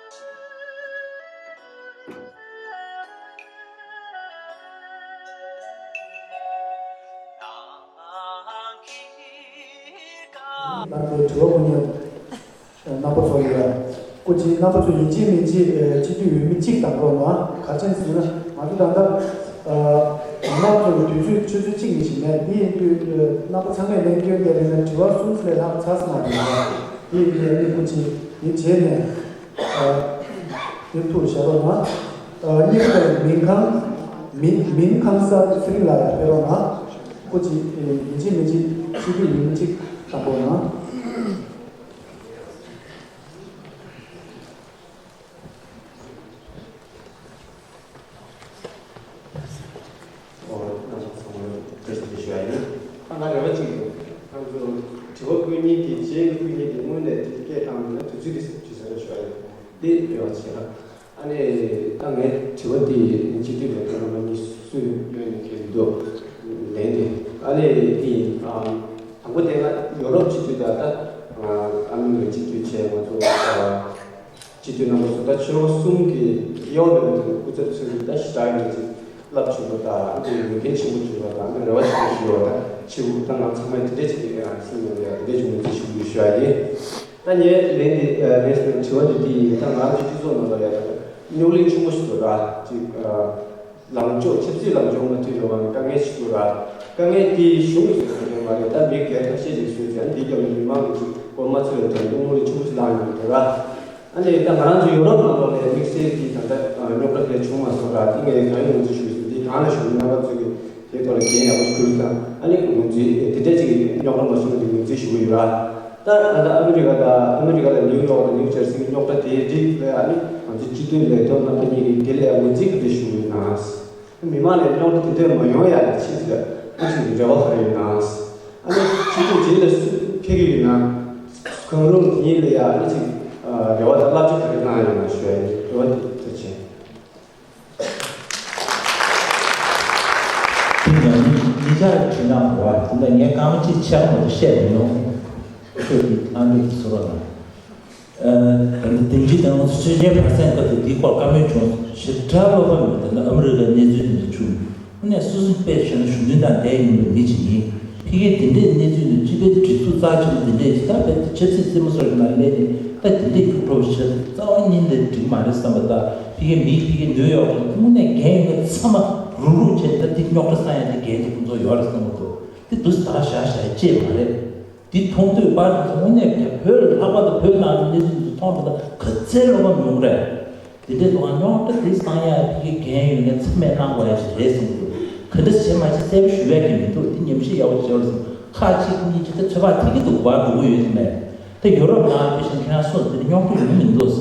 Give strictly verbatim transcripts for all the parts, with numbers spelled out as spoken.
ལ་དེ་དྲི་བ་ཀུན་ཉན། རྣམ་པ་ཚོ་ཡོད། སྐུ་མཁྱེན། རྣམ་པ་ཚོ་ཡིན་གཅིག་མིན་གཅིག་སྤྱི་འཐུས་འོས་མི་གཅིག་བདམས་རོགས་གནང་། ག་རེ་བྱས་ཟེར་ན་ང་ཚོ་ད་ལྟ་རྣམ་པ་ཚོ་ལ་དུས་ཚོད་ཆུ་ཚོད་གཅིག་ནས་ཞིག་མེད། དེ་ཡིན་དུས་རྣམ་པ་ཚང་མས་ལན་སྐྱོན་བསྡད་པ་ཡིན་ན་དྲི་བ་གསུམ་ལས་ལྷག་ཚར་སོང་བ་རེད། དེ་ཡིན་དུས་ཨ་ནི་སྐུ་མཁྱེན། དེ་རྗེས་ནས་དེ་ཐུགས་བཞག་རོགས་གནང་། གཉིས་པ་མིན་ཁང་། མིན་མིན་ཁང་གསར་ཚེ་རིང་ལགས་ཡར་ཕེབས་རོགས་གནང་། སྐུ་མཁྱེན། ཡིན་གཅིག་མིན་གཅིག་སྤྱི་འཐུས་འོས་མི་གཅིག་བདམས་རོགས་གནང་། ཨོ། རྣམ་པ་ཚང་མར་བཀྲ་ཤིས་བདེ་ལེགས་ཞུ་ཡ་ཡིན། ད་ང་རེ་བ་གཅིག་ཡོད། ང་ཚོ་དྲི་བ་བཀོད་མཁན་དེ། རྗེས་ལ་བཀོད་མཁན་དེ་དངོས་གནས་དེ་སྐད་བཏང་ན་དུས་ཚོད་དེ་ཟིན་ཚར་ཞུ་ཡ་ཡིན། དེ་རེ་བ་བྱེད་ལ། ཨ་ནི་ད་ངའི་དྲི་བ་དེ་སྤྱི་འཐུས་ལས་དོན་རྣམ་པ་གཉིས་སུ་ཡོད་ནས་ཁེལ་འདུག་ལན་དེ། ཨ་ནི་དེ་ཡིན། དང་པོ་དེ་ང་ཡོ་རོབ་སྤྱི་འཐུས་དང་། ད་ཨ་མི་རི་ཀའི་སྤྱི་འཐུས་བྱས། ང་ཚོ་སྤྱི་འཐུས་རྣམ་པ་ཚོ་ད་ཕྱི་ལོགས་གསུམ་གྱི་ཡོད་ནས་སྐུ་ཚབ་ཚོས་ད་ཞེ་དྲག་ཡིན་ཅིག་རླབས་ཆེན་པོ་དང་། ཨ་ནི་འོས་འགན་ཆེན་པོ་བྱུང་བ་དང་། ཨ་ནི་རེ་བ་ཆེན་པོ་ཞིག་ཡོད་པ་དང་། ཕྱི་ད་ང་ཚང་མས་དེ་འདྲས་ཅིག་ཡིན་ཡང་སེམས་ནང་ལ་ཡང་དེ་འདྲས་ཅིག་ངོས་འཛིན་ཞུ་རྒྱུ་ཞུ་ཡ་ཡིན། ད་ངའི་ལན་འདི་ལན་ཟེར་ན་དྲི་བ་འདི་འདི་ཡིན། ད་ང་ཚོ་སྤྱི་ཚོགས་ནང་ལ་ཡང་རྙོག་གླེང་ཆེན་པོ་ཞིག་འདུག་ར། ཅིག་ལངས་ཕྱོགས། ཆབ་སྲིད་ལངས་ཕྱོགས་མ་མཐུན་ཡོང་བ་ནི་དཀའ་ངལ་ཞིག་འདུག་ར། དཀའ་ངལ་དེ་གཞུང་གིས་བཟོས་ཡོད་མ་རེད། ད་མི་སྒེར་ཁ་ཤས་ཀྱིས་བཟོས་ཚེ། ཨ་ནི་དེའི་རྒྱབ་ནས་མི་མང་གིས་ཅིག་མགོ་མ་ཚོས་པའི་དོན་དུ་རྙོག་གླེང་ཆེན་པོ་ཞིག་ལངས་ཡོང་གི་འདུག་ར། ཨ་ནི་ད་ང་རང་ཚོ་ཡོ་རོབ་ནང་ལོགས་ལ་དམིགས་བསལ་གྱི་ད་ལྟ་རྙོག་དྲ་དེ་བྱུང་མ་སོང་ར། དེ་ངས་གང་ཡོང་ཚུལ་ཞུ་ཟིན། དེ་གང་ལ་ཞུ་ན། རྣམ་པ་ཚོས་ཀྱི་དེའི་ཐོག་ལ་འགན་ཡག་པོ་ཞིག་འཁུར་དང་། ཨ་ནི་ངོས་འཛིན། དེ་འདྲ་ཅིག་རྙོག་དྲ་མ་བྱུང་བ་དེ་ངོས་འཛིན་ཞུ་གི་ཡོད་ར། ད་ད་ལྟ་ཨ་མི་རི་ཀ་དང་། ཨ་མི་རི་ཀ་ལ་ནིའུ་ཡོག་དང་ནིའུ་ཇར་སི་གི་རྙོག་དྲ་དེའི་རིགས་ལ། ཨ་ནི་ང་ཚོ་སྤྱི་འཐུས་ལས་ཐོག་རྣམ་པ་གཉིས་ཀྱིས་དེ་ལ་ངོས་འཛིན་ག་འདྲ་ཞུ་གི་ཡོད་ན། མི་མང་ལ་རྙོག་དྲ་དེ་འདྲ་མ་ཡོང་ཡ་ལ་ཆེད་དུ་ཨ་ཅིག་རེ་བ་ག་རེ་ཡོད་ན། ཨ་ནི་སྤྱི་འཐུས་རྗེས་ལ་སུ་ཕེབས་ཀྱི་ཡོད་ན། གང་རུང་དེ་གཉིས་ལ་ཡ་ཨ་ནི་ཅིག་རེ་བ་དང་བསླབ་བྱ་ག་རེ་གནང་ཡོད་ན་ཞུ་ཡ་ཡིན། རེ་བ་དེ་ཐུགས་རྗེ་ཆེ། དེ་ནས་ཉིན་ཆར་དྲི་ན་བ་དེ་འདྲ་ངས་རྐང་གཅིག་ཆག་མ་གཏོགས་བཤད་མི་ཡོང་། ཁྱོད་ཀྱིས་ཨ་འདྲ་བཟོ་རོགས་གནང་། ཨ། ད་ལྟ་དེང་དུས་དེ་ང་ཚོ་ཆོས་རྒྱལ་བར་གསེང་སྐབས་དུ་དེའི་སྐོར་བཀའ་མོལ་བྱུང་། ཞེ་དྲག་བློ་ཕམ་ཡོད། ད་ལྟ་ཨ་མི་རི་ཀའི་གནས་ཚུལ་འདི་བྱུང་། དངོས་གནས་སོ་སོ་དཔེ་བྱས་ན་གཞོན་ནུ་དང་འདྲ་ཡིན་པའི་མི་ཅིག་ཡིན། ཕ་གིའི་དེ་འདྲའི་གནས་ཚུལ་འདི་སྤྱི་པའི་སྒྲིག་འཛུགས་རྩ་ཆེན་པོ་དེ་འདྲས་ཅིག་ད་བས་ཆབ་སྲིད་རྩེད་མོ་སོགས་ཀྱི་ནང་སླེབས་ནས། ད་དེ་འདྲས་ཀྱི་ཁྲོ་བོ་ཞིག་རྩ་བ་ཉིད་ནས་འགྲིག་མ་རེད་བསམ་པ། ད་ཕ་གིའི་མི། ཕ་གིའི་ནིའུ་ཡོག་ལ་དངོས་གནས་འགན་ཡོད་མཁན་ཚང་མ་རུག་རུག་བྱས། ད་འདི་རྙོག་དྲ་སངས་ཡ་དེ་འགན་དེ་ཁོང་ཚོ་ཡོད་རེད་བསམ་གྱི་འདུག་དེ་དུས་ད་བཞག་བཞག་ཡ་ཅེས་མ་རེད། འདི་མཐོང་དུས་པར་དེ་ཚོ་དངོས་གནས་ཀྱང་བོད་ལ། ལྷག་པར་དུ་བོད་ནང་གི་གནས་ཚུལ་འདི་མཐོང་དུས་ད་ག་ཚད་བློ་ཕམ་ཡོང་གི་རེད། དེ་འདྲའི་ཐོག་རྙོག་དྲ་དེ་སངས་ཡ་ཕ་གིའི་འགན་ཡོད་མཁན་ཚང་མས་གནང་དགོས་ཡ་ཞིག་རེད་བསམ་གྱི་འདུག་ག་འདྲ་བྱེད་མ་བྱེད་གསལ་པོ་ཞུ་ཡ་གི་མི་འདུག་དེ་ཉམས་ཞིབ་ཡག་པོ་བྱེད་རོགས་གནང་། ཁག་གཅིག་གཉིས་གཅིག་ད་ཚོད་དཔག་ཐིག་གི་འདུག་པར་འགྲོ་གི་ཡོད་དེ་མེད། ད་ཡོ་རོབ་ནང་ཕལ་ཆེར་ཁྱེད་རང་སོང་དེ་འདྲ་རྙོག་དྲ་ཡོང་གི་མི་འདུག་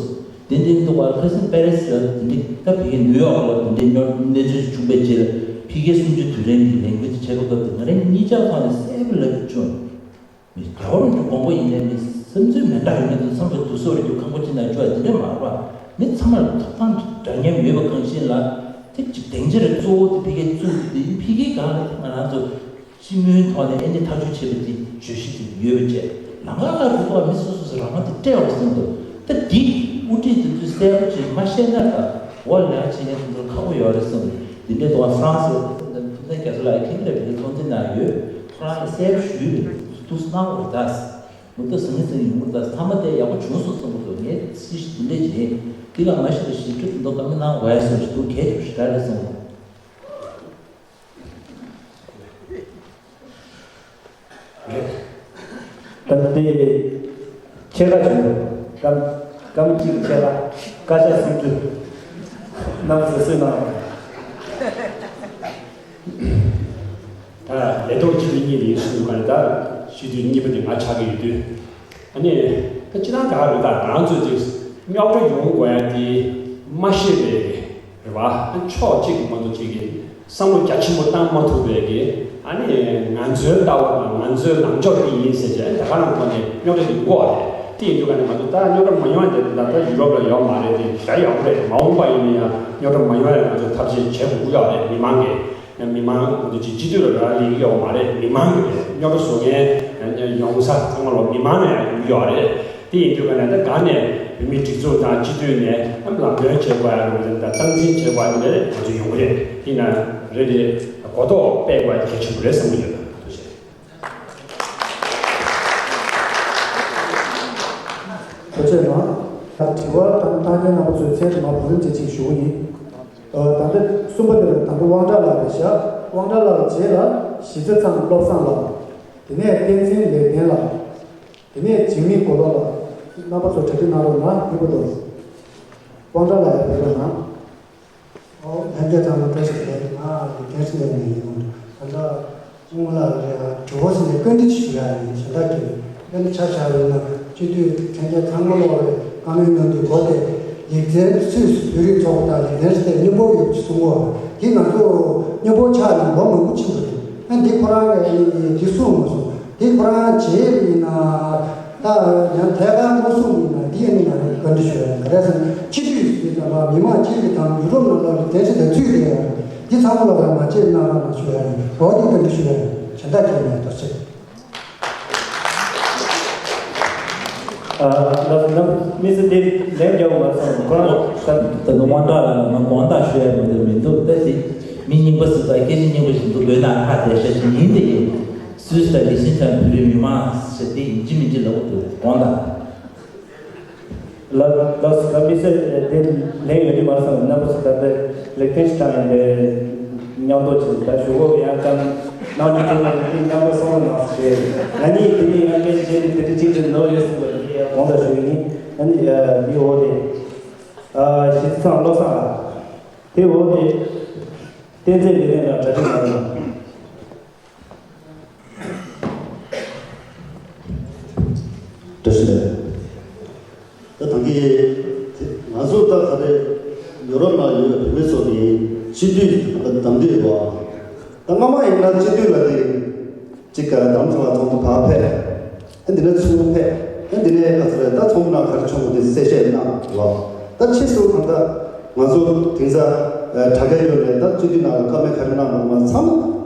དེ་འདྲའི་འདུག་པར་ཁ་སང་པེ་རི་སི་ལ་དེ་འདྲའི། ད་ཕ་གིའི་ནིའུ་ཡོག་ལ་དེ་འདྲའི་རྙོག་གནས་ཚུལ་བྱུང་བའི་རྗེས་ལ། ཕ་གིའི་གསུམ་བཅུའི་དུས་དྲན་གྱི་ལས་འགུལ་དེ་བྱེད་དགོས་སྐབས་དེ། ང་རང་གཉིས་ཆ་ཚང་ནས་གསལ་པོ་ལབ་ཀྱི་བྱུང་། མི་རྒྱལ་བ་རིན་པོ་ཆེ་དགོངས་པ་ཡིན་ནའི་མི་བསམ་ཚུལ་མི་འདྲ་ཡོད་མཁན་དང་མཚམས་སུ་དུས་སོ་རེ་རྒྱུ་ཁང་པ་ཅིག་ནང་བཅུག་པ་དེ་འདྲ་མ་རེད་པ། མི་ཚང་མར་ཐོབ་ཐང་འདྲ་མཉམ་ཡོད་པ་གང་ཤེས་ལ། དེ་ཅིག་སྡིངས་ཆ་རེ་གཙོ་བོ་དེ་ཕ་གིའི་བཙུགས་ཏེ། ཕ་གིའི་སྒང་ལ་ང་རང་ཚོ་སྤྱི་མོས་ཐོག་ནས་ཨེ་འདི་ཐག་གཅོད་བྱེད་པ་དེ་བརྗོད་གཞི་དེ་ཡོད་པ་བྱས། ལམ་ཁ་ཁ་རུ་ཐོག་མི་སོ་སོ་སོ་རང་དབང་དེ་སྤྲད་པ་བསམ་འདུག་ད་འདི་དབུ་ཁྲིད་དེ་ཚོས་གསལ་པོ་བྱས་མ་བཤད་ན། ད་འོ་ལས་བྱེད་མཁན་དེ་ཚོར་ཁག་པོ་ཡོད་རེད་བསམ། འདི་འདྲའི་ཐོག་ཧྥ་རན་སི་ཐུབ་བསྟན་རྒྱ་མཚོ་ལགས་ཀྱིས་ཁེངས་དྲེགས་པའི་ཚོགས་འདུའི་ནང་ཡོད། ཁོ་རང་ལ་གསལ་པོ་ཞུས་པས། འདུག་གནང་དགོས་ད། མུ་མཐུད་ཟང་ངེ་ཟིང་ཡོང་གི་རེད་ད། མཐའ་མ་དེ་ཡག་པོ་བྱུང་སོང་བསམ་གྱི་འདུག་ངས་སྲིད་གཞི་དེ་འདྲས་བྱས། འདི་ལ་མ་གཞི་ལ་ཞིབ་ཕྲ་དོན་དག་བཀའ་མོལ་གནང་དགོས་ཡ་བཟོ་ཞིག་འདུག་གལ་ཆེ་ཞེ་དྲག་རེད་བསམ་གྱི་འདུག་རེད། ད་ལྟའི་ཕྱེད་ཀ་བྱུང་འདུག་སྐར་སྐར་མ་གཅིག་གི་ཕྱེད་ཀ། བཀའ་ཤག་སུམ་ཅུ། རྣམ་པ་ཚོས་གསན་གནང་། ད་ལས་ཐོག་སྤྱི་འཐུས་གཉིས་དེ་གསུངས་པ་ནི། ད་སྤྱི་འཐུས་གཉིས་པ་དེ་ང་ཆགས་ཀྱི་ཡོད་དུས། ཨ་ནི་ད་སྤྱིར་བཏང་ག་རེ་ད་ང་ཚོས་ཅིག་རྙོག་དྲ་ཡོང་དགོས་ཡ་དེ་མ་ཤེས་པའི་རེད་བ། ཨ་ཕྱོགས་གཅིག་གི་མ་གཏོགས་ཅིག་གི་བསམ་བློ་རྒྱ་ཆེན་པོ་བཏང་མ་ཐུབ་པའི་གི། ཨ་ནི་ང་ཚོའི་ལྟ་བ་དང་ང་ཚོའི་ལངས་ཕྱོགས་འདི་ཡིན་ཟེར་བྱས་ད་ག་རང་ཐོག་ནས་རྙོག་དྲ་འདི་འགོ་བ་རེད། དེ་ཡིན་དུས་ག་ནས་ང་ཚོ་ད་རྙོག་དྲ་མ་ཡོང་བ་དེ་ད་ལྟ་ཡུ་རོབ་ལ་ཡོད་མ་རེད། དེ་ཞེ་དྲག་ཡག་པོ་རེད། མ་འོངས་པ་ཡིན་ན་ཡང་རྙོག་དྲ་མ་ཡོང་ཡ་ང་ཚོས་ཐབས་ཤེས་བྱེད་དགོས་ཀྱི་ཡོད་རེད། མི་མང་གིས། མི་མང་ང་ཚོ་སྤྱི་འཐུས་ལ་རག་ལས་ཀྱི་ཡོད་མ་རེད། མི་མང་གི་རེད། རྙོག་དྲ་བཟོ་མཁན་ཡོང་ས་ཚང་མ་ལོ་མི་མང་ནས་ཡོང་གི་ཡོད་རེད། དེ་ཡིན་དུས་ག་ནས་ད་ག་ནས་ བོད་མིའི་སྒྲིག་འཛུགས་དང་སྤྱི་འཐུས་ནས་ཨ་ལམ་སྟོན་བྱེད་དགོས་ཡ་རེད་དང་སྟངས་འཛིན་བྱེད་དགོས་ཡ་དེ་ལས་ང་ཚོ་ཡོང་གི་རེད། དེ་ན་རེ་རེ་གོ་རྟོགས་སྤེལ་དགོས་ཡ་དེ་གལ་ཆེན་པོ་རེད་བསམ་གྱི་ཡོད། ཐུགས་རྗེ་ཆེ། ཐུགས་རྗེ་གནང་། ད་དྲི་བ་དང་བཏང་མཁན་རྣམ་པ་ཚོས་མཚན་དུ་མ་བག་ལེབ་ཅན་ཅིག་ཞུ་གི་ཡིན། ཨ། ད་ལྟ་གསུམ་པ་དེ་ལ་ད་ལྟ་དབང་གྲགས་ལགས་རེད་ཤག་དབང་གྲགས་ལགས་ལ་རྗེས་ལ་གཞིས་རྩེ་ཚང་བློ་བཟང་ལགས། དེ་ནས་བསྟན་འཛིན་ལེགས་ལྡན་ལགས། དེ་ནས་འཇིགས་མེད་མགོ་ལོག་ལགས། རྣམ་པ་ཚོ་གྲ་སྒྲིག་གནང་རོགས་གནང་། ཕུལ་བ་དང་། དབང་གྲགས་ལགས་ཡར་ཕེབས་རོགས་གནང་། ཨོ། ལྷན་རྒྱས་ཚང་མ་བཀྲ་ཤིས་བདེ་ལེགས། ང་ལེགས་ལྡན་ཕྲིན་ལས་ནས་ཡིན། ད་ལྟ་སྐུ་ངོ་ལགས་རེད། དྲི་བ་ཟེར་ནས་བཀའ་འདྲི་ཞུ་ཡ་ཡིན། གཞན་དག་གི་དཔེར་ན་ཆ་བཞག་ཡོད་ན་སྤྱི་འཐུས་ལྷན་རྒྱས་ཚང་མ་ལོག་རེད། བཀའ་མོལ་གནང་དུས་གོ་དེ་ལེགས་ལྡན་སུད་བོད་རིགས་ཚོགས་པ་དང་ལེགས་ལྡན་ཕྲིན་ལས་མཉམ་པོ་ཡོད་ཅེས་གསུང་གོ། དེ་ང་ཚོ་མཉམ་པོ་ཆགས་ནས་ལོ་མང་པོ་ཕྱིན་པ་རེད། ཨ། འདི་ཁོ་རང་གིས་འདི་གསུངས་མ་སོང་། འདི་ཁོ་རང་བྱས་ཡིན་ན། ད་ཡང་ཐད་ཀར་མ་གསུངས་ཡིན་ན་འདི་ཡིན་ན་ང་རང་བཀའ་འདྲི་ཞུ་ཡ་ཡིན། ག་རེ་ཟེར་ན་སྤྱི་འཐུས་ཟེར་ཙམ་པ་མི་མང་སྤྱི་འཐུས་དང་ཡུ་རོབ་ནང་ལོགས་ལ་དེ་ཚོ་དང་ཚུད་དེ་ཡ་འདི་ཚང་མ་ལོག་ལ་མ་བྱེད་གནང་རོགས་གནང་ཞུ་ཡ་ཡིན། འོ་འདི་བཀའ་འདྲི་ཞུ་ཡ་ཡིན། གཞན་དག་གལ་མེད། ཐུགས་རྗེ་ཆེ། ཨ། ལགས་སོ། ནམ་མི་སེར་དེ་ལན་རྒྱག་མ་སོང་། ཁོ་རང་ད་དུང་དབང་གྲགས་ལ་ང་དགོངས་དག་ཞུ་ཡ་མི་འདུག་མི་འདུག་ད་དེ་མི་རྙིང་པ་ཟེར་ཙང་སྐད་ཆ་རྙིང་པ་ཞིག་འདུག་དགོས་ན་ཁ་བདེ་ཤ་ཞིག་ཡིན། དེ་ཡིན། སུད་སི་དང་ལི་ཤིན་ཅང་བོད་རིགས་མི་མང་ཟེར་དེ་ཡིན་གཅིག་མིན་གཅིག་ལབ་དགོས་འདུག་དགོངས་དག་ལགས། ལགས་སོ། ད་མི་སེར་དེ་ལན་ཡོད་ཀྱི་མ་སོང་། རྣམ་པ་ཚོ་ད་ལྟ་ལེགས་ལྡན་ཕྲིན་ལས་མཉམ་དུ་བྱས། ད་ཞུ་སྒོ་ཡང་ཀམ་གནང་རྒྱུ་བྱུང་བ་རེད། དེ་མཉམ་དུ་སོང་གནང་ཞེས། ང་གཉིས་དེ་ནས་ཡང་ཀན་བྱས་ཏེ་དེ་འདྲ་ཅིག་ཏུ་ནོར་ཡོད་སྲིད་པ་དེ་ཡང་དགོངས་དག་ཞུ་ཡིན། ཨ་ནི་འདི་འོག་དེ་གཞིས་ཚང་བློ་བཟང་ལགས། དེ་འོག་དེ་བསྟན་འཛིན་ལེགས་ལྡན་ལགས་གྲ་སྒྲིག་གནང་རོགས། བཀྲ་ཤིས་བདེ་ལེགས། ད་ད་གིན་ང་ཚོ་ད་ག་རེ་ཡོ་རོབ་ནང་ཡོད་པའི་བོད་མི་ཚོ་གི་སྤྱི་འཐུས་ད་གདམ་དུས་བ། ད་སྔ་མ་ཡིན་ན་སྤྱི་འཐུས་ལ་དེ་གཅིག་ག་རེ་གདམ་ཚོགས་ལ་ཚོགས་འདུ་ཕར་ཕེབས། ཨ། འདི་ནས་ཚོགས་ཕེབས། ཨ། འདི་ནས་ག་ཚོད་རེད། ད་ཚོགས་མི་ནང་ག་རེ་བྱུང་བ་དེ་གསལ་བཤད་གནང་བ། ད་ཕྱིས་སུ་གང་ལྟར་ང་ཚོ་དེང་སང་དྲ་རྒྱའི་ཡོད་ནས་ད་སྤྱི་འཐུས་ནང་ལ་བཀའ་མོལ་ག་རེ་གནང་བ་ཚང་མ་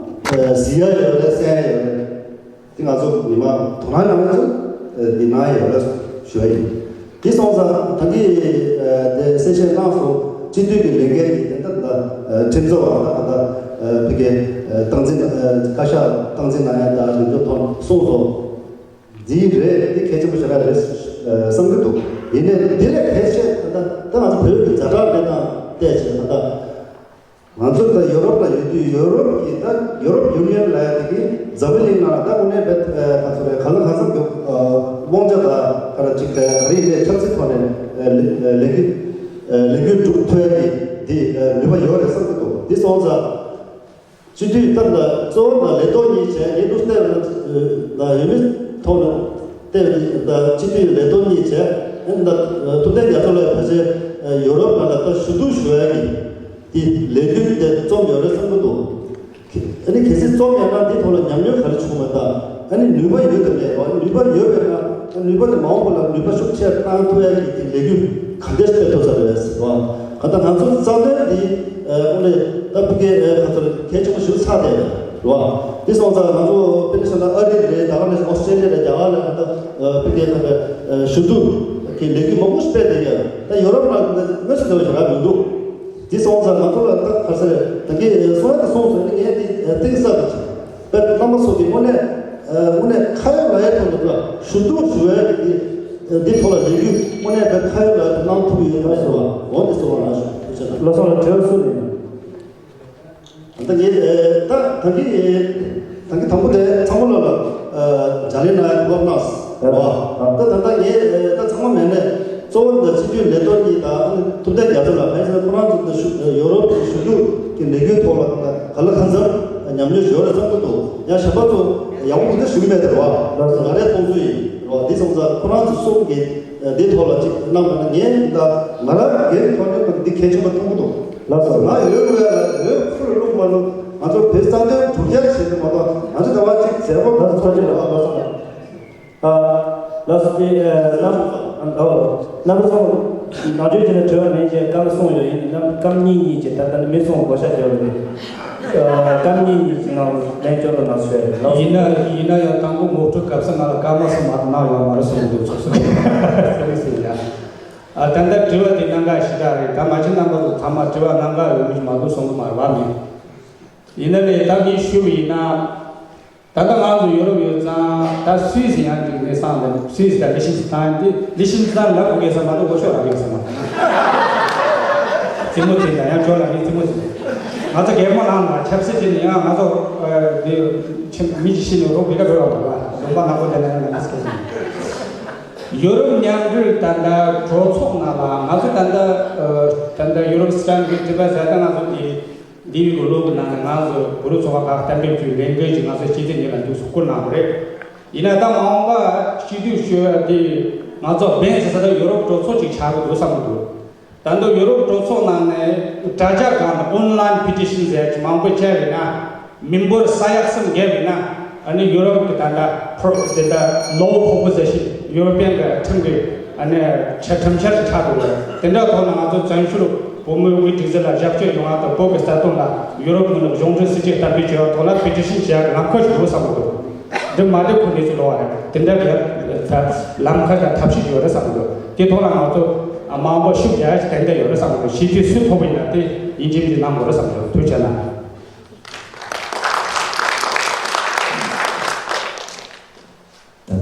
གཟིགས་ཡ་ཡོད་རེད། གསན་ཡ་ཡོད་རེད། དེ་ང་ཚོ་མི་མང་དོ་སྣང་གནང་ཚོ་འདི་གནང་ཡོད་རེད་ཞུ་བ་ཡིན། དེ་སོང་ཙང་ད་གིན་དེ་གསལ་བཤད་གནང་སོང་། སྤྱི་འཐུས་ཀྱི་ལས་འགན་གྱི་དེ་ལྟར་ད་ཁྲིམས་བཟོ་བ་དང་ད་ཕ་གི་སྟངས་འཛིན་བཀའ་ཤག་སྟངས་འཛིན་གནང་ཡ་དང་ལས་འགན་ཐོག་གསུངས་སོང་། འདི་རེད། འདི་གལ་ཆེན་པོ་ཞེ་དྲག་རེད་བསམ་གྱི་འདུག་ཡིན་ནའི་འདི་ལས་གལ་ཆེ་ད་ད་ང་ཚོ་བོད་ཀྱི་ཛ་དྲག་མེད་སྟངས་བལྟས་བྱས་ད་ད། ང་ཚོ་ད་ཡོ་རོབ་ལ་ཡོད་དུས་ཡོ་རོབ་ཀྱི་ད་ཡོ་རོབ་ཡུ་ནི་ཡན་ལབ་ཡ་དེ་གི་འཛམ་བུ་གླིང་ནང་ད་དངོས་གནས་བེད་ག་ཚོད་རེད། གང་ལ་གང་འཚམ་གྱི་དབང་ཆ་ད་ག་རེ་ཅིག་ག་རེ་ཡིན་ནའི་ཆབ་སྲིད་ཐོག་ནས་ལས་འགུལ་ལས་འགུལ་སྒྲུབ་ཐུབ་ཡ་གི་འདི་ནུས་པ་ཡོད་རེད་བསམ་གྱི་འདུག་འདི་སོང་ཙང་སྤྱི་འཐུས་ད་ལྟ་གཙོ་བོ་ད་ལས་ཐོག་གཉིས་བྱས། ངས་འདུག་བལྟས་ན་ཡུ་ནི་ཐོག་ནས་བལྟས་ད་སྤྱི་འཐུས་ལས་ཐོག་གཉིས་བྱས། ཨ་ནི་ད་ཐུབ་བསྟན་རྒྱ་མཚོ་ལགས་ཕལ་ཆེར་ཡོ་རོབ་ནང་ལ་ད་ཞུ་གཏུག་ཞུ་ཡ་གི་དེ་ལས་འགུལ་དེ་རྩོམ་ཡོད་རེད་བསམ་གྱི་འདུག་ཨ་ནི་གལ་སྲིད་རྩོམ་ཡོད་ན་འདི་ཐོག་ལ་ཉམས་མྱོང་ག་རེ་བྱུང་བ་དང་། ཨ་ནི་ནུས་པ་ཡོད་དམ་མེད་པ། ནུས་པ་ཡོད་པས་ན་ནུས་པ་དེ་མ་འོངས་པ་ལ་ནུས་པ་ཤུགས་ཆེར་བཏང་ཐུབ་ཡ་གི་དེ་ལས་འགུལ་ག་འདྲས་སྤེལ་ཐུབ་ས་རེད་ཟེར་བ། ག་ད་ང་ཚོ་རྩ་དོན་འདི་དངོས་གནས་ད་ཕ་གི་ཁ་ཚོར་གལ་ཆེན་པོ་ཞིག་ཆགས་བསྡད་རེད་བ། འདི་སོང་ཙང་ང་ཚོ་དཔེར་ན་བཤད་ན་ཨ་རི་རེད། ད་ག་ནས་ཨོ་སི་ཀྲེ་ལི་ཡ་རེད། རྒྱ་གར་ལ་ད་ཕ་གི་ཞུ་གཏུག་གི་ལས་འགུལ་མང་པོ་སྤེལ་བསྡད་ཡོད། ད་ཡོ་རོབ་ནང་དངོས་སུ་འདྲ་བ་ཞིག་རག་མི་འདུག་འདི་སོང་ཙང་ང་ཚོ་ལ་ད་ག་ཟེར་ད་གིན་གསུང་ཡ་དེ་གསུངས་སོང་། ངས་འདི་གཏིང་ཟབ་ཀྱི་བོད་རྣམ་པ་ཚོ་གི་དངོས་གནས་དངོས་གནས་ཁ་ཡོད་ལག་ཡོད་ཐོག་ནས་ཞུ་གཏུག་ཞུ་ཡ་གི་འདི་འདི་ཐོག་ལ་ལས་འགུལ་དངོས་གནས་བོད་ཁ་ཡོད་ལག་ཡོད་དུ་གནང་ཐུབ་ཡོད་ན་ཟེར་བ། འོ་འདི་གསུང་བ་ལ་ཞུ་ཐུགས་རྗེ་ཆེ། ལགས་སོ། ལགས་སོ་ལགས། དྲི་བ་སུ་ལ་ཡིན་ན། ད་ངས་ད་ད་གིན་ད་གིན་དང་པོ་དེ་ཚང་མ་ལ་ལ་ལ་ལགས་སོ། ལགས་སོ། ད་ད་ད་ངས་ད་ཚང་མ་མེད་ནས་གཙོ་བོ་ད་སྤྱི་འཐུས་ལས་ཐོག་གཉིས་དང་ཐུབ་བསྟན་རྒྱ་མཚོ་ལགས་ཕན་ཚུན་ཁོ་རང་ཚོ་ད་ཞུ་ཡོ་རོབ་ཀྱི་ཞུ་གཏུག་གི་ལས་འགུལ་ཐོག་ལ་ད་ག་ལ་གང་འཚམ་ཉམས་མྱོང་ཡོད་རེད་བསམ་གྱི་འདུག་ཡང་གཞན་པ་ཚོ་ཡག་པོ་གི་ད་ཞུ་གི་མེད་དེ་རེད་བ། ལགས་སོ། ང་རའི་མཐོང་ཚུལ་ཡིན་རེད་བ། འདི་སོང་ཙང་ཁོ་རང་ཚོ་གསུམ་གྱིས་འདི་ཐོག་ལ་ཅིག་གནང་བ་ན་ངས་ད་ང་རང་སྒེར་ཐོག་ནས་འདི་གལ་ཆེན་པོ་མཐོང་གི་འདུག་ལགས་སོ། ང་འོས་འོས་ལ་འོས་ཁུར་བླུག་མ་བླུག་ང་ཚོ་བོད་རྩ་དོན་སྒྲུབ་རྒྱུ་བྱེད་དུ་མ་གཏོགས་ང་ཚོ་ད་བ་ཅིག་མཛད་སྒོ་ད་ཚོགས་ཀྱི་རེད་བ། ལགས་སོ། ཨ། ལགས་སོ། དེ་ཨ་རྣམ་ཨ་ཨོ་རྣམ་པ་ཚོ་ནང་ཆོས་ཀྱི་ནས་དྲི་བ་མེད་ཅེས་སྐར་མ་གསུངས་ཡོད་ཡིན། རྣམ་སྐར་མ་གཉིས་གཉིས་ཀྱི་ད་ལྟ་ནི་མི་གསུམ་བགོ་བཤའ་བརྒྱབ་རེད། ཨ་སྐར་མ་གཉིས་གཉིས་ཀྱི་ནང་ལན་སྐྱོན་ལ་ནང་ཆོས་རེད། ལགས་སོ། ཡིན་ན་ཡིན་ན་ཡང་དང་པོ་ངོ་སྤྲོད་སྐབས་སུ་ང་ལ་སྐར་མ་གསུམ་མ་གཏོགས་གནང་ཡོད་མ་རེད་གསུངས་འདུག་ཚོགས་གཙོས། ཨ། ད་ལྟ་དྲི་བ་དེ་གནད་འགག་ཞེ་དྲག་རེད། ད་མ་གཞི་རྣམ་པ་ཚོ་ཚང་མ་དྲི་བ་གནད་འགག་ཡོད་མི་ཞིག་མ་གཏོགས་གསུང་གི་མ་རེད་བ་མིན། ཡིན་ན་ལས་ད་ངས་ཞུས་པ་ཡིན་ན། ད་ལྟ་ང་ཚོ་ཡོ་རོབ་ཡོད་ཙང་ད་སུད་སི་ཡང་འགྲིག་ནས་སང་ད་སུད་སི་ད་ལི་ཤིན་སི་ཐན་དེ་ལི་ཤིན་སི་ཐན་ལབ་དགོས་ས་མ་གཏོགས་གོ་ཤོག་ལབ་ཡོད་ས་མ། རྩེད་མོ་རྩེ་ད་ཡང་ཇོ་ལ་ངས་རྩེད་མོ་རྩེ། ང་ཚོ་རྒན་མོ་ནང་ལ་ཆབ་སྲིད་ཅིག་ནས་ཡང་ང་ཚོ་འདི་ཆེ་མི་ཅིག་ཤི་ནས་རོགས་བི་ཀ་འགྲོ་ཡོང་བ་ལ་ལུང་པ་ནག་པོ་དེ་ན་ཡང་ང་ཚོ་སྐད་ཆ། ཡོ་རོབ་མཉམ་འབྲེལ་ད་ལྟ་གྲོས་ཚོགས་ནང་ལ་ང་ཚོ་ད་ལྟ་ད་ལྟ་ཡོ་རོབ་སི་ཊན་གི་ཊི་བ་ཟེར་ད་ང་ཚོ་འདི་འདི་ཡི་གི་ལོ་གི་ནང་ནས་ང་ཚོ་བུ་རུ་ཚོགས་པ་ཁག་གཏན་འབེབས་ཀྱི་ལས་འགུལ་གྱི་ང་ཚོ་སྤྱི་འཐུས་ནས་ལ་འདུག་སུ་བསྐུར་གནང་བ་རེད། ཡིན་ན་ད་མ་འོངས་པ་སྤྱི་འཐུས་ཞུ་ཡ་དེ་ང་ཚོ་བན་ཟེར་ས་ད་ཡོ་རོབ་གྲོས་ཚོགས་ཅིག་ཆགས་ཀྱི་འདུག་བསམ་གྱི་འདུག་ད་དུང་ཡོ་རོབ་གྲོས་ཚོགས་ནང་ནས་དྲ་རྒྱ་སྒང་ལ་online petition་ཟེར་གྱི་མང་པོ་བྱས་པས་ན། མི་འབོར་ས་ཡ་གསུམ་བརྒལ་བས་ན། ཨ་ནི་ཡུ་རོབ་ཀྱི་ད་ལྟ་པོ་རོ་དེ་ལྟ་law proposition་ཡུ་རོ་པན་གྱི་ཁྲིམས་ཀྱི་ཨ་ནི་ཆ་ཁྲིམས་འཆར་ཅིག་ཆགས་འདུག་ལ། དེ་འདྲ་ཐོག་ནས་ང་ཚོ་བཙན་བྱོལ་བོད་མིའི་དབུས་སྒྲིག་འཛུགས་ལ་རྒྱབ་སྐྱོར་ཡོང་བ་དང་བོད་ཀྱི་རྩ་དོན་ལ་ཡུ་རོབ་ངོས་ནས་གཞུང་འབྲེལ་སྲིད་ཇུས་གཏན་འབེབས་བྱེད་པ་ཐོག་ལ་པེ་ཊི་ཤིན་བྱེད་ཡག་གི་ལམ་ཁ་ཞིག་འགྲོ་བསམ་གྱི་འདུག་འདི་མ་བདེ་ཁོ་གནས་ཚུལ་ལོགས་རེད། དེ་འདྲ་གི་ལམ་ཁ་དང་ཐབས་ཤེས་ཡོད་རེད་བསམ་གྱི་འདུག་དེ་ཐོག་ལ་ང་ཚོ་མང་པོ་ཤུགས་རྒྱག་ཡག་ཏན་ཏན་ཡོད་རེད་བསམ་གྱི་འདུག་གཞི་རྩའི་སུས་ཐོབ་པ་ཡིན་ན་དེ་ཡིན་གཅིག་མིན་གཅིག་གནང་དགོས་རེད་བསམ་གྱི་འདུག་ཐུགས་རྗེ་གནང་།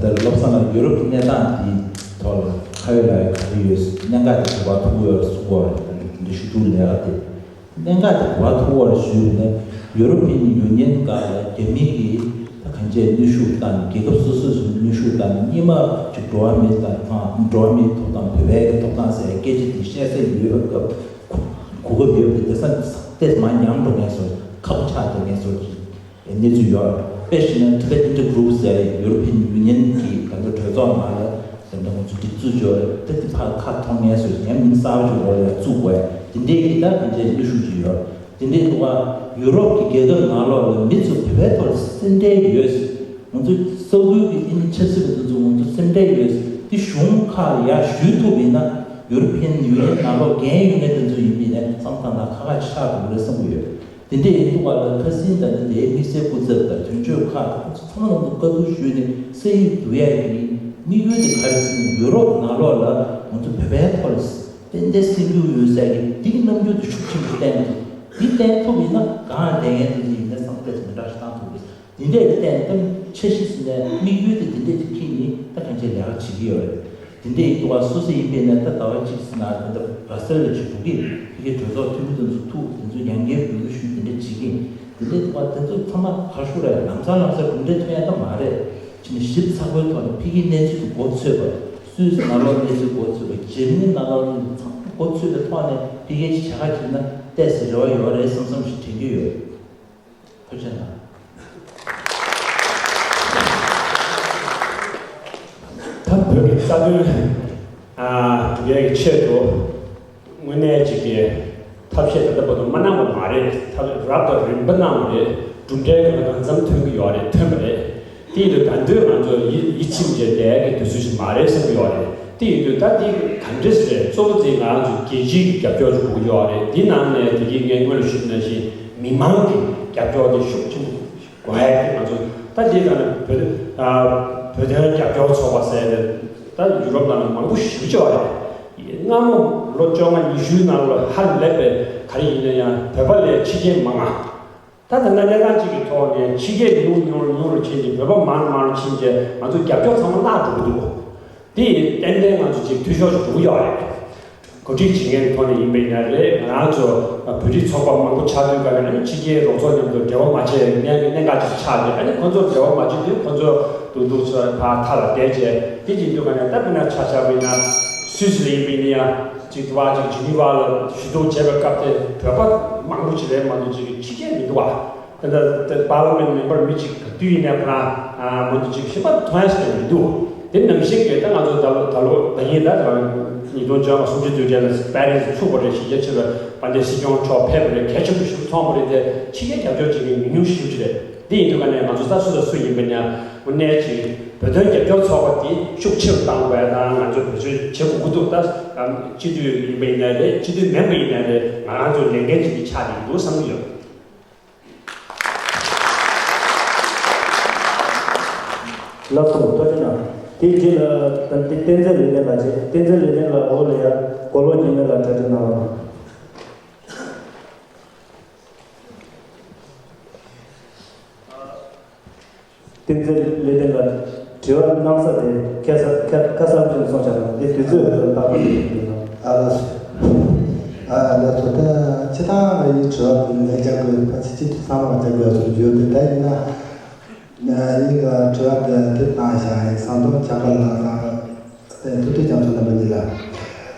ད་ལྟ་བློ་བཟང་ལགས་ཡུ་རོབ་ཀྱི་གནས་སྟངས་འདིའི་ཐོག་ལ་ཁ་ཡོད་ལག་ཡོད་ག་རེ་ཡོད། གནད་འགག་དེ་ག་པར་ཐུག་ཡོད་གསུང་གི་ཡོད་རེད། འདི་ཞུ་ཐུབ་ལས་ཀ་དེ་གནད་འགག་དེ་ག་པར་ཐུག་ཡོད་རེད་ཞུས་ཡོད་ན། ཡུ་རོ་པི་ཡན་ཡུ་ནི་ཡན་སྒང་ལ་རྒྱ་མི་གིས་ད་གང་ཅིའི་གནོན་ཤུགས་བཏང་ནས། རྒྱལ་ཁབ་སོ་སོ་སོ་གནོན་ཤུགས་བཏང་ནས། སྔོན་མ་ཅིག་འགྲོ་བ་མིའི་ཐོབ་ཐང་འགྲོ་བ་མིའི་ཐོབ་ཐང་བོད་པའི་ཐོབ་ཐང་ཟེར་སྐད་ཆ་དེ་བཤད་ས་ཡོད་པའི་སྐབས་གོ་སྐབས་ཡོད་པ་དེ་ས་ཏེ་མར་ཉམས་འགྲོ་མཁན་བཟོ། ཁ་བ་ཆག་བསྡད་མཁན་བཟོ་གི་གནས་ཚུལ་ཡོད། དཔེ་བཞག་ན་Tibet Intergroup་ཟེར་European Union་གི་ད་ལྟ་གྲོས་ཚོགས་ནང་ལ་ད་ལྟ་ང་ཚོ་སྒྲིག་འཛུགས་ཡོད་རེད། ད་དེ་ཕར་ཁ་མཐོང་མཁན་བཟོ། ཡང་མིང་གསར་པ་ཅིག་འོག་ལ་ཡང་བཙུགས་དགོས། དེ་འདྲའི་གི་ད་དེ་འདྲའི་གནོན་ཤུགས་ཅིག་ཡོད། དེ་འདྲའི་འདུག་ག་ཡུ་རོབ་ཀྱི་རྒྱལ་ཁབ་ནང་ལོགས་ལ་མི་ཚོ་བོད་པའི་ཐོག་ལ་སེམས་ཁྲལ་ཡོད། ང་ཚོ་ས་ཁུལ་གྱི་ཨ་ནི་ཆབ་སྲིད་པ་དེ་ཚོ་ང་ཚོ་སེམས་ཁྲལ་ཡོད། དེ་གཞུང་ཁག་ལ་ཡར་ཞུ་ཐུབ་པ་ཡིན་ན། European Union་ནང་ལོགས་འགན་ཡོད་མཁན་དེ་ཚོ་ཡིན་པ་ཡིན་ན་བསམ་བློ་བཏང་ན་ཁག་ཁག་ཆགས་འགྲོ་གི་རེད་བསམ་གྱི་ཡོད། དེ་འདྲ་ཡིན་དུས་ཀ་ལ་ཁ་སང་ད་ནི་དེའི་དམིགས་བསལ་སྐུ་ཚབ་དང་དོན་གཅོད་ཁག་དང་ཚང་མ་ལ་བཀའ་བསྡུར་ཞུས་ནས་ས་ཡིག་བསྡུ་ཡ་ཡིན། དམིགས་ཡུལ་དེ་ག་རེ་ཟེར་ན། ཡུ་རོབ་ནང་ལོགས་ལ་ང་ཚོ་བོད་པའི་ཐོག་ལ་ཏན་ཏན་སེམས་འགུལ་ཡོད་ས་གི་འདི་གི་རྣམ་འགྱུར་དེ་ཤུགས་ཆེན་པོ་བསྟན་འདུག་འདི་བསྟན་ཐུབ་ཡིན་ན་གང་ལ་བསྟན་ཡས་དེ་ཚོ་ཡིན་ན་བསམ་སྐད་ཆ་མི་འདྲ་ཞིག་བཏང་ཐུབ་རེད། འདི་འདྲའི་བསྟན་གཏམ་འཆར་གཞི་ཟིན་ནས་དམིགས་ཡུལ་དེ་འདི་འདྲས་ཅིག་ཁྱེར་ནས་ད་གང་ཅིའི་ལས་ཀ་བྱེད་ཀྱི་ཡོད་རེད། འདི་འདྲས་ཡིན་དུས་སོ་སོ་ཡིན་པས་ན་ད་ཟླ་བ་གཅིག་ཙམ་ནང་ད་ལྟ་བྷ་སེལ་ལ་ཅིག་འགྲོ་གི། ཕ་གིའི་གྲོས་ཚོགས་འཐུས་མི་དེ་ཚོ་ཐུག་དེ་ཚོ་ཡང་བསྐྱར་བསྡུར་ཞུས་འདི་འདྲས་བྱེད་ཀྱི་ཡིན། འདི་འདྲས་ཡིན་དུས་དེ་ཚོ་ཚང་མ་ག་རེ་ཞུ་དགོས་རེད། ལམ་སང་ལམ་སང་གྲུབ་འབྲས་ཐོན་ཡ་ད་མ་རེད། ཅིག་ནས་ཞིབ་ཚགས་པོའི་ཐོག་ནས་ཕ་གིའི་གནས་ཚུལ་དེ་མགོ་ཚོས་པ། སུད་སི་ནང་ལོགས་གནས་ཚུལ་མགོ་ཚོས་པ། འཇར་མ་ནི་ནང་ལོགས་གནས་ཚུལ་ཚང་མ་མགོ་ཚོས་པའི་ཐོག་ནས་ཕ་གིའི་ཅིག་བྱ་དགའ་བྱེད་ན་ཏོག་ཙམ་རེ་བ་ཡོད་རེད་བསམ་བསམ་ཞིག་དྲན་གྱི་ཡོད། ཐུགས་རྗེ་གནང་། ད་བོད་ཀྱི་རྩ་དོན་ཨ་སྒྲུབ་ཡས་ཀྱི་ཆེད་དུ་དངོས་གནས་ཅིག་གི་ཐབས་ཤེས་ད་ལྟ་བར་དུ་མ་གནང་བ་མ་རེད། ཐབས་རབ་དང་རིམ་པ་གནང་བ་རེད། གྲུབ་འབྲས་གང་ལ་གང་འཚམ་ཐོན་གྱི་ཡོད་རེད། ཐོན་པ་རེད། དེ་ཡིན་དུས་ད་དུང་ང་ཚོ་ཡིད་ཡིད་ཚིམ་བྱས་བསྡད་ཀྱི་དུས་ཚོད་ཞིག་མ་རེད་བསམ་གྱི་ཡོད་རེད། དེ་ཡིན་དུས་ད་འདི་ག་འདྲས་རེད། གཙོ་བོ་དེ་ང་རང་ཚོ་རྒྱལ་སྤྱིའི་གི་རྒྱབ་སྐྱོར་དགོས་ཀྱི་ཡོད་རེད། འདི་ནང་ནས་དེ་གི་ངས་སྔོན་ལ་ཞུས་ནང་བཞིན་མི་མང་གི་རྒྱབ་སྐྱོར་དེ་ཤུགས་ཆེན་པོ་དགོས་ཡ་དེ་ང་ཚོ་ད་འདི་ལྟར་ན་བོད་ཨ་བོད་དོན་རྒྱབ་སྐྱོར་ཚོགས་པ་ཟེར་ནས་ད་ཡུ་རོབ་ནང་ལ་མང་པོ་ཞེ་པོ་ཅིག་ཡོད་རེད། སྔ་མོ་ལོ་བཅོ་ལྔ་ཉི་ཤུའི་ནང་ལ་ཧ་ལས་པའི་ག་རེ་ཡིན་ན་ཡང་བོད་པ་ལས་ཕྱི་རྒྱལ་མང་ང་། ད་ལྟ་ན་གནས་སྟངས་གཅིག་གི་ཐོག་ནས་ཕྱི་རྒྱལ་ཉུང་ཉུང་ཉུང་རུ་ཕྱིན་ཏེ་བོད་པ་མང་མང་རུ་ཕྱིན་ཏེ་ང་ཚོ་རྒྱབ་སྐྱོར་ཚང་མ་བརླག་འགྲོ་གི་འདུག་འདི་ཏན་ཏན་ང་ཚོ་ཅིག་འཐུས་ཤོར་ཞིག་འགྲོ་གི་ཡོད་རེད། གོ་སྒྲིག་བྱེད་མཁན་ཐོག་ནས་ཡིན་པ་ཡིན་ན་རེད། ང་རང་ཚོ་བོད་རིགས་ཚོགས་པ་མང་པོ་ཆགས་དུས་ག་ནས་ཕྱི་རྒྱལ་རོགས་ཚོགས་མཉམ་དུ་འབྲེལ་བ་མ་བྱས་གནད་གནད་འགག་ཅིག་ཆགས་ཏེ། ཨ་ནི་ཁོ་ཚོར་འབྲེལ་བ་མ་བྱེད་དུས་ཁོ་ཚོ་སྡུག་སྡུག་ཚོ་ཕར་མཐའ་ལ་བསྡད་བྱས་དེ་ཅིག་འདུག་ག་ནས་ད་དཔེར་ན་ཆ་བཞག་པ་ཡིན་ན་སུད་སི་ལ་ཡིན་པ་ཡིན་ན་ཡང་། ཅིག་ཏུ་བ་ཅིག་ཇི་ནི་ཝ་ལ་ཞུ་གཏུག་བྱས་པའི་སྐབས་དེ་བོད་པ་མང་པོ་ཅིག་རེད་མ་གཏོགས་ཅིག་ཕྱི་རྒྱལ་མི་འདུག་བ། དེ་འདྲ་དེ་པར་ལི་མེན་མེམ་བར་མི་གཅིག་ག་དུས་ཡིན་ནའི་ཁོ་རང་མ་གཏོགས་ཅིག་གཞན་པ་མཐོང་ཡ་ཞིག་མི་འདུག་དེ་ནང་བཞིན་གྱི་ད་ང་ཚོ་ད་ལོ་ད་ལོ་ད་ཡིན་ད་ད་ཉིས་སྟོང་བཅོ་ལྔ་གསུམ་བཅུ་དུས་དྲན་ལ་པེ་རི་སི་ཚུགས་པ་རེད། གཞིས་བྱེས་ཆེ་བའི་དཔལ་ལྡན་སྲིད་སྐྱོང་མཆོག་ཕེབས་པ་རེད། གལ་ཆེན་པོ་ཞིག་མཐོང་བ་རེད་དེ། ཕྱི་རྒྱལ་རྒྱབ་སྐྱོར་བྱེད་མཁན་ཉུང་ཉུང་ཞིག་རེད། དེ་ཡིན་དུས་ག་ནས་ང་ཚོ་ད་སུ་དང་སུ་ཡིན་པ་ཡིན་ན་དངོས་གནས་ཅིག་བོད་དོན་རྒྱབ་སྐྱོར་ཚོགས་པ་དེ་ཤུགས་ཆེ་རུ་བཏང་དགོས་དང་། ང་ཚོ་བེད་སྤྱོད་བྱེད་དགོས་ཀྱི་འདུག་ད་སྤྱི་འཐུས་ཡིན་པ་ཡིན་ན་རེད། སྤྱི་འཐུས་མིན་པ་ཡིན་ན་རེད། ང་རང་ཚོ་ལས་འགན་ཅིག་གི་ཆགས་ཀྱི་འདུག་བསམ་གྱི་ཡོད། ལགས་སོ། ཐུགས་རྗེ་གནང་། དེའི་རྗེས་ལ་ད་ལྟའི་བསྟན་འཛིན་ལེགས་ལྡན་ལགས་བྱས། བསྟན་འཛིན་ལེགས་ལྡན་ལགས་འོག་ལ་ཡ་མགོ་ལོག་ཉི་མ་ལགས་གྲ་སྒྲིག་གནང་བ། བསྟན་འཛིན་ལེགས་ལྡན་ལགས་དྲི་བ་གནང་ས་དེ་ཁ་ས་ཁ་ཁ་གསལ་ཅན་གསུངས་བྱ་དང་། དེ་དུས་ཚོད་ལ་བརྟག་པ་ཡིན་ན། ཨ་ལགས་སོ། ཨ་ལགས་སོ། ད་སྤྱིར་བཏང་ང་ཡི་དྲི་བ་དེ་ལན་རྒྱག་དགོས་པ་ཚིག་གཅིག་ཏུ་ཚང་མ་རྒྱག་དགོས་སོ་ཡོད་དེ། ད་ཡིན་ན། ཡིན་ག་དྲི་བ་དེ་དེ་བཏང་བཞག་ཡིན་བསམ་འདུག་བྱམས་པ་ལགས་དང་། ཐུབ་བསྟན་རྒྱ་མཚོ་རྣམ་པ་གཉིས་ལ།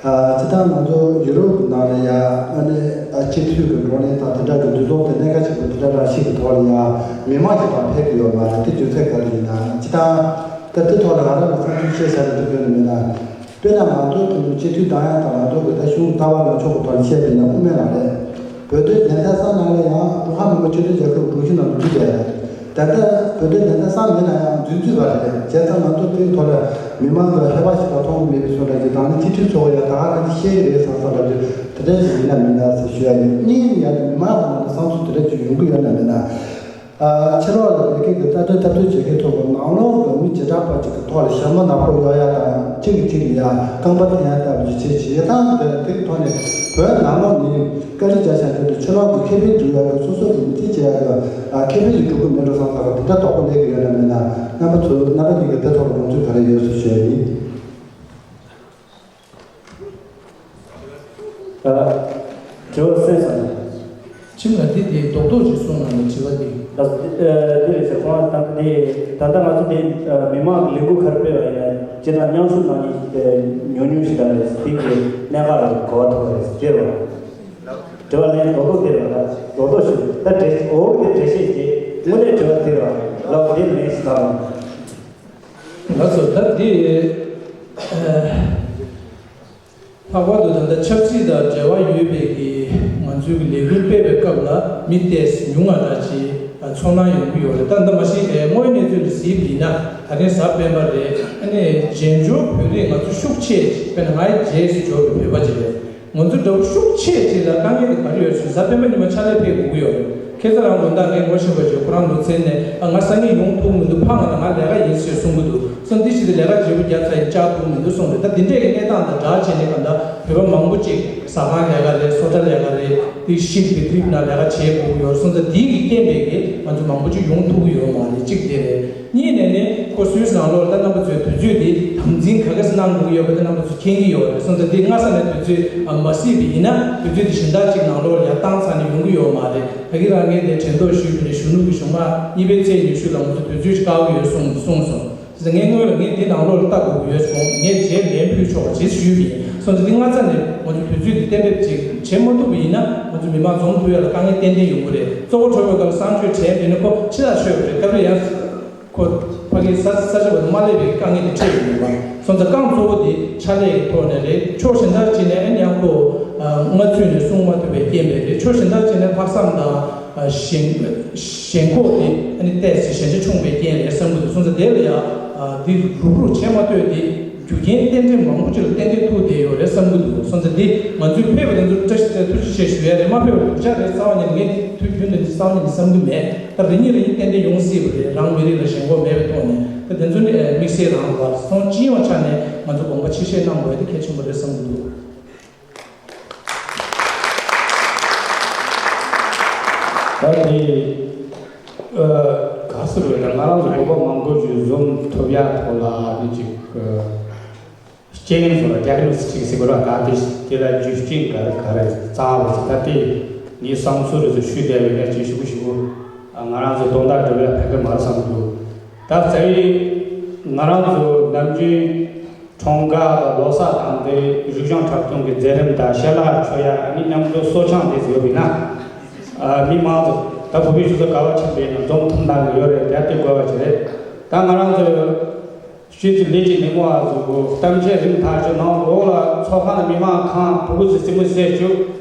ཨ་སྤྱིར་བཏང་ང་ཚོ་ཡུ་རོབ་ཀྱི་ནང་ལ་ཡ་ཨ་ནི་ཨ་སྤྱི་འཐུས་ཀྱི་བགྲོ་གླེང་དང་དེ་འདྲ་གི་འདུ་ཚོགས་དེ་གནད་འགག་ཆེན་པོ་དེ་འདྲ་རང་བཞིན་གྱི་ཐོག་ལ་ཡ་མི་མང་གི་བར་ཕེབས་ཀྱི་ཡོད་མ་རེད། དེ་རྒྱུ་མཚན་ག་རེ་ཡིན་ན། སྤྱིར་བཏང་ད་དེ་ཐོག་ལ་ང་རང་གི་བསམ་ཚུལ་བཤད་བྱ་ནས་འགྲིག་གི་ཡོད་ནི་མིན་ན། དཔེར་ན་ང་ཚོ་དེ་ནི་སྤྱི་འཐུས་བདམས་ཡག་དང་ང་ཚོ་གི་ད་གཞུང་ལྟ་བ་ལངས་ཕྱོགས་ཀྱི་ཐོག་ནས་བཤད་པ་ཡིན་ན་དབུ་མའི་ལམ་རེད། བོད་དོན་བདེན་མཐའ་གསལ་ནང་ལ་ཡང་ཀྲུང་ཧྭ་མི་དམངས་སྤྱི་མཐུན་རྒྱལ་ཁབ་ཀྱི་དྲུང་ཆེ་ནང་དུ་འཛུལ་བསྡད་ཡོད། ད་ལྟ་བོད་དོན་བདེན་མཐའ་གསལ་མེད་ན་ཡང་འཛུལ་འཛུལ་བ་རེད། བྱས་ཙང་ང་ཚོ་དེའི་ཐོག་ལ་མི་མང་གི་ཧེ་བག་ཞིག་ལ་མཐོང་གི་མེད་པའི་བཟོ་འདྲ་ཅིག་དང་ནི་སྤྱི་འཐུས་ཚོ་ཡང་ད་ག་ནང་བཞིན་བཤད་ཀྱི་རེད་བསམ་བསམ་འདྲ་ཅིག་དེ་འདྲ་ཞིག་ཡིན་ན་མིན་ན་ཟེར་ཞུ་ཡ་ཡིན། གཉིས་ནི་ཡང་མི་མང་ནང་ལ་བསམ་ཚུལ་དེ་འདྲ་ཅིག་ཡོང་གི་ཡོད་ན་མིན་ན། ཨ་ཕྱི་ལོགས་ལ་བོད་སྐད་ཀྱི་རྩ་དོན་འཐབ་རྩོད་བྱེད་མཁན་ཚོ་གི་ནང་ལོགས་ཀྱི་མི་བྱེ་བྲག་པ་ཅིག་གི་ཐོག་ལ་ཞྭ་མོ་ནག་པོ་གཡོག་ཡ་དང་། གཅིག་གིས་གཅིག་ལ་ཡ་རྐང་པ་འཐེན་ཡ་ལྟ་བུ་ཅིག་བྱེད་བྱེད་ཡ་དང་། དེ་དེའི་ཐོག་ནས་བོད་ནང་ལོགས་ནས་བཀའ་ཁྲི་བཅར་བཞིན་དུ་ཕྱི་ལོགས་ཀྱི་ཁེ་ཕན་སྒྲུབ་ཡ་གི་སོ་སོ་གི་མི་ཚེ་སྐྱེལ་ཡ་གི་ཨ་ཁེ་ཕན་ཞིག་སྒྲུབ་གི་མེད་འགྲོ་བསམ་ས་གི་དེ་འདྲ་དོགས་པ་སླེབས་ཀྱི་ཡོད་ན་མེད་ན། རྣམ་པ་ཚོ་རྣམ་པ་གཉིས་ཀྱི་དེ་ཐོག་ལ་དགོངས་ཚུལ་ག་རེ་ཡོད་ཟེར་ཞུ་ཡ་ཡིན། ཨ། དྲི་བ་གསན་སོང་། ཁྱིམ་ལ་འདི་དེ་རྡོག་རྡོག་ཅིག་གསུངས་གནང་ནས་དྲི་བ་འདི། ལགས་སོ། འདི་རེད་ཟེར་ཁོང་ལ་བཏང་། དེ་ད་ལྟ་ང་ཚོ་དེ་མི་མང་གི་ལས་འགུལ་ག་རེ་སྤེལ་བ་ཡིན་ན། སྤྱིར་བཏང་མཉམ་ཞུགས་གནང་མཁན་ཉུང་ཉུང་ཞིག་རང་རེད། དེ་གི་གནད་འགག་ལ་གོ་བ་ཐོབ་པ་རེད་ཟེར། དེ་རེད་བ། དྲི་བ་ལན་རྡོག་རྡོག་དེ་རེད་བ། རྡོག་རྡོག་ཞིག་ད་འགྲེལ། འོ་དེ་འགྲེལ་བཤད་བྱེད། དངོས་གནས་དྲི་བ་དེ་རེད་བ། ལགས་སོ། དེ་ལན་ཞིག་བཏང་རོགས། ལགས་སོ། ད་འདི་ལྷག་པར་དུ་ད་ལྟ་ཆབ་སྲིད་དང་འབྲེལ་བ་ཡོད་པའི་གི་ང་ཚོའི་གི་ལས་འགུལ་སྤེལ་བའི་སྐབས་ལ་མི་ཏོག་ཙམ་ཉུང་ང་འདྲ་ཅིག་ཚོར་སྣང་ཡོང་གི་ཡོད་རེད། ད་ལྟ་མ་གཞི་དངོས་གནས་ཚུལ་དུ་གཟིགས་པ་ཡིན་ན། ད་ཐེངས་གཟའ་སྤེན་པ་རེད། ཨ་ནི་རྗེས་འཇུག་བོད་རིགས་ང་ཚོ་ཤུགས་ཆེ་ཅིག་དཔེར་ན་ང་ཡི་རྗེས་སུ་འཇུག་པའི་བོད་པ་ཅིག་རེད། ང་ཚོ་འདྲ་བོ་ཤུགས་ཆེ་ཅིག་ལ་དཀའ་ངལ་དེ་ག་རེ་ཡོད་ཟེར་ན། གཟའ་སྤེན་པ་ཉི་མ་ཕྱག་ལས་ཕེབས་དགོས་ཀྱི་ཡོད་རེད། ཁ་སང་རང་དགོང་དག་ངས་ངོ་ཤེས་པ་ཅིག་ཁོ་རང་ལུང་ཚན་ནས། ཨ། ང་སང་ཉིན་ཡོང་ཐུབ་མི་འདུག་ཕངས་ང་ལ། ང་ལས་ཀ་ཡིན་ཟེར་གསུང་གི་འདུག་ཟེར། འདི་ཞིག་དེ་ལས་ཀ་བརྗེ་པོ་བརྒྱབ་ཚར་ཡིན། བཅར་ཐུབ་མི་འདུག་གསུངས་རེད། ད་འདི་འདྲས་ཀྱི་གནས་སྟངས་དང་སྦྲགས་བྱས་ནས་གང་ལྟར་བོད་པ་མང་པོ་ཅིག་ཟ་ཁང་ལས་ཀ་རེད། སོ་ཊ་ལས་ཀ་རེད། དེ་ཤིབ་དེ་ཁྲིབ་ན་ལས་ཀ་བྱེད་དགོས་ཀྱི་ཡོད་རེད་གསུངས་ཙང་། དེའི་གི་རྐྱེན་པས་གི་ང་ཚོ་མང་པོ་ཅིག་ཡོང་ཐུབ་ཀྱི་ཡོད་མ་རེད། གཅིག་དེ་རེད། གཉིས་ནས་ནི་ཁོ་སུད་སི་ནང་ལོགས་ལ་ད་རྣམ་པ་ཚོས་དུས་ཚོད་འདི་དམ་འཛིན་ག་གེ་སེ་གནང་དགོས་ཀྱི་ཡོད་པ་དེ་རྣམ་པ་ཚོས་མཁྱེན་གྱི་ཡོད་རེད་གསུངས་ཙང་། འདི་སྔ་ས་ནས་དུས་ཚོད་ཨ་མ་གཟིགས་པ་ཡིན་ན། དུས་ཚོད་འདི་གཞན་དག་ཅིག་ནང་ལོགས་ལ་ཡར་བཏང་ཚར་ནས་ཡོང་གི་ཡོད་མ་རེད། ད་གིན་རང་ངས་དེ་དྲན་ཐོ་ཞུས་པ་ནས་གཞོན་ནུ་གི་གཞུང་མང་གཉིས་པའི་ཚེས་ཉི་ཤུ་ལ་ང་ཚོ་དུས་ཚོད་ཅིག་བཀག་གི་ཡོད་གསུངས་གསུངས་སོང་། ཙང་ངས་སྔོན་ལ་ངས་འདི་ནང་ལོགས་ལ་ལྟ་དགོས་ཀྱི་ཡོད་སོང་། ངས་རྗེས་ལན་ཕུལ་ཆོག་པ་བྱེད་ཞུས་པ་ཡིན། སོང་ཙང་འདི་སྔ་ས་ནས་ང་ཚོ་དུས་ཚོད་འདི་གཏན་འབེབས་ཅིག་བྱེད་མ་ཐུབ་པ་ཡིན་ན། ང་ཚོ་མི་མང་འཛོམས་ཐུབ་ཡ་ལ་དཀའ་ངལ་ཏན་ཏན་ཡོང་གི་རེད། གཙོ་བོ་གྲོས་པའི་སྐབས་ལ་གསང་སྤྱོད་བྱས་པ་ཡིན་ན་ཁོ་ཕྱི་ལ་ཤོད་པ་རེད། སྐབས་རེ་ཡང་ཁོ་ཕ་གི་ས་ས་ཆ་བར་དུ་མ་སླེབས་པའི་དཀའ་ངལ་དེ་འཕྲད་ཡོང་གི་རེད་པ། སོང་ཙང་རྐང་གཙོ་བོ་དེ་ཕྱག་ལས་ཀྱི་ཐོག་ནས་རེད། ཕྱོགས་གཞན་དག་ཅིག་ནས་ཨ་ནི་ཡང་ཁོ་སྔ་ཚུད་ནས་གསུང་མ་ཐུབ་པའི་རྐྱེན་པས་རེད། ཕྱོགས་གཞན་དག་ཅིག་ནས་ལྷག་བསམ་དང་ཞེན་ཞེན་ཁོག་དེ་ཨ་ནི་ཏོག་ཙམ་ཞན་ཆ་ཆུང་བའི་རྐྱེན་རེད་བསམ་གྱི་འདུག་སོང་ཙང་དེ་ལ་ཡང་འདི་རུབ་རུབ་བྱེད་མ་ཐུབ་དེ། རྒྱུ་རྐྱེན་རྟེན་འབྲེལ་མང་པོ་ཅིག་ལ་ཏན་ཏན་ཐུག་བསྡད་ཡོད་རེད་བསམ་གྱི་འདུག་སོང་ཙང་འདི་ང་ཚོས་ཕེབས་པ་དེ་ཚོར་བཀྲ་ཤིས་བདེ་ལེགས་ཐུགས་རྗེ་ཆེ་ཞུ་ཡ་རེད། མ་ཕེབས་པར་སྡུག་ཅག་རེད་བསམ་པ་ནི་ངས་དུས་རྒྱུན་དུ་འདི་བསམ་ནི་མི་བསམ་གྱི་མེད། ད་རེ་གཉིས་རེ་གཉིས་ཏན་ཏན་ཡོང་སྲིད་པ་རེད། རང་མི་རིགས་ལ་ཞེན་ཁོག་མེད་པའི་ཐོག་ནས། ད་དེ་ཚོ་ནི་དམིགས་བསལ་རང་ལ་བབས་སོང་། སྤྱི་ཡོངས་ཆ་ནས་ང་ཚོ་དགོངས་པ་ཆེ་བཞེས་གནང་དགོས་ཡ་དེ་གལ་ཆེན་པོ་རེད་བསམ་གྱི་འདུག་ད་དེ་ཨ་ག་ཟེར་བས། ད་ང་རང་ཚོ་བོད་པ་མང་པོ་ཞིག་འཛོམས་ཐུབ་ཡ་ཐོག་ལ་ནི་ཅིག་ཨ་རྐྱེན་ངན་ཚོ་ལ་ཌི་ཡག་ནོ་སི་ཊིག་ཟེར་དགོས་ར། ད་དེ་དེ་ལ་རྒྱུ་རྐྱེན་ག་རེ་ག་རེ་རྩ་བ་ཟེར། ད་དེ་ངའི་བསམ་ཚུལ་རེ་ཚོ་ཞུས་བསྡད་པའི་ཡ་ཅིག་ཞུ་གི་ཞུ་གི་ང་རང་ཚོ་དོན་དག་འགྲུབ་ཡ་ཕན་གི་མ་རེད་བསམ་གི་འདུག་ད་རྩ་བའི་ང་རང་ཚོ་ནམ་རྒྱུན་འཁྲུངས་སྐར་དང་ལོ་གསར་དང་དེ་རིག་གཞུང་འཁྲབ་སྟོན་གྱི་མཛད་རིམ་དང་ཞལ་ལག་མཆོད་ཡ་ཨ་ནི་མཉམ་དུ་གསོལ་ཆང་དེ་ཚོ་ཡོད་པས་ན། ཨ་མི་མང་ཚོ་ད་བོད་པའི་སྤྱི་ཚོགས་ག་བ་ཕྱིན་པའི་ནང་འཛོམས་ཐུབ་གནང་གི་ཡོད་རེད། དེ་དེ་དགོས་པ་ཞིག་རེད། ད་ང་རང་ཚོ་སྤྱི་འཐུས་ལས་ཀྱི་ནི་མོ་བ་ཚོ་གཏམ་བཤད་རིམ་ཐག་ཆོད་གནང་། འོག་ལ་ཚོགས་ཁང་ནང་མི་མང་གང་ཕྲུ་གུ་ཚོ་རྩེད་མོ་རྩེ་བཅུག་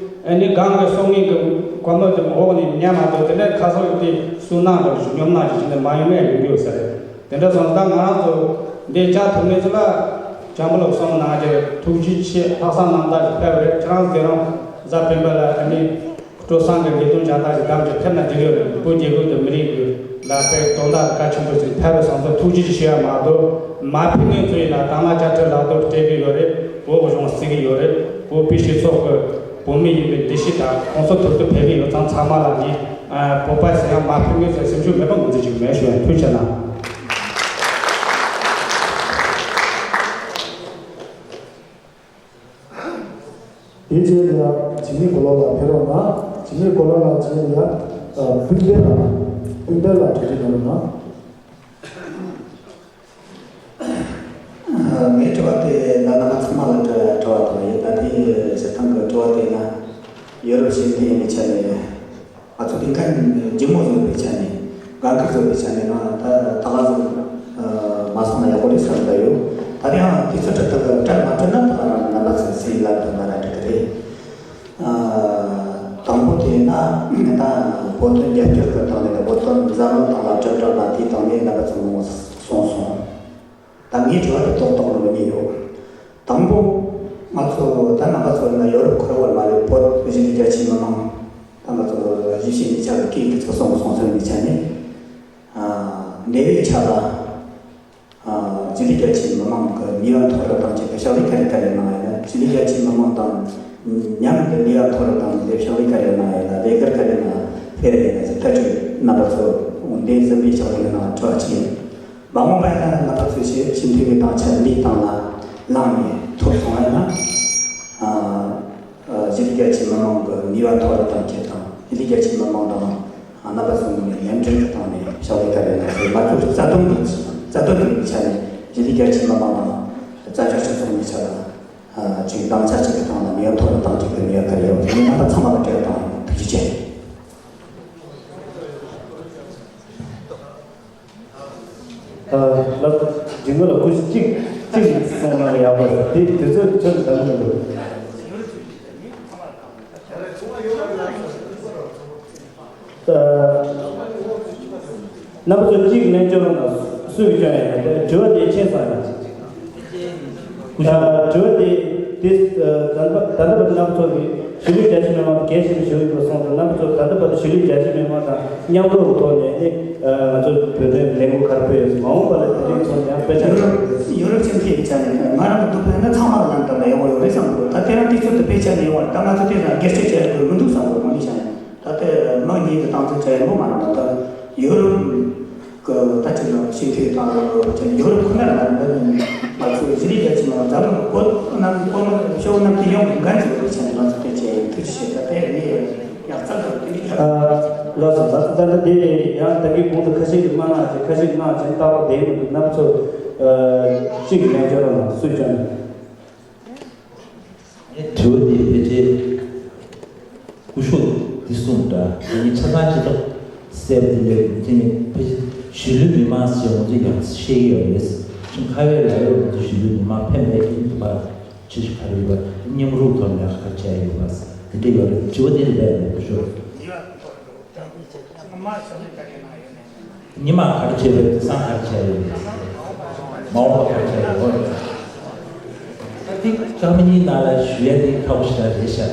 ཨ་ནི་སྒང་གི་སྲོག་ངན་གྱི་སྒོར་མོ་དེ་འོག་ནས་ཉར་མ་གཏོགས། དེ་ནས་ཁ་སང་གི་དེ་སུན་སྣང་འདྲ་བོ་ཞིག་སྙོམ་སྣང་ཞིག་བྱས་ནས་མ་ཡོང་ཡ་ཡོང་གི་ཡོད་ས་རེད། དེ་འདྲ་སོང་ཙང་ད་ང་རང་ཚོ་འདི་བཅར་ཐུབ་མཁན་ཚོ་ལ་བྱམས་པ་ལ་གསུང་གནང་རྒྱུ། ཐུགས་རྗེ་ཆེ། ལྷག་བསམ་རྣམ་དག་ཞིག་ཕེབས་རེད། ཁྱེད་རང་ཚོ་རང་གཟའ་སྤེན་པ་ལ་ཨ་ནི་སྤྲོ་བསམ་གྱི་ལས་དོན་བྱ་སྟངས་ཤིག་གདམ་གྱི་ཕེབས་ན་འགྲིག་ཡོད་རེད། བོད་རྒྱལ་ཁབ་དང་མི་རིགས་ཀྱི་ལ་ དཔེ་དོན་དག་གལ་ཆེན་པོ་ཞིག་ཐལ་བའི་བསམ་ཚུལ་ཐུགས་རྗེ་ཆེ་ཞུ་ཡ་མ་གཏོགས། མ་ཕེབས་མཁན་ཚོ་ཡིན་ན་དང་མ་བཅའ་ཁྲིམས་ལག་དེབ་སྤྲད་གི་ཡོད་རེད། བོད་གཞུང་གཟིགས་གི་ཡོད་རེད། བོད་པའི་སྤྱི་ཚོགས་ཀྱི་བོད་མི་ཡིན་པའི་འདུ་ཤེས་དང་གོང་ས་མདུན་དུ་ཕེབས་གི་ཡོད་ཙང་། ཚང་མ་ལ་ནི་བོད་པ་ཟེར་ཡང་མ་ཕེབས་མཁན་ཚོའི་སེམས་ཤུགས་མེད་པ་ངོས་འཛིན་བྱེད་ཀྱི་མེད་ཞུ་ཡ། ཐུགས་རྗེ་གནང་། དེའི་རྗེས་ལ་འཇིགས་མེད་མགོ་ལོག་ལགས་ཕེབས་རོགས་གནང་། འཇིགས་མེད་མགོ་ལོག་ལགས་རྗེས་ལ་ཨ་སྤུན་ཟླ་ལགས། སྤུན་ཟླ་ལགས་གྲ་སྒྲིག་གནང་རོགས་གནང་། ངའི་དྲི་བ་དེ་ད་རྣམ་པ་ཚང་མ་ལ་དྲི་དྲི་བ་དང་ཡིན། ད་དེ་སྤྱིར་བཏང་གི་དྲི་བ་དེ་ན་ཡོ་རོབ་ཞིག་འདི་ཡིན་པའི་ཆ་ནས། ང་ཚོ་དེ་ག་ནས་ཇི་མོ་བཟོ་བའི་ཆ་ནས། འགན་འཁུར་བཟོ་བའི་ཆ་ནས་ང་ད་ད་ག་ཟེ་མ་སོང་ན་ཡག་པོ་རེད་བསམ་ད་ཡོད། ད་ཡང་དུས་ཚོད་འཕྲོད་ཐུབ་གི་སྤྲད་མ་སྤྲད་ན་ད་རྣམ་པ་ཚོས་སེམས་ལ་དོན་པ་ར་འགྲིག་གི་རེད། དང་པོ་དེ་ན་ད་བོད་དོན་རྒྱབ་སྐྱོར་གི་སྟེང་ནས་བོད་དོན་འཛམ་གླིང་སྟེང་ལ་དྲིལ་བསྒྲགས་དང་དེའི་སྟེང་ནས་རྣམ་པ་ཚོས་མང་པོ་གསུངས་སོང་། ད་ངའི་དྲི་བ་དེ་ཏོག་ཏོག་ནང་གཉིས་ཡོད། དང་པོ། ང་ཚོ་ད་རྣམ་པ་ཚོ་ཡིན་ན་ཡོ་རོབ་ཁུལ་བར་མ་རེད། བོད་གཞིས་ལུས་རྒྱ་ཆེའི་མི་མང་ད་ང་ཚོ་གཞིས་བྱེས་གཉིས་ཆ་གི་སྐད་ཀྱི་ཚོ་སོང་གི་སོང་ཚུལ་གཉིས་ཆ་ནས། འདས་པའི་ཆ་ལ་གཞིས་ལུས་རྒྱ་ཆེའི་མི་མང་གི་ནུས་པ་མཐོ་རུ་གཏོང་ཆེད་དུ་ཕྱག་ལས་ག་རེ་ག་རེ་གནང་ཡོད་ན། གཞིས་ལུས་རྒྱ་ཆེའི་མི་མང་དང་མཉམ་དུ་ནུས་པ་མཐོ་རུ་གཏོང་ཆེད་ཕྱག་ལས་ག་རེ་གནང་ཡོད་ན། ལས་ཀ་ག་རེ་གནང་ཕེབས་ཡོད་ན་ཟེར། ཐག་གཅོད་རྣམ་པ་ཚོ་འདས་ཟིན་པའི་ཕྱག་ལས་གནང་བ་ཁག་ཅིག་ཡིན། མ་འོངས་པ་ཡིན་ན་ང་ཚོས་ཞི་ཞི་མཐུན་གྱི་དང་ཆ་ལི་སྟེང་ལ་ལངས་ནས་ཐོབ་སོང་བ་ཡིན་ན། གཞིས་ལུས་རྒྱ་ཆེའི་མི་མང་གི་ནུས་པ་མཐོ་རུ་གཏོང་ཆེད་དང་། གཞིས་ལུས་རྒྱ་ཆེའི་མི་མང་དང་རྣམ་པ་ཚོའི་ངོས་ནས་མཉམ་འབྲེལ་གྱི་སྟེང་ནས་ཕྱག་ལས་ག་རེ་གནང་ཟེར། ང་ཚོའི་རྩ་དོན་གྱི་རྩ་དོན་གྱི་ཆ་ནས་གཞིས་ལུས་རྒྱ་ཆེའི་མི་མང་དང་བཙན་བྱོལ་སྤྱི་ཚོགས་གཉིས་ཆ་ལ་ཅིག་དང་ཆ་གཅིག་གི་སྟེང་ལ་ནུས་པ་མཐོ་རུ་གཏོང་ཆེད་ཀྱི་ནུས་པ་ག་རེ་ཡོད་མེད་རྣམ་པ་ཚང་མ་ལ་འབྲེལ་བ་དང་ཐུགས་རྗེ་ཆེ། ལགས། འཇིགས་མེད་ལགས་སྐུ་མཁྱེན་གཅིག་གཅིག་གསུངས་ན་ཡག་པོ་རེད། དེ་དུས་ཚོད་ཁྱོད་ལ་ད་ནི་མི་འདུག་རྣམ་པ་ཚོ་གཅིག་ལན་བཅོལ་རོགས་གནང་། སུས་བཅོལ་ཡང་ཡིན། དྲི་བ་དེ་མཁྱེན་སོང་ཡང་། ད་དྲི་བ་དེ་དེ་ད་ལྟ་ད་ལྟ་བར་རྣམ་པ་ཚོ་གིས་གཞིས་ལུས་རྒྱ་ཆེ་མི་མང་གལ་ཆེན་པོ་ཞིག་ཡིན་པ་སོང་ཙང་། རྣམ་པ་ཚོ་ད་ལྟ་བར་དུ་གཞིས་ལུས་རྒྱ་ཆེ་མི་མང་དང་མཉམ་རུབ་ཐོག་ནས་ནི་ང་ཚོ་བོད་དོན་ལས་འགུལ་ག་རེ་སྤེལ་ཡོད། མ་འོངས་པ་ལ་དེ་རིང་སོང་ཡང་སྤེལ་ཆ་ཡོད་རེད། ཡོ་རོབ་ཁྱིམ་མཚེས་ཀྱི་ཆ་ནས་ང་རང་གི་འདུག་ཕན་ན་ཚང་མ་ལ་ལན་བཏབ་ན་ཡག་པོ་ཡོད་རེད་བསམ་གི་འདུག་ད་དེ་རིང་དུས་ཚོད་དེ་དཔེ་ཆ་ནས་ཡོང་བ་རེད། ད་ང་ཚོ་དེ་ལ་སྒེར་གཅོད་བྱེད་ཡག་མི་འདུག་བསམ་གི་འདུག་ང་མི་ཤ་ཡང་། ད་ལྟའི་མི་གཉིས་ཀྱི་སྟངས་འཛིན་བྱ་ཡག་མོ་མ་རེད། ད་ལྟ་ཡོ་རོབ་ཀྱི་ད་ཅིག་ལ་ཞི་མཐུན་དང་ཡོ་རོབ་ཁོ་ན་ལ་ང་ཚོ་གཞིས་ལུས་རྒྱ་ཆེ་མི་མང་འཛམ་གླིང་གི་བོད་རྣམས་ཀྱི་བོད་མི་ཤོག་རྣམས་ཀྱི་ཡོང་གི་འགན་ཚུལ་བྱས་ནས་ང་ཚོ་དེ་བྱས་ཐུགས་རྗེ་ཆེ། ད་ལྟའི་ངས་ཡག་རྩ་དང་དེ་འདྲའི་ལགས་སོ། ད་ད་ལྟ་དེ་ཡང་ད་གིན་གོང་དུ་ཁ་ཤས་ཀྱིས་གནང་གནང་བྱས། ཁ་ཤས་ཀྱིས་གནང་བྱས་རྟག་པར་བསྡད་ཡོང་གི་འདུག་རྣམ་པ་ཚོ་གཅིག་གིས་ལན་བརྒྱབ་རོགས་གནང་། སུས་བརྒྱབ་ན། ངས་དྲི་བ་འདི་ཕལ་ཆེར་སྐུ་ཞབས་འདི་གསུངས་འདྲ། ངས་ཆ་ཚང་ཅི་ཐོག་གསལ་པོ་འདི་ལས་དེ་ནི་ཕལ་ཆེར་གཞིས་ལུས་མི་མང་ཞེས་ང་ཚོས་ཡང་བཤད་ཀྱི་ཡོད་རེད། ཁྱིམ་ཁ་བའི་ལ་ཡོད་ང་ཚོ་གཞིས་ལུས་མི་མང་ཕན་མེད་ཀྱི་འདུག་པ། ཅི་ཞིག་ག་རེ་ཡོད་པ། མཉམ་རུབ་ཐོག་ལས་ཀ་ག་རེ་བྱས་ཡོད་པ། དེ་འདྲ་ཡོད་རེད། དྲི་བ་འདི་རེད་པས་སྐུ་ཞབས། ཉི་མ་ག་རེ་བྱས་པའི་དེང་སང་ག་རེ་བྱས་ཡོད། མ་འོངས་པ་ག་རེ་བྱས་ཡོད། ད་འདི་སྐར་མ་གཉིས་ནང་ལ་ཞུ་ཡ་འདི་ཁག་པོ་ཞེ་དྲག་རེད་ཤག་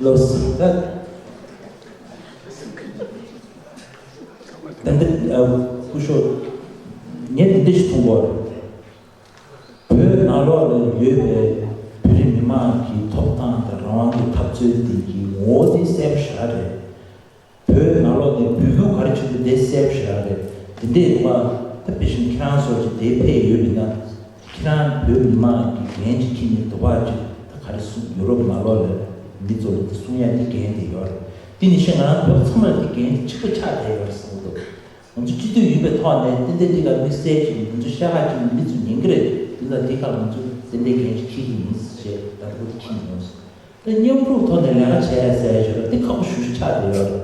ལགས་སོ། ད་ད་འདི་སྐུ་ཞབས་ངས་འདི་འདྲ་ཞིག་མཐོང་གི་ཡོད་རེད། བོད་ནང་ལོགས་ལ་ཡོད་པའི་བོད་རིགས་མི་མང་གི་ཐོབ་ཐང་དང་རང་དབང་གི་འཐབ་རྩོད་འདི་གི་ངོ་བོ་དེ་གསལ་པོ་ཞེ་དྲག་རེད། བོད་ནང་ལོགས་ནས་འབོད་སྐུལ་ག་རེ་བྱེད་དགོས་དེ་གསལ་པོ་ཞེ་དྲག་རེད། དེ་འདྲ་ཡིན་པ་ད་དཔེ་བཞིན་ཁྱེད་རང་ཚོ་ཅིག་དེ་ཕེབས་ཡོད་པ་ཡིན་ན། ཁྱེད་རང་བོད་མི་མང་གི་འགན་ཅིག་འཁྱེར་ནས་འདུག་པ། ཅིག་ད་ག་རེ་གསུང་། ཡུ་རོབ་ནང་ལོགས་ལ་མི་ཚོ་ལ་དེ་གསུང་ཡ་དེ་འགན་དེ་ཡོད་རེད། དེ་ནི་ཤེས། ང་རང་བོད་པ་ཚང་མ་ལ་དེ་འགན་དེ་གཅིག་པ་ཆགས་བསྡད་ཡོད་རེད་བསམ་གྱི་འདུག་ང་ཚོ་སྤྱི་འཐུས་ཡིན་པའི་ཐོག་ནས་ཏན་ཏན་དེ་ལ་དམིགས་བསལ་གྱིས་ང་ཚོ་ཤ་ཁྲག་གཅིག་མི་ཚོ་ཉན་གྱི་རེད། དེ་ལ་དེ་ཁག་ང་ཚོ་ཏན་ཏན་འགན་ཅིག་འཁྱེར་གྱི་ཡིན་ཞེས་ད་ལྟ་བར་དུ་འཁྱེར་མྱོང་སོང་། དེ་མཉམ་རུབ་ཐོག་ནས་ལས་ཀ་བྱས་ཟེར་ཞོར་དེ་ཁག་པོ་ཞེ་པོ་ཆགས་བསྡད་ཡོད་རེད།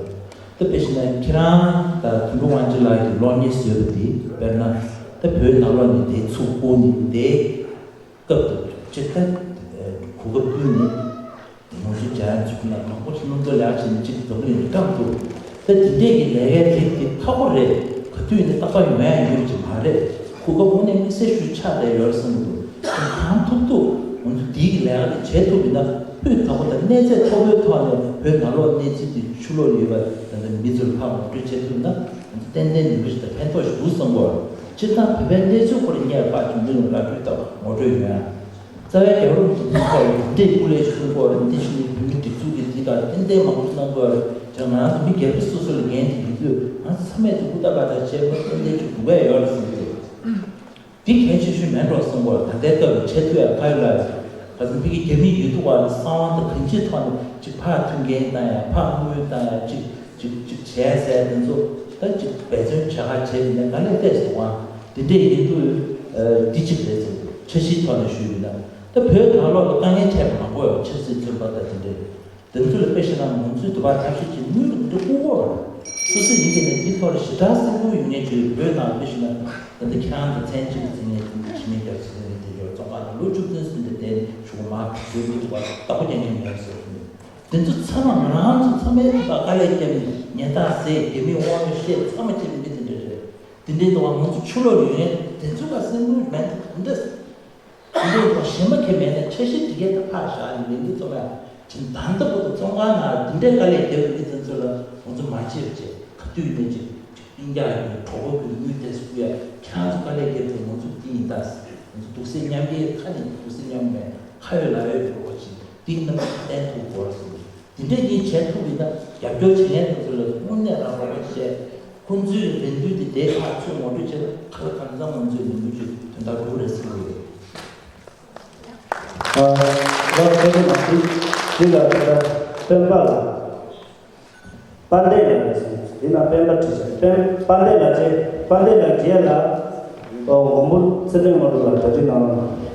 དེ་དཔེ་བཞིན་ན་ཁྱེད་རང་དང་དོན་གྲུབ་དབང་ཕྱུག་ལགས་ཀྱིས་གློག་བརྙན་བཟོས་པ་དེ་དཔེར་ན་ད་བོད་ནང་ལོགས་ནས་དེ་ཚུར་བསྐུར་ནས་དེ་སྐབས་དུ་ཅིག་ད་གོ་སྐབས་བསྐུར་ནས་ང་ཚོ་ ཡང་ཚུགས་ན་མང་པོ་ཞིག་སྣུམ་ཚོ་ལེགས་ཆེ་ནས་གཅིག་འཛོམས་ལས་ཀྱི་སྐབས་འདུག་ད་དེ་འདྲས་ཀྱི་ལས་ཀའི་རིགས་དེ་ཁག་པོ་རེད། ག་དུས་ནས་རྟག་པར་ཡོང་ཡ་ཡོད་ཀྱི་མ་རེད། གོ་སྐབས་དངོས་གནས་དམིགས་བསལ་ཞིག་ཆགས་བསྡད་ཡོད་བསམ་གྱི་འདུག་གང་ཐུབ་ཐུབ་ང་ཚོ་འདིའི་གི་ལས་ཀ་དེ་བྱེད་ཐུབ་ཡིན་ན། ཧུད་ཐག་པོ་དང་གནས་ཚད་མཐོ་པོའི་ཐོག་ནས་བོད་ནང་ལོགས་གནས་ཚུལ་དེ་ཕྱི་ལོགས་ཡོད་པ་ད་ལྟ་མི་ཚོར་ཕར་ངོ་སྤྲོད་བྱེད་ཐུབ་ན། ང་ཚོ་ཏན་ཏན་ནུས་པ་ཞིག་དང་ཕན་ཐོགས་ཤིག་འདུག་བསམ་གྱི་ཡོད། སྤྱིར་བཏང་བོད་པའི་གནས་ཚུལ་སྐོར་སྙན་པ་ཅིག་མི་ལ་བཀའ་འཁྲོལ་དང་ངོ་སྤྲོད་ཡོད་ཡ། རྩ་བའི་རྒྱལ་བ་རིན་པོ་ཆེ་འདི་ཐོག་ལ་འདི་འདྲའི་སྐུ་ལས་ཆེན་པོ་འདི་ཕྱི་ནས་བོད་མི་སྒྲིག་འཛུགས་ཀྱི་འདི་དང་ཏན་ཏན་མང་པོ་གནང་དགོས་རེད། ཅང་ང་རང་ཚོ་མི་སྒེར་པ་སོ་སོ་ལ་འགན་དེ་ཡིན་དུས་ང་ཚོ་ཚང་མས་དེ་ཧུར་ཐག་པ་དང་བྱས་པ་ཏན་ཏན་ཅིག་དགོས་ཡ་ཡོད་རེད་བསམ་གྱི་འདུག་འདི་གལ་ཆེ་ཤོས་མེད་འགྲོ་བསམ་གྱི་ཡོད། ད་ལྟའི་སྐབས་ལ་བྱེད་ཐུབ་ཡ་ག་ཡོད་ལ། ག་ཚོད་མི་གི་རྒྱ་མི་ཡོད་དུས་བར་ལ་གསང་བ་དང་གང་ཅིའི་ཐོག་ནས་ཅིག་ཕར་མཐུན་རྐྱེན་བཏང་ཡ་ཕར་དངུལ་བཏང་ཡ་ཅིག་ཅིག་ཅིག་བྱས་ཟེར་དེ་ཚོ་ད་ཅིག་འབད་བརྩོན་བྱ་ག་བྱས་ཡིན་ན་ག་ལས་བལྟས་སོང་ཨ། དེ་འདྲས་ཡིན་དུས་འདི་གཅིག་རེད་ཟེར་འདུག་འཆར་གཞིའི་ཐོག་ནས་ཞུས་ཡིན་ན་ད་བོད་ནང་ལོགས་ལ་དཀའ་ངལ་འཕྲད་པ་མང་པོ་ཡོད། ཆབ་སྲིད་བཙོན་པ་དང་དེ་འདྲས་དེ་ཚོ་ལ་དཔེ་བཞག་ན་ང་ཚོས་དུ་བ་ཐབས་ཤེས་ཀྱིས་དངུལ་འདི་དབུལ་བོ་རེད། སོ་སོ་ཡིན་གྱི་ནས་འདི་ཐོག་ལ་ཞེ་དྲག་སེམས་ཁུར་ཡོད་མཁན་ཅིག་རེད། བོད་ནང་དཔེ་བཞག་ན་ད་ལྟ་ཁྱེད་རང་དང་མཚན་གཅིག་ལ་འཛིན་མཁན་དེ་འདྲ་ཕྱི་མི་རྒྱབ་ཕྱི་མི་དེ་འདྲ་བཙོན་ཁང་ནང་ལོ་བཅུ་བདུན་ཟིན་ཏེ་དེ་ནས་གཞུག་གུ་མར་བྲོས་མི་ཐུབ་པ་བདག་པོ་རྒྱག་མཁན་མེད་ཟེར་གྱི་འདུག་དེ་ཚོ་ཚང་མ་ང་རང་ཚོ་ཚང་མའི་ཐོག་དཀའ་ལས་བརྒྱབ་ནས་ཉེན་བརྡ་ཟས་རྒྱ་མིའི་དབང་དུ་བཤད་ཚང་མ་བྱེད་པའི་མི་དེ་འདྲ་རེད། དེ་འདྲའི་ཐོག་ང་ཚོ་ཕྱི་ལོགས་ལ་ཡོད་མཁན་དེ་ཚོ་ལ་སེམས་ཁུར་མེད་ན་ག་འདྲ། དེ་འདྲའི་ཐོག་གཞན་པ་གང་མེད་ན་འཆར་གཞི་དེ་གའི་ཐོག་ཕར་བཞག་ནས་ལས་འགུལ་རྩོམ་ཡ་ཅིག་ད་ལྟ་བར་དུ་བཙོན་ཁང་ནང་དེ་འདྲའི་དཀའ་ལས་བརྒྱབ་པའི་མི་དེ་ཚོ་ལ་ང་ཚོ་མ་བྱེད་པ་བྱས་ག་དུས་ཡིན་ནའི་ཅིག་ཅིག་སྤུན་ཀྱག་ཡིན་གྲོགས་པོ་གི་དངུལ་དེ་ཚོ་ཕུལ་ཡ་ཁྱེད་རང་ཚོ་དཀའ་ལས་བརྒྱབ་ཚེ་ང་ཚོ་འདི་ཡིན་ད་ང་ཚོ་སྡུག་སེམས་མཉམ་སྐྱེད་ཁ་ནས་སྡུག་སེམས་མཉམ་མེད་ཁ་ཡོད་ལག་ཡོད་ཀྱི་རོགས་པ་བྱེད། འདི་རྣམ་པ་བསྟན་ཐུབ་དགོས་ཟེར། འདི་འདྲས་ཀྱིས་བྱེད་ཐུབ་པ་ཡིན་ན་རྒྱབ་སྐྱོར་བྱེད་མཁན་དེ་ཚོ་ལ་དངོས་གནས་རང་རོགས་པ་བྱས། ཁོང་ཚོའི་རེ་འདུན་དེ་དེ་ཁག་ཚོས་ངོ་སྤྲོད་བྱས་ན་ཁ་ལ་གང་འཚམ་ང་ཚོས་ལས་འགུལ་ཅིག་དོན་དག་སྒྲུབ་རེད་བསམ་གྱི་ཡོད། ཨ། ལགས་སོ། ལགས་སོ། འདི་ལ་ད་ལྟ་སྤེན་པ་ལགས། དཔལ་ལྡན་ལགས་རེད་ཟེར། འདི་ན་སྤེན་པ་བྲིས་ཤག་སྤེན། དཔལ་ལྡན་ལགས་ཀྱིས། དཔལ་ལྡན་ལགས་རྒན་ལགས། ཨོ། མགོན་པོ་ཚེ་བརྟན་དངོས་གྲུབ་ལགས་གྲ་སྒྲིག་གནང་རོགས་གནང་།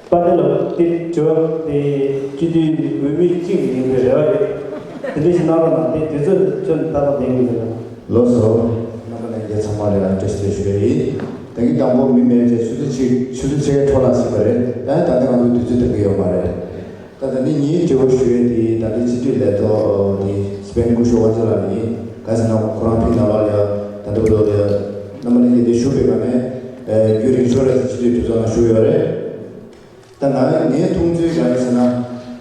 དཔལ་ལྡན་ལགས་དེ་དྲི་བ་དེ་སྤྱི་འཐུས་འོས་མི་གཅིག་ཡིན་པའི་རེ་བ་ཡོད། དེ་འདྲ་ཞིག་གནང་རོགས་གནང་། དེ་དུས་ཚོད་ཁྱོན་ནས་ཏག་ཏག་ལྡན་གྱི་འདུག་ལགས་སོ། རྣམ་པ་ལྷན་རྒྱས་ཚང་མ་ལ་ཡང་བཀྲ་ཤིས་བདེ་ལེགས་ཞུ་ཡ་ཡིན། ད་གིན་དང་པོ་མི་མེད་ཅེས་ཆུ་ཚོད་ཕྱེད་ཆུ་ཚོད་ཕྱེད་ཀའི་འཕྲོ་ལ་ཟིན་པ་རེད། ཡང་ད་ལྟ་ང་ཚོ་དུས་ཚོད་འདང་གི་ཡོད་མ་རེད། ད་ད་ནི་ངའི་དྲི་བ་ཞུ་ཡས་དེ་ད་ལྟའི་སྤྱི་འཐུས་ལས་ཐོག་དེ་སྤེན་སྐུ་ཞབས་དབང་ཆེན་ལགས་ཡིན། ག་ཟེར་ན་ཁོ་རང་ཕྱི་ནང་ལ་ཡ་ད་ལྟ་བར་དུ་ཡ་རྣམ་པ་ལྷན་རྒྱས་འདིར་བཞུགས་པའི་སྒང་ནས་རྒྱུན་རིང་ཤོས་རེད། སྤྱི་འཐུས་གྲོས་ཚོགས་ནང་བཞུགས་ཡོད་རེད། ད་ང་ངའི་མཐོང་ཚུལ་ག་རེ་ཟེར་ན།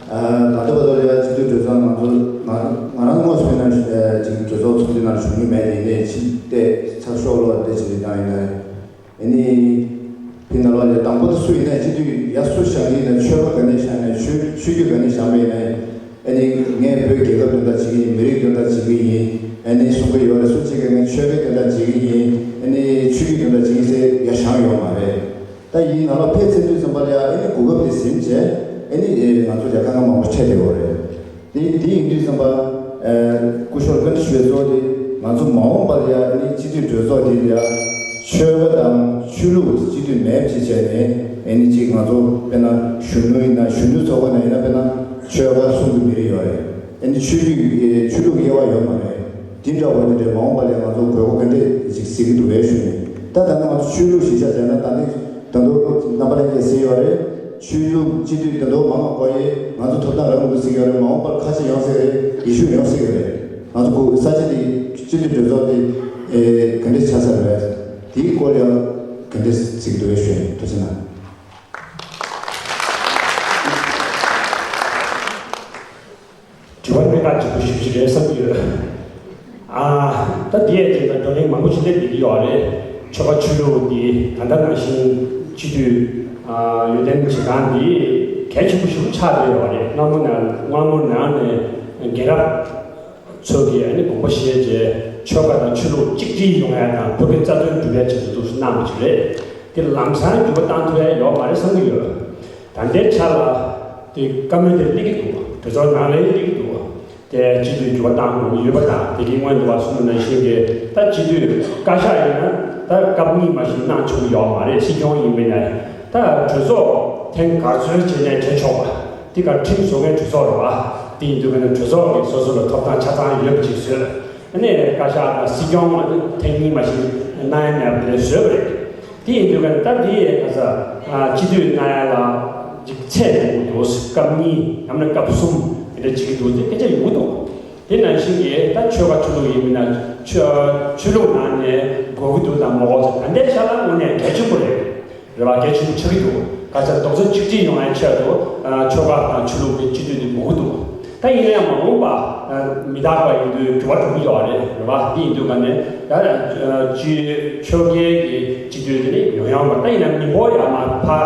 ད་ལྟ་བར་དུ་ཡ་སྤྱི་འཐུས་གྲོས་ཚོགས་ནང་ཚོ་ང་ང་རང་དངོས་སུ་ཕེབས་ན་ཅིག་གྲོས་ཚོགས་ཚོགས་འདུ་ནང་བཞུགས་མྱོང་མེད། དེ་ཡིན་ནའི་ཕྱི་བལྟས་ཚགས་ཤོག་ཀློག་བལྟས་བྱས་ནས་བཏང་ཡིན་ན། ཨ་ནི། ཕི་ནང་ལོགས་ལ་དང་པོ་དེ་སུ་ཡིན་ན་སྤྱི་འཐུས་ཡ་སུ་བཞེངས་ཀྱི་ཡིན་ན། ཆོལ་ཁ་ག་ནས་བཞེངས་ནས་ཆོས་ཆོས་བརྒྱུད་ག་ནས་བཞེངས་པ་ཡིན་ན། ཨ་ནི་ངས་བོད་རྒྱལ་ཁབ་དོན་དག་བྱེད་ཀྱི་ཡིན། མི་རིགས་དོན་དག་བྱེད་ཀྱི་ཡིན། ཨ་ནི་གསུང་གི་ཡོད་རེད། སུ་གཅིག་གིས་ངས་ཆོལ་ཁའི་དོན་དག་བྱེད་ཀྱི་ཡིན། ཨ་ནི་ཆོས་བརྒྱུད་དོན་དག་བྱེད་ཀྱི་ཡིན་ཟེར་ཡ་བཞེངས་ཡོད་མ་རེད། ད་ཡིན་ནང་ལོགས་ཕེབས་ཚར་དུས་ཙམ་པ་ལ་ཡ་ཨ་ནི་གོ་སྐབས་དེ་ཟིན་བྱས་ཨ་ནི་ང་ཚོ་ལ་དཀའ་ངལ་མང་པོ་འཕྲད་བསྡད་ཡོད་རེད། དེ་དེ་ཡིན་དུས་ཙམ་པ། ཨ། སྐུ་ཞབས་བཀའ་འདྲི་ཞུ་བའི་གཙོ་བོ་དེ་ང་ཚོ་མ་འོངས་པ་ལ་ཡ་ཨ་ནི་སྤྱི་འཐུས་གྲོས་ཚོགས་དེ་ལ་ཡ་ཆོལ་ཁ་དང་ཆོས་ལུགས་སྤྱི་འཐུས་མེད་པ་ཅིག་བྱས་ནས་ཨ་ནི་གཅིག་ང་ཚོ་དཔེར་ན་གཞོན་ནུ་ཡིན་ན་གཞོན་ནུ་ཚོགས་པ་ནང་ཡིན་ན་དཔེར་ན་ཆོལ་ཁ་གསུམ་གྱི་མི་རིགས་ཡོད་རེད། ཨ་ནི་ཆོས་བརྒྱུད་ཆོས་ལུགས་དབྱེ་བ་ཡོད་མ་རེད། དེ་འདྲ་བ་དེ་འདྲའི་མ་འོངས་པ་ལ་ཡ་ང་ཚོ་དགོས་མཁོ་ག་འདྲས་ཅིག་གཟིགས་ཀྱི་འདུག་གས་ཞུ་ནས། ད་ད་ནི་ང་ཚོ་ཆོས་ལུགས་གཞིར་བཞག་བྱས་ན་ད་ནི་ད་དུང་རྣམ་པ་ལྷན་རྒྱས་གཟིགས་ཡོད་རེད། ཆོས་ལུགས་སྤྱི་འཐུས་ད་དུང་མང་བ་བསྐོ་ཡས་ང་ཚོ་ཐོབ་ཐང་རག་མི་འདུག་ཟེར་གྱི་ཡོད་རེད། མ་འོངས་པར་ཁ་ཕྱེ་ཡོང་སྲིད་རེད། ཡེ་ཤུ་ཡོང་སྲིད་ཀྱི་རེད། ང་ཚོ་ཁོ་ས་ཆ་དེ་སྤྱི་འཐུས་གྲོས་ཚོགས་དེ་ཨེ་ག་འདྲས་ཆགས་ས་རེད། དེའི་སྐོར་ཡང་ག་འདྲས་གཟིགས་འདུག་གས་ཞུ་ཡིན། ཐུགས་རྗེ་གནང་། དྲི་བ་གནད་འགག་ཆེན་པོ་ཞེ་པོ་ཅིག་རེད་བསམ་གྱི་ཡོད། ཨ། ད་འདི་ཡས་དེ་ད་བགྲོ་གླེང་མང་པོ་ཞིག་སླེབས་བསྡད་ཀྱི་ཡོད་རེད། ཆོལ་ཁ་ཆོས་ལུགས་འདི་ད་ལྟ་ནང་བཞིན་སྤྱི་འཐུས་ཨ་འོས་འདེམས་བྱེད་སྟངས་འདི་གལ་ཆེན་པོ་ཞིག་ཆགས་བསྡད་ཡོད་རེད། སྔ་མོ་ནས་སྔ་མོ་ནང་ནས་རྒན་རབས་ཚོ་གིས་ཨ་ནི་དགོངས་པ་བཞེས་རྗེས་ཆོལ་ཁ་དང་ཆོས་ལུགས་གཅིག་སྒྲིལ་ཡོང་ཡ་དང་བོད་ཀྱི་རྩ་དོན་སྒྲུབ་ཡ་ཆེད་དུ་འདུག་སེ་གནང་བ་ཅིག་རེད། དེ་ལམ་སང་འགྱུར་བ་བཏང་ཐུབ་ཡ་ཡོད་མ་རེད་བསམ་གྱི་ཡོད། ད་ལྟའི་ཆ་ལ་དེ་བཀའ་མོལ་དེ་སླེབས་ཀྱི་འདུག་གྲོས་ཚོགས་ནང་ལ་སླེབས་ཀྱི་འདུག་དེ་སྤྱི་འཐུས་འགྱུར་བ་བཏང་དགོས་ཀྱི་ཡོད་པ་དང་། དེ་གི་སྔོན་དུ་བ་གསུངས་པ་ནང་བཞིན་གྱི་ད་སྤྱི་འཐུས་བཀའ་ཤག་ཡིན་ན་ད་སྐབས་གཉིས་མ་ཞིག་གནང་ཆོག་གི་ཡོད་མ་རེད། སྲིད་སྐྱོང་ཡིན་པ་ཡིན་ན། ད་གྲོས་ཚོགས་ཐེངས་ག་ཚོད་བྱས་ནས་བྱེད་ཆོག་པ་དེ་ག་ཁྲིམས་བཟོ་མཁན་གྲོས་ཚོགས་རེད་བ། དེ་ཡིན་དུས་ག་ནས་གྲོས་ཚོགས་ཀྱི་སོ་སོ་ལ་ཐོབ་ཐང་ཆ་ཚང་ཡོད་པ་ཅིག་བཟོས། ཨ་ནི་བཀའ་ཤག་དང་སྲིད་སྐྱོང་ཐེངས་གཉིས་མ་ཞིག་གནང་ཡ་མེད་པ་དེ་བཟོས་པ་རེད། དེ་ཡིན་དུས་ཀ་ད་དེ་ཡི་ག་ས་སྤྱི་འཐུས་གནང་ཡ་ལ་ཅིག་ཚད་ཡོང་གི་འདུག་སྐབས་གཉིས་ཡང་ན་སྐབས་གསུམ་དེ་འདྲ་བྱེད་ཀྱི་འདུག་དེ་སྐད་ཆ་ཡོང་གི་འདུག་དེ་ནང་བཞིན་གྱི་ད་ཆོལ་ཁ་ཆོས་ལུགས་ཡིན་མིན་ན་ཆོས་ཆོས་ལུགས་ནང་ནས་དགོས་ཀྱི་འདུག་དང་མ་དགོས་ད་ལྟའི་ཆ་ལ་དངོས་གནས་གལ་ཆེན་པོ་རེད། རེ་བ་གལ་ཆེན་པོ་ཆགས་ཀྱི་འདུག་ག་ཚོད་རྡོག་རྩ་གཅིག་སྒྲིལ་ཡོང་བའི་ཆེད་དུ་ཨ་ཆོལ་ཁ་དང་ཆོས་ལུགས་ཀྱི་སྤྱི་འཐུས་འདི་དགོས་ཀྱི་འདུག་ད་ཡིན་ན་ཡང་མ་འོངས་པ་ཨ་མི་རྟག་པ་ཡིན་དུས་འགྱུར་བ་འགྲོ་གི་ཡོད་རེད། རེད་བ། འདི་ཡིན་དུས་ག་ནས་ད་ཨ་སྤྱི་ཆོལ་ཁའི་གི་སྤྱི་འཐུས་དེ་ནི་ཡོང་ཡོང་བ་ད་ཡིན་ན་མི་འབོར་ཡར་མར་འཕར་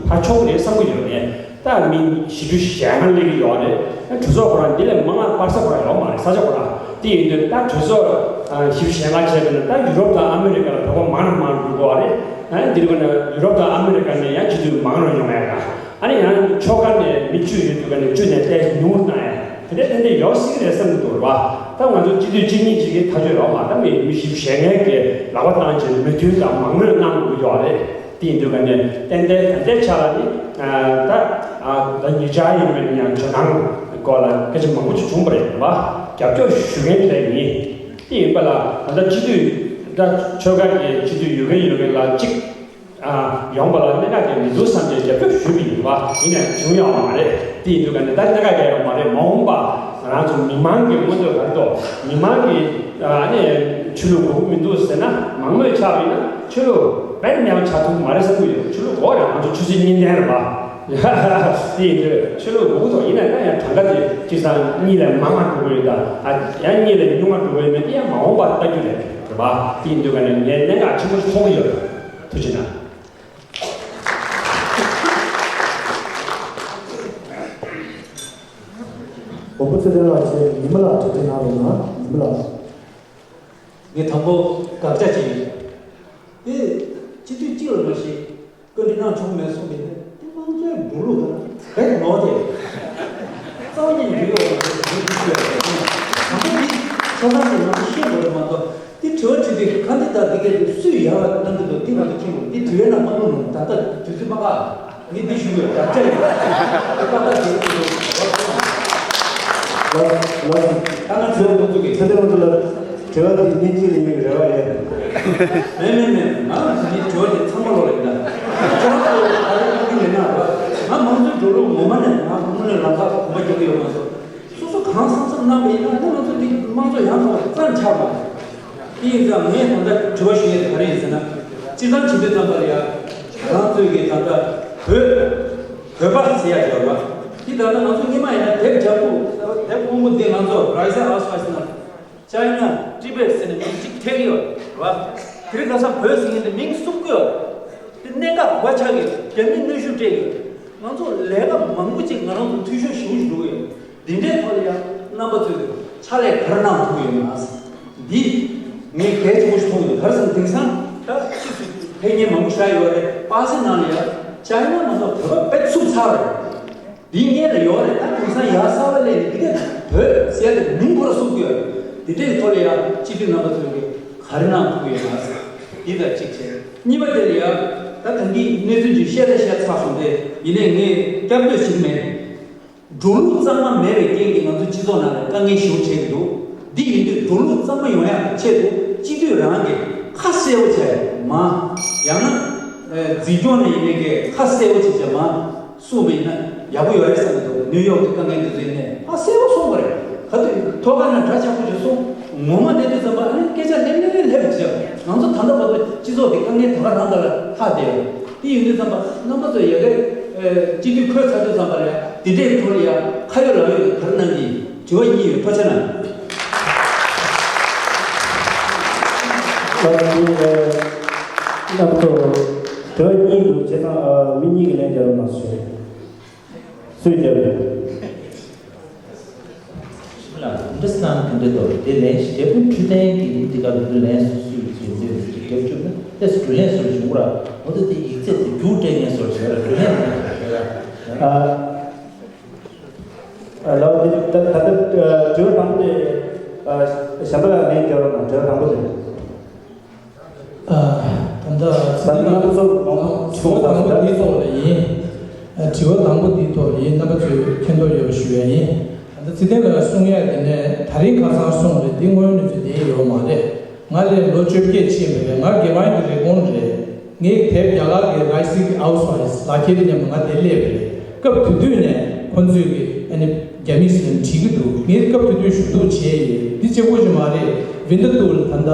འཕར་ཆོག་གི་རེད་བསམ་གྱི་ཡོད་མེད། ད་མི་བཞི་བཅུ་ཞེ་ལྔ་སླེབས་ཀྱི་ཡོད་རེད། གྲོས་ཚོགས་ཁོ་རང་འདི་ལས་མང་ང་སྤར་ས་ཁོ་རང་ཡོད་མ་རེད། ས་ཆ་ཁོ་རང་དེ་ཡིན་དུས་ད་གྲོས་ཚོགས་ཨ་བཞི་བཅུ་ཞེ་ལྔ་བྱས་པ་ན་ད་ཡུ་རོབ་དང་ཨ་མི་རི་ཀ་ལ་བོད་པ་མང་རུ་མང་རུ་འགྲོ་གི་ཡོད་རེད། ཨ་འདིར་དགོས་ན་ཡུ་རོབ་དང་ཨ་མི་རི་ཀ་ནས་ཡང་སྤྱི་འཐུས་མང་རུ་ཡོང་ཡ་ག་ཨ་ནི་ཡང་ཕྱོགས་ཁག་ནས་མི་བཅུ་ཡོད་དུས་ཀ་ནས་བཅུ་ནས་ཏོག་ཙམ་ཉུང་རུ་བཏང་ཡ་དེ་འདྲ་ཏན་ཏན་ཡོད་སྲིད་ཀྱི་རེད་བསམ་གྱི་འདུག་རེད་བ། ད་ང་ཚོ་སྤྱི་འཐུས་གཅིག་གཉིས་ཅིག་གིས་ཐག་གཅོད་རོགས་མ་ད་མི་མི་བཞི་བཅུ་ཞེ་ལྔ་གིས་ལག་པ་བཏང་བྱས་མོས་མཐུན་དང་མང་མོས་གནང་དགོས་ཀྱི་ཡོད་རེད། དེ་ཡིན་དུས་ཀ་ནས་ཏན་ཏན་ད་ལྟའི་ཆ་ལ་ནི་ད་ད་ཉེ་ཆར་ཡིན་པའི་ཡང་ཇོ་ནང་སྐོར་ལ་སྐད་ཆ་མང་པོ་ཅིག་བྱུང་བ་རེད་བ། རྒྱབ་སྐྱོར་ཞུ་མཁན་དེ་ཡིན། དེ་ཡིན་པ་ལ་ད་ལྟ་སྤྱི་འཐུས་ད་ཆོལ་ཁ་གི་སྤྱི་འཐུས་ཡོད་མཁན་ཡོད་མཁན་ལ་གཅིག་ཡོང་བ་ལ་གནད་འགག་དེ་མི་འདུག་བསམ་པའི་རྒྱབ་སྐྱོར་ཞུས་པ་ཡིན་བ། ཡིན་ནའང་བྱུང་ཡོད་མ་རེད། དེ་ཡིན་དུས་ཀ་ནས་ད་གནད་འགག་གང་ཡང་མ་རེད། མ་འོངས་པ་ང་རང་ཚོ་མི་མང་གི་མངོན་འདོད་ག་རེ་འདུག་མི་མང་གི་ཨ་ནི་ཆོས་ལུགས་དགོས་ཀྱི་མི་འདུག་ཟེར་ན་མང་མོས་ཆགས་པ་ཡིན་ན་ཆོས་ལུགས་དཔེ་མེད་པ་ཆགས་ཐུབ་ཀྱི་མ་རེད་བསམ་གྱི་ཡོད། ཆོས་ལུགས་དགོས་རེད། ང་ཚོ་ཆོས་སྲིད་གཉིས་ལྡན་རེད་བ། དེ་ཡིན་དུས་ཆོས་ལུགས་དགོས་ཀྱི་འདུག་ཡིན་ནའང་ད་ཡང་གྲངས་ཀ་དེ་སྤྱིར་བཏང་གཉིས་ལས་མང་བ་འགྲོ་གི་ཡོད། ད་ཨ་ཡང་གཉིས་ལས་ཉུང་བ་འགྲོ་གི་ཡོད་མེད་དེ་ཡང་མ་འོངས་པར་ལྟ་རྒྱུ་རེད། རེད་བ། དེ་ཡིན་དུས་ཀ་ནས་ངས་གནད་འགག་ཆེན་པོ་ཞིག་མཐོང་གི་ཡོད། ཐུགས་རྗེ་གནང་། འོ་བུ་ཚེ་བརྟན་ལགས་ཀྱིས་ཉི་མ་ལགས་གྲ་སྒྲིག་གནང་རོགས་གནང་། ཉི་མ་ལགས། ངས་དང་པོ་དགག་བྱ་ཅིག་ཡོད། དེ་སྤྱི་འཐུས་གཅིག་ལ་མ་གཞི་བཀའ་འདྲི་གནང་ཆོག་མེད་གསུངས་པས་ནི་དེ་དམངས་གཙོའི་འགྲོ་ལུགས་དང་རྦད་ནོར་ཏེ། རྩ་བ་ཉིད་ནས་འགྲིག་ཡོད་པ་མ་རེད་ཟེར་ནས་འདི་ཞུ་ཡ་རེད། དང་པོ་འདི་ཆ་ཚང་ཞིག་ང་ཚོ་ཤེས་དགོས་རེད་མ་གཏོགས། འདི་དྲི་བ་དྲིས་དུས་ཁ་འདི་དང་འདི་གས་དུས་སུས་ཡག་པ་གནང་གི་འདུག་འདི་ང་ཚོ་མཁྱེན་དགོས། འདི་དྲི་བའི་ནང་མ་ལྷུང་རུང་ད་ལྟ་དུས་ཚོད་མ་ཁག་ངས་འདི་ཞུ་དགོས། དགག་བྱ་ཡིན་པ་ཏག་ཏག་བྱེད་ཀྱི་འདུག་ལགས་ལགས། ད་ང་དྲི་བ་འདུག་ཚུགས་ཀྱི། ཚེ་བརྟན་ལགས་ཚོ་ལ་དྲི་བ་འདི་ཉིན་གཅིག་ལ་ཡོང་བའི་རེ་བ་ཡོད། མེད་མེད་མེད། ང་ལ་འདི་དྲི་བ་འདི་ཚང་མ་ལོག་ལ་ཡིན་ད། ཁྱེད་རང་ཚོ་ད་རེས་ཁོང་གི་མེད་ན་ར། ང་མང་གཙོའི་འགྲོ་ལུགས་ངོ་མ་ནས་ང་དངོས་གནས་ལམ་ཁ་གོམ་པ་རྒྱག་གི་ཡོད་མ་རེད། སོ་སོ་གང་བསམ་བསམ་གནང་བ་ཡིན་ན་ད་ང་ཚོ་འདི་དམངས་གཙོ་ཡང་དག་པ་རྩ་ཆགས་མ་རེད། དེ་ཡིན་ཙང་ངས་ད་ལྟ་དྲི་བ་ཞུ་ཡས་དེ་ག་རེ་ཡིན་ཟེར་ན། སྤྱིར་བཏང་བྱེད་དུས་ཙམ་པ་ལ་ཡ། ང་ཚོས་ཀྱི་ད་ལྟ་བོད། བོད་པ་ཟེར་ཡ་ཡོད་ར། དེ་ད་ལྟ་ང་ཚོ་སྔོན་མ་ཡིན་ན་དེབ་རྒྱག་གོ། དེབ་དཔོན་པོ་འདི་ང་ཚོ་རའི་ཟེར་ཨ་སུ་ཨ་སི་ན། ཅའི་ན་ཏི་བེད་ཟེར་ནས་མིང་གཅིག་ཐེག་གི་ཡོད་ར། དེ་རིང་ཁ་སང་བོད་ཟེར་མཁན་དེ་མིང་བསུབ་གི་ཡོད། དེ་གནད་འགག་ག་པར་ཆགས་ཀྱི་ཡོད། རྒྱ་མིས་གནོན་ཤུགས་སྤྲད་ཀྱི་ཡོད། ང་ཚོ་ལས་ཀ་མང་པོ་ཅིག་ང་རང་ཚོ་འཐུས་ཤོར་ཞེ་པོ་ཞིག་འགྲོ་གི་ཡོད། འདི་འདྲའི་ཐོག་ལ་ཡང་རྣམ་པ་ཚོས་ཕྱག་ལས་ག་རེ་གནང་ཐུབ་ཡོད་ན། འདི་ངས་གལ་ཆེན་པོ་ཞིག་མཐོང་གི་འདུག་ག་རེ་ཟེར་ན་དེང་སང་ད་ཕྱིས་སུ་ཕེབས་མཁན་མང་པོ་ཞིག་ཡོད་རེད། པ་སེ་ནང་ལ་ཡང་ཅའི་ན་མ་གཏོགས་བོད་པ་དཔེ་ཚུགས་ཚར་རེད། འདི་སྔོན་ལ་ཡོད་རེད། ད་དེང་སང་ཡར་གསར་པ་སླེབས་ནས་འདི་ག་བོད་ཟེར་ཡ་དེ་མིང་ཁོ་ར་བསུབ་ཀྱི་ཡོད་རེད། འདི་འདྲའི་ཐོག་ལ་ཡང་སྤྱི་འཐུས་རྣམ་པ་ཚོས་ག་རེ་གནང་ཐུབ་ཡོད་ན་ཟེར། འདི་ལ་གཅིག་བྱས། གཉིས་པ་དེ་ལ་ཡང་ད་ད་གིན་གནས་ཚུལ་ཅིག་བཤད་ད་བཤད་ཚར་སོང་སྟེ། ཡིན་ནའི་ངས་བསྐྱར་ཟློས་བྱེད་ཀྱི་མེད། འགྲོ་ལུགས་གཙང་མ་མེད་པའི་རྐྱེན་གྱིས་ང་ཚོ་སྤྱི་ཚོགས་ནང་ལ་དཀའ་ངལ་ཞེ་པོ་འཕྲད་ཀྱི་འདུག་འདི་ཡིན་དུས་འགྲོ་ལུགས་གཙང་མ་ཡོང་ཡག་གི་ཆེད་དུ་སྤྱི་འཐུས་རང་གིས་ཁ་གསལ་པོ་བྱས་མ། ཡང་ན་འཛིན་སྐྱོང་ནས་ཡིན་ནའི་གི་ཁ་གསལ་པོ་བྱས་བྱས་མ་གསུངས་པ་ཡིན་ན་ཡག་པོ་ཡོད་རེད་བསམ་གྱི་འདུག་ནིའུ་ཡོག་གི་དཀའ་ངལ་འདི་ཚོ་ཡིན་ནའི་ཁ་གསལ་པོ་གསུངས་པ་རེད། ག་དུས་ཐོག་ཁ་ན་འདྲ་ཆགས་པོ་ཞིག་གསུངས། ངོ་མ་གནས་དུས་ཙམ་པ་ཨ་ནི་སྐད་ཆ་ལྷེབ་ལྷེབ་ལྷེབ་བྱས། ང་ཚོ་ད་ལྟ་བར་དུ་སྤྱི་ཚོགས་འདི་དཀའ་ངལ་ད་ག་རང་ག་ལ་ལྷག་བསྡད་ཡོད། དེ་ཡིན་དུས་ཙམ་པ་རྣམ་པ་ཚོ་ཡ་གི་སྤྱི་འཐུས་འཁོད་ཚར་དུས་ཙམ་པ་ལ་ཡ་དེ་འདྲའི་ཐོག་ལ་ཡ་ཁ་ཡོད་ལག་ཡོད་ཀྱི་ག་རེ་གནང་གི་དྲི་བ་གཉིས་ཡོད། ཐུགས་རྗེ་གནང་། ལགས་སོ། རྣམ་པ་ཚོ་དྲི་བ་གཉིས་འདུག་བྱས་ཙང་མི་གཉིས་ཀྱིས་ལན་རྒྱག་རོགས་གནང་ཞུ། སུས་རྒྱབ་ཡོད། ཞིག་ལ་འདི་སྣང་གི་འདི་དོ་དེ་ལན་ཞིག་རྒྱབ་ཀྱི་འཕྲོད་བསྟེན་གྱི་འདི་ག་ལུ་ལན་སུ་སུས་ཚུལ་འདི་ཞིག་རྒྱབ་བཅུག་ན་ཏེ་སུ་ལན་སུ་བྱུང་ར་འོ་ད་དེ་ཡིག་ཚད་དེ་རྒྱུགས་སྤྲད་ངེས་སོར་བྱས་ར་འཕྲོད་བསྟེན་ཨ་ལའོ་དེ་ད་ད་ད་དྲི་བ་དང་པོ་དེ་གཞན་པ་ལ་ལན་རྒྱག་རོགས་གནང་། དྲི་བ་དང་པོ་དེ། ད་ལྟ་ད་ལྟ་ང་ཚོ་དྲི་བ་དང་པོ་འདིའི་ཐོག་ལ་ཡིན། དྲི་བ་དང་པོ་འདིའི་ཐོག་ལ་ཡིན། རྣམ་པ་ཚོས་མཁྱེན་རྟོགས་ཡོད་པ་ཞུ་ཡ་ཡིན། ད་ལྟ་ཚེ་བརྟན་ལགས་གསུང་ཡ་དེ་ནས་ད་རིང་ཁ་སང་གསུངས་རེད། འདི་དངོས་ཡོད་གནས་ཚུལ་དེ་ཡོད་མ་རེད། ང་ལས་ལོ་བཅོ་བརྒྱད་ཕྱིན་པ་རེད། ང་དགེ་འཕང་གི་རེབ་གོང་རེད། ངས་དེབ་རྒྱ་གར་གྱི་Rising Housewives ལག་ཁྱེར་མཉམ་དུ་ང་དེ་སླེབས་རེད། སྐབས་དེ་དུས་ནས་ཁོ་ཚོས་ཀྱི་ཨ་ནི་རྒྱ་མི་ཟེར་ནས་བྲིས་ཀྱི་འདུག་ངས་སྐབས་དེ་དུས་ཞུ་གཏུག་བྱས་ཡོད། འདི་གཅིག་པོ་ཞིག་མ་རེད། Winterthur ལ་ད་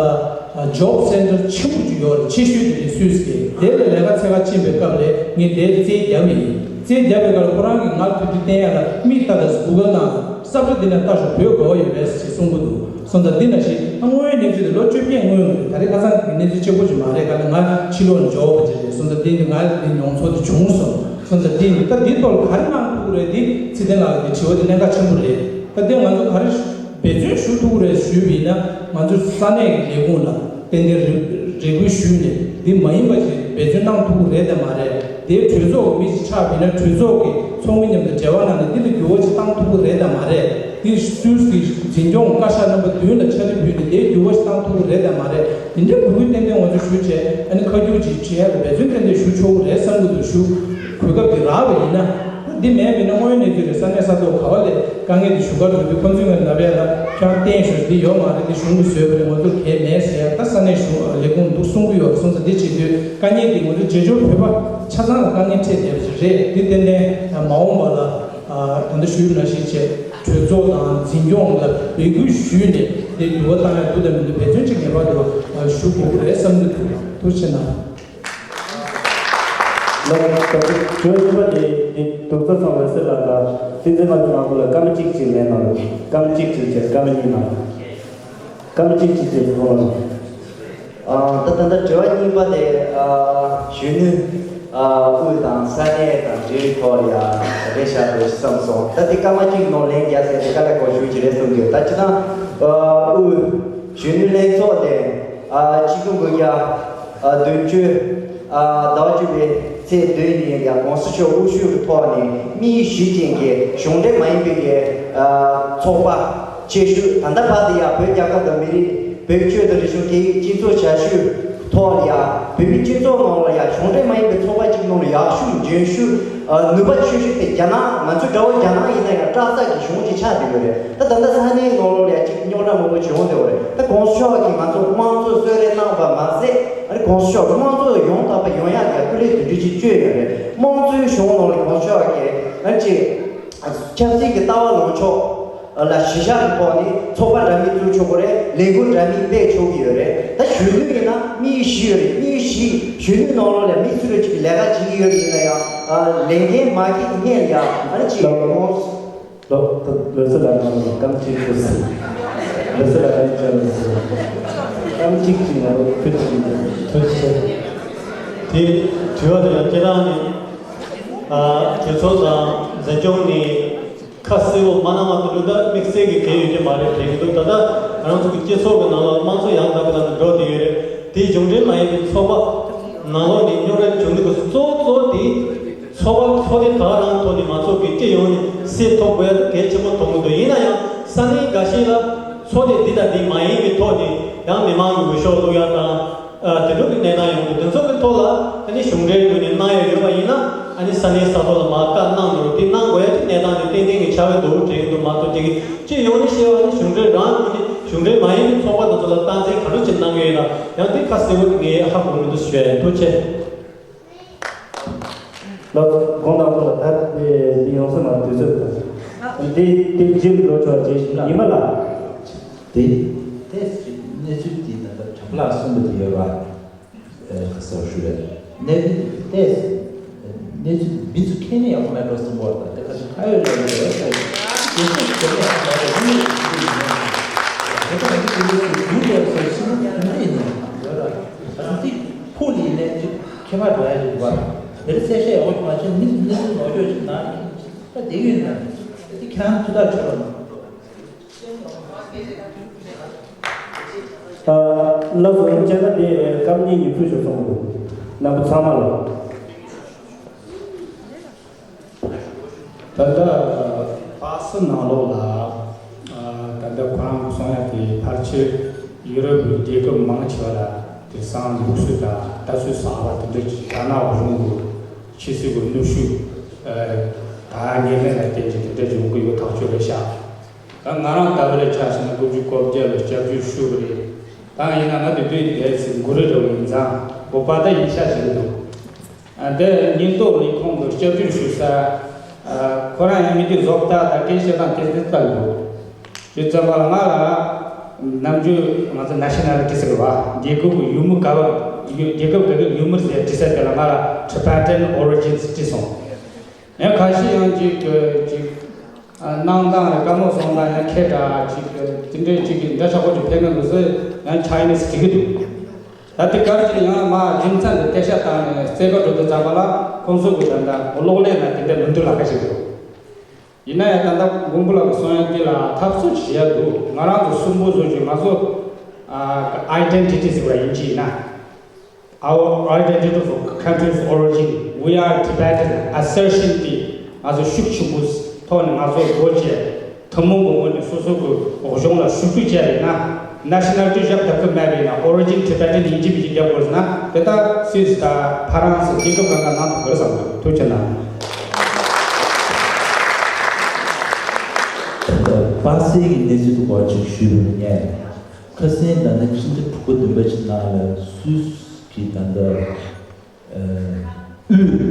ལྟ་Job Centre ཆེན་པོ་ཅིག་ཡོད་རེད། ཆེ་ཤོས་དེ་རེད་སུད་སི་གི། དེ་ལ་ལས་ཀ་འཚོལ་ག་ཕྱིན་པའི་སྐབས་ལ་ངས་དེར་རྩིས་བརྒྱབ་པ་ཡིན། རྩིས་བརྒྱབ་པའི་སྐབས་ལ་ཁོ་རང་གིས་ང་དེ་དུས་བསྟན་ཡ་ལ་མིག་ལྟ་དང་Google་ནང་ས་ཁྲ་འདི་ནས་ལྟ་ཤོག་བོད་དགའ་བོ་ཡོད་པས་ཞེས་གསུང་གི་འདུག་སོང་ཙང་འདི་ནང་བཞིན་ཨ་དངོས་ཡོད་གནས་ཚུལ་དེ་ལོ་བཅོ་བརྒྱད་སྔོན་ལ་རེད། ད་རེས་ཁ་སང་གི་གནས་ཚུལ་གཅིག་པོ་ཅིག་མ་རེད། ག་ལ་ང་ཕྱི་ལོགས་ནས་འབྱོར་བ་ཅིག་རེད། སོང་ཙང་འདི་ནི་ང་འདི་མྱོང་ཚོར་དེ་བྱུང་སོང་། སོང་ཙང་འདི་ནི་ད་འདིའི་ཐོག་ལ་ག་རེ་གནང་ཐུབ་ཀྱི་རེད། འདི་ཚེ་བརྟན་ལགས་ཀྱི་དྲི་བ་དེ་གནད་འགག་ཆེན་པོ་རེད། ད་འདི་ང་ཚོ་ག་རེ་འབད་བརྩོན་ཞུ་ཐུབ་ཀྱི་རེད་ཞུས་པ་ཡིན་ན། ང་ཚོ་ས་གནས་ཀྱི་ལས་ཁུངས་ལ་ཏན་ཏན་རེ་རེ་སྐུལ་ཞུས་ནས་འདི་མ་ཡིན་པ་ཞིག་འབད་བརྩོན་གནང་ཐུབ་ཀྱི་རེད་དམ་མ་རེད། དེའི་གྲོས་ཚོགས་ཀྱི་མི་ཞིག་ཆགས་པ་ཡིན་ན་གྲོས་ཚོགས་ཀྱི་ཚོགས་མི་མཉམ་དུ་འབྲེལ་བ་གནང་ནས་འདི་ལ་འགྱུར་བ་ཞིག་བཏང་ཐུབ་ཀྱི་རེད་དམ་མ་རེད། འདི་སུད་སི་གི་འཛིན་སྐྱོང་བཀའ་ཤག་རྣམ་པ་བདུན་ལ་ཕྱག་བྲིས་ཕུལ་ནས་དེའི་འགྱུར་བ་ཞིག་བཏང་ཐུབ་ཀྱི་རེད་དམ་མ་རེད། དེ་འདྲའི་འབོད་སྐུལ་ཏན་ཏན་ང་ཚོ་ཞུས་བྱས། ཨ་ནི་ཁ་སྒྱུར་ཅིག་བྱེད་ཡག་ལ་འབད་བརྩོན་ཏན་ཏན་ཞུ་ཆོག་གི་རེད་བསམ་གྱི་འདུག་ཞུ། གོ་སྐབས་འདི་རག་པ་ཡིན་ན། འདི་མེད་པ་ཡིན་ན་དངོས་ཡོད་གནས་ཚུལ་རེད། ས་གནས་ས་ཐོག་ག་བ་ལ་དཀའ་ངལ་འདི་ཞུ་གར་འགྲོ་དུས་ཁོ་ཚོས་ང་ལབ་ཡ་ལ་ཁྱེད་རང་བསྟན་ཤོག་འདི་ཡོད་མ་རེད། འདི་གཞུང་གིས་བཟོས་པ་རེད། ང་ཚོར་གལ་མེད་ཟེར་ཡ། ད་ས་གནས་གཞུང་ལས་ཁུངས་འདུག་གསུང་གི་ཡོད། སོང་ཙང་འདི་བྱེད་དུས་དཀའ་ངལ་འདི་ང་ཚོ་བྱེས་འབྱོར་བོད་པ་ཆ་ཚང་ལ་དཀའ་ངལ་འཕྲད་བསྡད་པ་ཞིག་རེད། འདི་ཏན་ཏན་མ་འོངས་པ་ལ་ད་ལྟ་ཞུས་ནང་བཞིན་བྱས་གྲོས་ཚོགས་དང་འཛིན་སྐྱོང་ལ་འབོད་སྐུལ་ཞུས་ནས་འདི་འགྱུར་བ་བཏང་ཡ་འདུག་དང་མི་འདུག་འབད་བརྩོན་ཅིག་ངེས་པར་དུ་ཞུ་དགོས་ཀྱི་རེད་བསམ་གྱི་འདུག་ཐུགས་རྗེ་གནང་། ལགས། ད་ལྟ་བརྗོད་པ་དེ་དེ་རྡོག་རྩ་ཚང་བའི་སྲིད་ལ་ད་བསྟན་འཛིན་ལྷ་ཆོས་ང་ཚོ་ལ་སྐར་མ་གཅིག་ཅིག་ལེན་གནང་རོགས། སྐར་མ་གཅིག་ཅིག་བྱས། སྐར་མ་གཉིས་གནང་། སྐར་མ་གཅིག་ཅིག་བྱས་སོང་། ཨ་ད་ད་ལྟ་དྲི་བ་གཉིས་པ་དེ་ཨ་གཞོན་ནུ་ཨ་དབུས་དང་ས་གནས་དང་འབྲེལ་བའི་ཐོག་ལ་ཡ་རེད་ཤག་འདུག་བསམ་སོང་། ད་དེ་སྐར་མ་གཅིག་ནང་ལན་རྒྱག་ཟེར་དེ་དཀའ་ལས་ཁག་ཞེ་པོ་ཅིག་རེད་བསམ་གྱི་ཡོད། ད་སྤྱིར་བཏང་ཨ་དབུས་གཞོན་ནུ་ལྷན་ཚོགས་དེ་ཨ་ཆིག་སྟོང་དགུ་བརྒྱ་ཨ་བདུན་ཅུ་ཨ་ཟླ་བ་བཅུ་པའི་ཚེས་བདུན་ཉིན་ཡང་༸གོང་ས་མཆོག་དབུ་བཞུགས་ཀྱི་ཐོག་ནས་དམིགས་ཡུལ་བཞི་ཅན་གྱི་གཞུང་འབྲེལ་མ་ཡིན་པའི་གི་ཨ་ཚོགས་པ་ཆེ་ཤོས། ད་ལྟ་བར་དུ་ཡང་བོད་རྒྱལ་ཁབ་དང་མི་རིགས་བོད་ཆོས་དང་རིག་གཞུང་སྐད་ཡིག་སྤྱི་ཚོགས་བྱ་སྤྱོད་ཐོག་ལ་ཡང་བོད་མིའི་སྤྱི་ཚོགས་ནང་ལ་ཡང་གཞུང་འབྲེལ་མ་ཡིན་པའི་ཚོགས་པ་གཅིག་ནང་ལ་ཡག་ཤོས་འཇོན་ཤོས་ཨ་ནུས་པ་ཆེ་ཤོས་དེ་རྒྱ་ནག་ང་ཚོ་འདྲ་བོ་རྒྱ་ནག་ཡིན་ན་ཡང་སྐྲག་ཚགས་ཀྱི་གཞུང་ཅིག་ཆགས་བསྡད་ཡོད་རེད། ད་ད་ལྟ་ས་གནས་ནང་ལོགས་ལ་ཡང་ཅིག་རྙོག་དྲ་མང་པོ་བྱུང་བསྡད་ཡོད་རེད། ད་༸གོང་ས་མཆོག་གིས་ང་ཚོ་དམངས་གཙོ་གསོལ་རས་གནང་བ་མ་ཟད། ཨ་ནི་༸གོང་ས་མཆོག་དམངས་གཙོ་ཡང་དག་པ་ཡོང་ཡག་གི་སྐུ་ལས་དེ་འདྲ་ཅིག་བསྐྱོན་ཡོད་རེད། དམངས་གཙོའི་གཞུང་ནང་ལ་༸གོང་ས་མཆོག་གིས་ཨ་ནི་ཅིག་ཆབ་སྲིད་ཀྱི་ལྟ་བ་ལངས་ཕྱོགས་ལ་གཞི་བཞག་གི་ཐོག་ནས་ཚོགས་པ་འདྲ་མིན་བཙུགས་ཆོག་གི་རེད། ལས་འགུལ་འདྲ་མིན་སྤེལ་ཆོག་གི་ཡོད་རེད། ད་གཞོན་ནུ་ཡིན་ན་དམིགས་ཡུལ་བཞི་ཡོད་རེད། དམིགས་ཡུལ་བཞི་གཞོན་ནུའི་ནང་ལོགས་ལ་མི་སུ་རེ་ཅིག་ལས་ཀ་བྱེད་ཀྱི་ཡོད་ཡིན་ན་ཡང་ཨ་ལས་འགན་མ་འཁྱེར་སྔོན་ལ་ཡང་ཨ་ནི་ཅིག་ལོ་ལོ་ལོ་ཚོད་ལ་ང་ཚོ་སྐར་མ་གཅིག་ཐུག་སོང་། ལོ་ཚོད་ལ་ང་ཚོ་སྐར་མ་གཅིག་ཅིག་ང་ཚོ་ཕུལ་ཆོག་གི་འདུག་ཐུགས་རྗེ་ཆེ། དེ་དྲི་བ་དེ་ལ་སྐྱེ་རང་ནི་ཨ་གྲོས་ཚོགས་དང་འཛིན་སྐྱོང་ནི་ཁ་གསལ་པོ་མ་གནང་བ་དེ་འདྲ་ད་དམིགས་བསལ་གྱི་གལ་ཡོད་ཀྱི་མ་རེད་དྲན་གྱི་འདུག་ད་ལྟ་ང་རང་ཚོ་གི་སྤྱི་ཚོགས་ཀྱི་ནང་ལ་དམངས་གཙོ་ཡང་དག་པའི་ཐོག་ནས་འགྲོ་བསྡད་ཡོད་རེད། དེའི་གཞུང་འབྲེལ་མ་ཡིན་པའི་ཚོགས་པ་ནང་ལོགས་ནས་རྙོག་དྲ་བྱུང་འདུག་གི་གཙོ་བོ་གཙོ་བོ་དེ་ཚོགས་པ་ཚོགས་སྡེ་ད་ག་རང་ཐོག་ནས་མང་ཚོགས་ཀྱི་སྤྱི་ཡོངས་ནས་གསལ་ཐུབ་དགོས་ཡ་དེ་གལ་ཆེན་པོ་མཐོང་གི་འདུག་ཡིན་ན་ཡང་ས་གནས་འགའ་ཤས་ལ་ཚོགས་སྡེ་འདི་དང་འདི་མ་ཡིན་པའི་ཐོག་ནས་ཡང་མི་མང་གི་འོས་ཤོག་བླུག་ཡ་དང་། ཨ་དེ་འདྲ་གི་གནས་སྟངས་ཡོང་གི་དེ་ཚོ་གི་ཐོག་ལ་ཨ་ནི་གཞུང་འབྲེལ་ངོས་ནས་གནང་ཡ་ཡོད་པ་ཡིན་ན་ཨ་ནི་ས་གནས་ས་ཐོག་ལ་མར་བཀའ་གནང་འདུག་དེ་གནང་དགོས་ཡ་དེ་གནས་སྟངས་དེ་ཏན་ཏན་གྱི་ཆགས་ཀྱི་འདུག་དྲན་གྱི་འདུག་མ་གཏོགས་ཅིག་གི་སྤྱི་ཡོངས་ནས་བཤད་པ་ནི་གཞུང་འབྲེལ་རང་ངོས་ནས་གཞུང་འབྲེལ་མ་ཡིན་པའི་ཚོགས་པ་དེ་ཚོ་ལ་སྟངས་འཛིན་ག་འདྲ་ཅིག་གནང་གི་ཡོད་ན་ཡང་དེ་ཁ་གསལ་པོ་ངས་ཧ་གོ་མི་འདུག་ཞུ་ཡ་ཡིན། ཐུགས་རྗེ་ཆེ། ལགས་དགོངས་དག་ལགས། ད་དེ་འདི་ཡོང་ས་མ་དུས་ཚོད་དང་། འདི་འདི་རྗེས་ལོ་ཆོག་རྗེས་ཉི་མ་ལགས། དེ་ཏེས་གནས་ཚུལ་འདི་ད་ལྟ་དྲ་ལག་གསུངས་པ་དེ་ཡོད་པ། ཁ་གསལ་ཞུ་རེད། གནས་ཚུལ་ཏེས་གནས་ཚུལ་མི་ཚོ་ཁས་ནས་ཡག་པོ་མེད་འགྲོ་གསུངས་པ་དང་དེ་ཁ་ཤས་ཁ་ཡོད་ལ་ཡོད་རེད་ཟེར། དེ་ཚོ་ཁས་ནས་ཡག་པོ་མེད་འགྲོ་གསུངས་ཡོད་མེད་དེ་ཚོ་མི་ཚོ་དེ་ཚོ་ཡུལ་ལས་སོ་སྲིད་པ་དེ་འདྲ་ཡིན་ནོ་ཡོད་ར། ད་དེ་ཕུགས་ལ་ཡིན་ནས་ཅིག་ཁྱད་པར་འགྲོ་ཡ་ཞིག་འདུག་བ། དེ་རིང་གསལ་བཤད་ཡག་པོ་ཞིག་མ་བྱས་མི་ཚོ་གནས་ཚུལ་ནོར་འཁྱོག་ཞིག་ནང་ད་བསྡད་ཀྱི་ཡོད་ན་དེ་ཁྱེད་རང་ཐུགས་ཐག་ཆོད་རོགས་གནང་། ལགས་སོ། བཅར་ན་དེ་སྐར་མ་གཉིས་ཉིན་ཕུལ་ཞུ་སོང་གོ། རྣམ་པ་ཚང་མ་ལ། ད་ལྟ་པ་སི་ནང་ལོགས་ལ་ད་ལྟ་ཁོ་རང་གསུང་ཡ་དེ་ཕལ་ཆེར་ཡུ་རོབ་ཀྱི་རྒྱལ་ཁབ་མང་ཆེ་བ་ལ་དེང་སང་ལུགས་སྲོལ་དང་ལྟ་ཚུལ་གསར་པ་དེ་འདྲ་ཅིག་ད་ནང་རུང་གི་ཕྱི་སྲིད་ཀྱི་གནོན་ཤུགས་ད་ཉེ་ལན་ལ་བརྟེན་ཅིག་དེ་འདྲ་ཅིག་ཡོང་གི་ཡོད་ཐག་ཆོད་རེད་ཤག་ད་ང་རང་ལྟ་བུ་ལ་ཆ་བཞག་ན་དགུ་བཅུ་གོ་བརྒྱད་ལ་སྐྱབས་བཅོལ་ཞུས་པ་རེད། ད་ཡིན་ན་ང་དེ་དུས་དེ་ཚོ་མགོ་རུལ་འགྲོ་གི་ཡིན་ཙང་བོད་པ་ད་ཡིན་ཤག་ཞིག་འདུག་ཨ། དེ་ཉེན་རྟོག་ལས་ཁུངས་ཀྱི་སྐྱབས་བཅོལ་ཞུ་ས། ཨ། ཁོ་རང་ཡང་མི་དེ་བཟོ་ལྟ་དང་སྐད་བཤད་སྟངས་དེ་དེ་ལྟར་འདུག་དེ་ཙམ་པ་ལ་ང་ལ་ནམ་རྒྱུན་ང་ཚོ་ནེ་ཤ་ནལ་ཊི་ཟེར་བ། རྒྱལ་ཁབ་ཀྱི་ཡུལ་མི་ག་བ། ཡུལ། རྒྱལ་ཁབ་ག་གི་ཡུལ་མི་ཟེར་དྲི་ས་དེ་ལ་ང་ལ་Tibetan origins བྲིས་སོང་། ཡང་ཁ་ཤས་ཡང་ཅིག་ཅིག་ཨ། གནང་སྟངས་རེད། བཀའ་མོལ་གསུང་སྟངས་ཡང་ཁྱད་དྲག་ཅིག་དེ་འདྲའི་ཅིག་གི་འདྲ་ཆགས་པོ་ཅིག་ཕེབས་ན་འདུག་ཟེར། ཡང་ཆའི་ནིས་བྲིས་ཀྱི་འདུག་ད་དེ་གར་ཅིག་ཡང་མ་རྒྱུ་མཚན་དེ་གཏད་ཤག་བཏང་ནས་བཙལ་ག་འགྲོ་དུས་ཙམ་པ་ལ་ཁོང་ཚོ་གི་ད་ལྟ་གློག་ཀླད་ན་དེ་འདྲ་མི་འདུག་ལབ་ཁ་ཞིག་འདུག་ཡིན་ན་ཡང་ད་ལྟ་མགོན་པོ་ལགས་ཀྱིས་གསུང་ཡ་འདི་ལ་འཐབ་རྩོད་བྱེད་ཡ་འདུག་ང་རང་ཚོ་གསུམ་པོ་བཟོ་རྒྱུ་ང་ཚོ། ཨ། ཨའི་ཌེན་ཊི་ཊི་ཟེར་བ་ཡིན་གཅིག་ཡིན་ན། Our identity of country's origin, we are Tibetan assertion དེ་ང་ཚོ་ཤུགས་ཆེན་པོའི་ཐོག་ནས་ང་ཚོ་སྒོ་ཕྱེ། ཐུན་མོང་གི་ངོས་ནས་སོ་སོ་གི་འོག་གཞུང་ལ་ཞུ་གཏུག་བྱས་ཡོད་ན། ནེ་ཤ་ནལ་ཊི་བཞག་ཐུབ་ཀྱི་མེད་པ་ཡིན་ན། ཨོ་རི་ཇིན་ཊི་བེ་ཊན་ཡིན་གཅིག་མིན་གཅིག་རྒྱབ་དགོས་ན། དེ་ལྟར་སུད་སི་དང་ཕ་རན་སི་རྒྱལ་ཁབ་གང་ག་གནང་ཐུབ་དགོས་བསམ་གྱི་འདུག་ཐུགས་རྗེ་གནང་། ད་ལྟ་པ་སེ་གི་གནས་ཚུལ་དུ་གོ་ཅིག་ཞུས་པ་ཡིན་ནས། ཁ་སང་ད་ལྟ་ཕྱི་ཟླ་དྲུག་པ་བདུན་པ་ཅིག་ནང་ལ་སུད་སི་གི་ད་ལྟ་དབུས།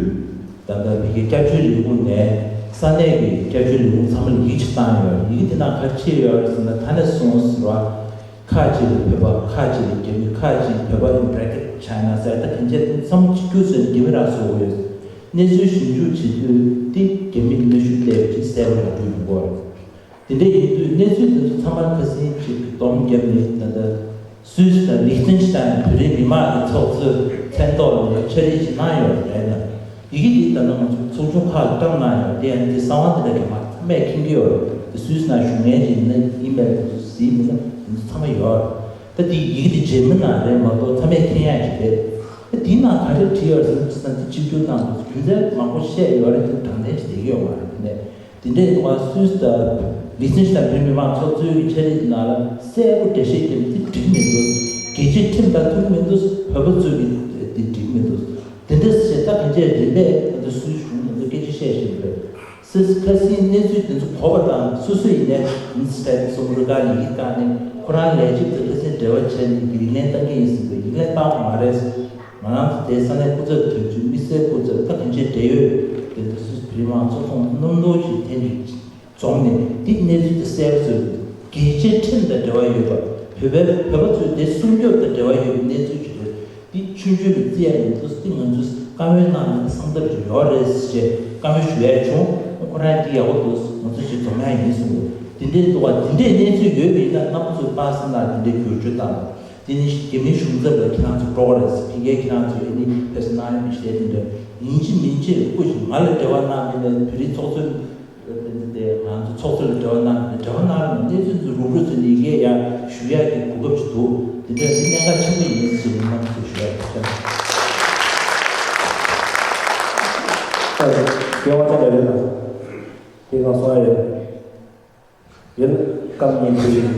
ད་ལྟ་ཕ་གིའི་སྐྱབས་བཅོལ་ལས་ཁུངས་ནས་ས་གནས་ཀྱི་སྐྱབས་བཅོལ་ལས་ཁུངས་ཚང་མ་ལ་ཡིག་ཅིག་བཏང་ཡོད། ཡིག་དེ་ནང་ག་རེ་བྲིས་ཡོད་ཟེར་ན། ད་ནས་བཟུང་ཟེར་བ། ཁག་ཅིག་ལ་བོད་པ། ཁག་ཅིག་ལ་རྒྱ་མི། ཁག་ཅིག་བོད་པ་in bracket China ཟེར། ད་གན་རྒྱ་ཚང་མ་གཅིག་གྱུར་བཟོས་ནས་རྒྱ་མི་རང་བཟོ་དགོས་ཡོད། གནས་ཚུལ་ཞིབ་འཇུག་བྱེད་དུས་དེ་རྒྱ་མི་གི་གནོན་ཤུགས་སླེབས་ཀྱི་གསལ་པོ་རང་འགྲུལ་ཡོང་གི་ཡོད་རེད། དེ་འདྲ་ཡིན་དུས་གནས་ཚུལ་དེ་ཚོ་ཚང་མ་ཁ་སང་ཅིག་སྡོམ་བརྒྱབ་ནས། ད་ལྟ་སུད་སི་དང་ལིག་ཏེན་ཤི་ཏན་བོད་རིགས་མི་མང་གི་ཚོགས་གཙོའི་མཚན་ཐོག་ནས་ཕྱག་བྲིས་ཤིག་གནང་ཡོད་རེད་ན། ཡི་གེ་འདི་ད་ལྟ་ང་ཚོ་ཚོགས་ཆུང་ཁག་ལ་བཏང་གནང་ཡོད། དེ་ཡང་དེ་གསང་བ་དེ་འདྲ་གི་མ་ཚང་མས་མཁྱེན་གྱི་ཡོད་རེད། དེ་སུད་སི་ནང་བཞུགས་མཁན་ཅིག་ཡིན་ན་ཡིན་པའི་གཟིགས་མི་ན་དེ་ཚོ་ཚང་མ་ཡོད་རེད། ད་དེ་ཡི་གེ་དེ་རྗེས་མ་ནང་རེད་མ་གཏོགས་ཚང་མས་མཁྱེན་ཡག་ཅིག་རེད། ད་དེའི་ནང་ག་རེ་བྲིས་ཡོད་རེད་ཟེར་ན། དེ་གཅིག་གྱུར་གནང་འདུག་རྒྱུ་མཚན་མང་པོ་བཤད་ཡོད་རེད། དེ་དྲང་བདེན་ཞིག་བསྡད་ཀྱི་ཡོད་མ་རེད། དེ་ནས་དེ་འདྲའི་ཐོག་སུད་སི་དང་ལིག་ཏེན་ཤི་ཏན་བོད་མི་མང་ཚོགས་གཙོའི་ཕྱག་བྲིས་ནང་ལ་གསལ་པོ་འགྲེལ་བཤད་བརྒྱབ་ནས་དེ་འགྲིག་མི་འདུག་རྒྱལ་སྤྱིའི་ཁྲིམས་དང་མཐུན་མི་འདུག་བོད་པ་ཚོས་ཀྱི་དེ་འགྲིག་མི་འདུག་དེ་འདྲ་ཞེ་དྲག་གང་ཅི་རིམ་པས་ང་ཚོ་སུད་སི་གཞུང་ང་ཚོ་སྐད་ཆ་བཤད་བཞིན་ཡོད། སུད་སི་ཁ་སང་གནས་ཚུལ་དེ་ཚོ་གོ་བ་དང་། སོ་སོ་ཡིན་ནའི་མི་སི་ཊར་སོ་མུ་རུ་ཀ་ཡི་གེ་བཏང་ནས་ཁོ་རང་ལས་བྱེད་ཚོ་ཁ་སང་འབྲེལ་བ་བྱས་ནས་ཡིག་ལན་བཏང་གི་ཡིན་ཟེར་བའི། ཡིག་ལན་བཏང་བ་མ་རེད། ང་རང་ཚོ་དེའི་ས་གནས་སྐུ་ཚབ་དོན་གཅོད། དམིགས་བསལ་སྐུ་ཚབ། ད་གང་ཅིའི་འབྲེལ་ཡོད་དེ་ཚོ་སུད་སི་བོད་རིགས་མང་ཚོགས་ཁོངས་སྣུམ་རྡོ་ཞིག་ཐེངས་ཀྱི་འཛོམས་ནས། འདི་གནས་ཚུལ་དེ་གསལ་པོ་བཟོས། རྒྱལ་སྤྱིའི་ཁྲིམས་དང་འབྲེལ་བ་ཡོད་པ། བོད་པའི། བོད་པ་ཚོས་དེ་སྲུང་སྐྱོབ་དང་འབྲེལ་བ་ཡོད་པའི་གནས་ཚུལ་ཞིག་རེད། འདི་ཆུང་ཆུང་ལ་བརྩི་ཡ་མི་འདུག་འདི་ང་ཚོས་བཀའ་མོལ་གནང་ན་གསང་ཐབས་ཅིག་ཡོད་རེད་ཅེས་བཀའ་མོལ་ཞུ་ཡ་བྱུང་། ཁོ་རང་འདི་ཡག་པོ་འདུག་ང་ཚོ་ཞིག་འཛོམས་ཡ་ཡིན་གསུངས་འདུག་དེ་འདྲའི་འདུག་བ། དེ་འདྲའི་གནས་ཚུལ་ཡོད་པ་ཡིན་ན་རྣམ་པ་ཚོས་པ་སེ་ནང་དེ་འདྲའི་བསྒྱུར་བཅོས་བཏང་། དེ་ནི་རྒྱ་མིའི་གཞུང་ཚབ་ལ་ཁྱེད་རང་ཚོ་འགྲོ་དགོས་རེད། ཕ་གིར་ཁྱེད་རང་ཚོས་ཨ་ནི་ཕེབས་གནང་ཡ་མི་ཤེས། དེ་འདྲ་ཡིན་གཅིག་མིན་གཅིག་སྐུ་ཞིག་ང་ལ་འབྲེལ་བ་གནང་མི་ལ་བོད་རིགས་ཚོགས་གཙོ། དེ་ཚོ་དེ་ང་ཚོ་ཚོགས་གཙོ་ལ་འབྲེལ་བ་གནང་། འབྲེལ་བ་གནང་རུང་གནས་ཚུལ་ཚོ་རུབ་རུབ་བཟོས་ནས་ཡི་གེ་ཡར་ཞུ་ཡག་གི་གོ་སྐབས་ཅིག་འདུག་དེ་འདྲ་དེ་གནད་འགག་ཆེན་པོ་ཡིན་ཟེར་ནས་རྣམ་པ་ཚོར་ཞུ་ཡག་ཡིན། རྒན་པ་ཚང་ལ་རེད་ལ། དེ་གང་སོང་ཡ་རེད། ཡིན། སྐབས་གཉིས་འདི།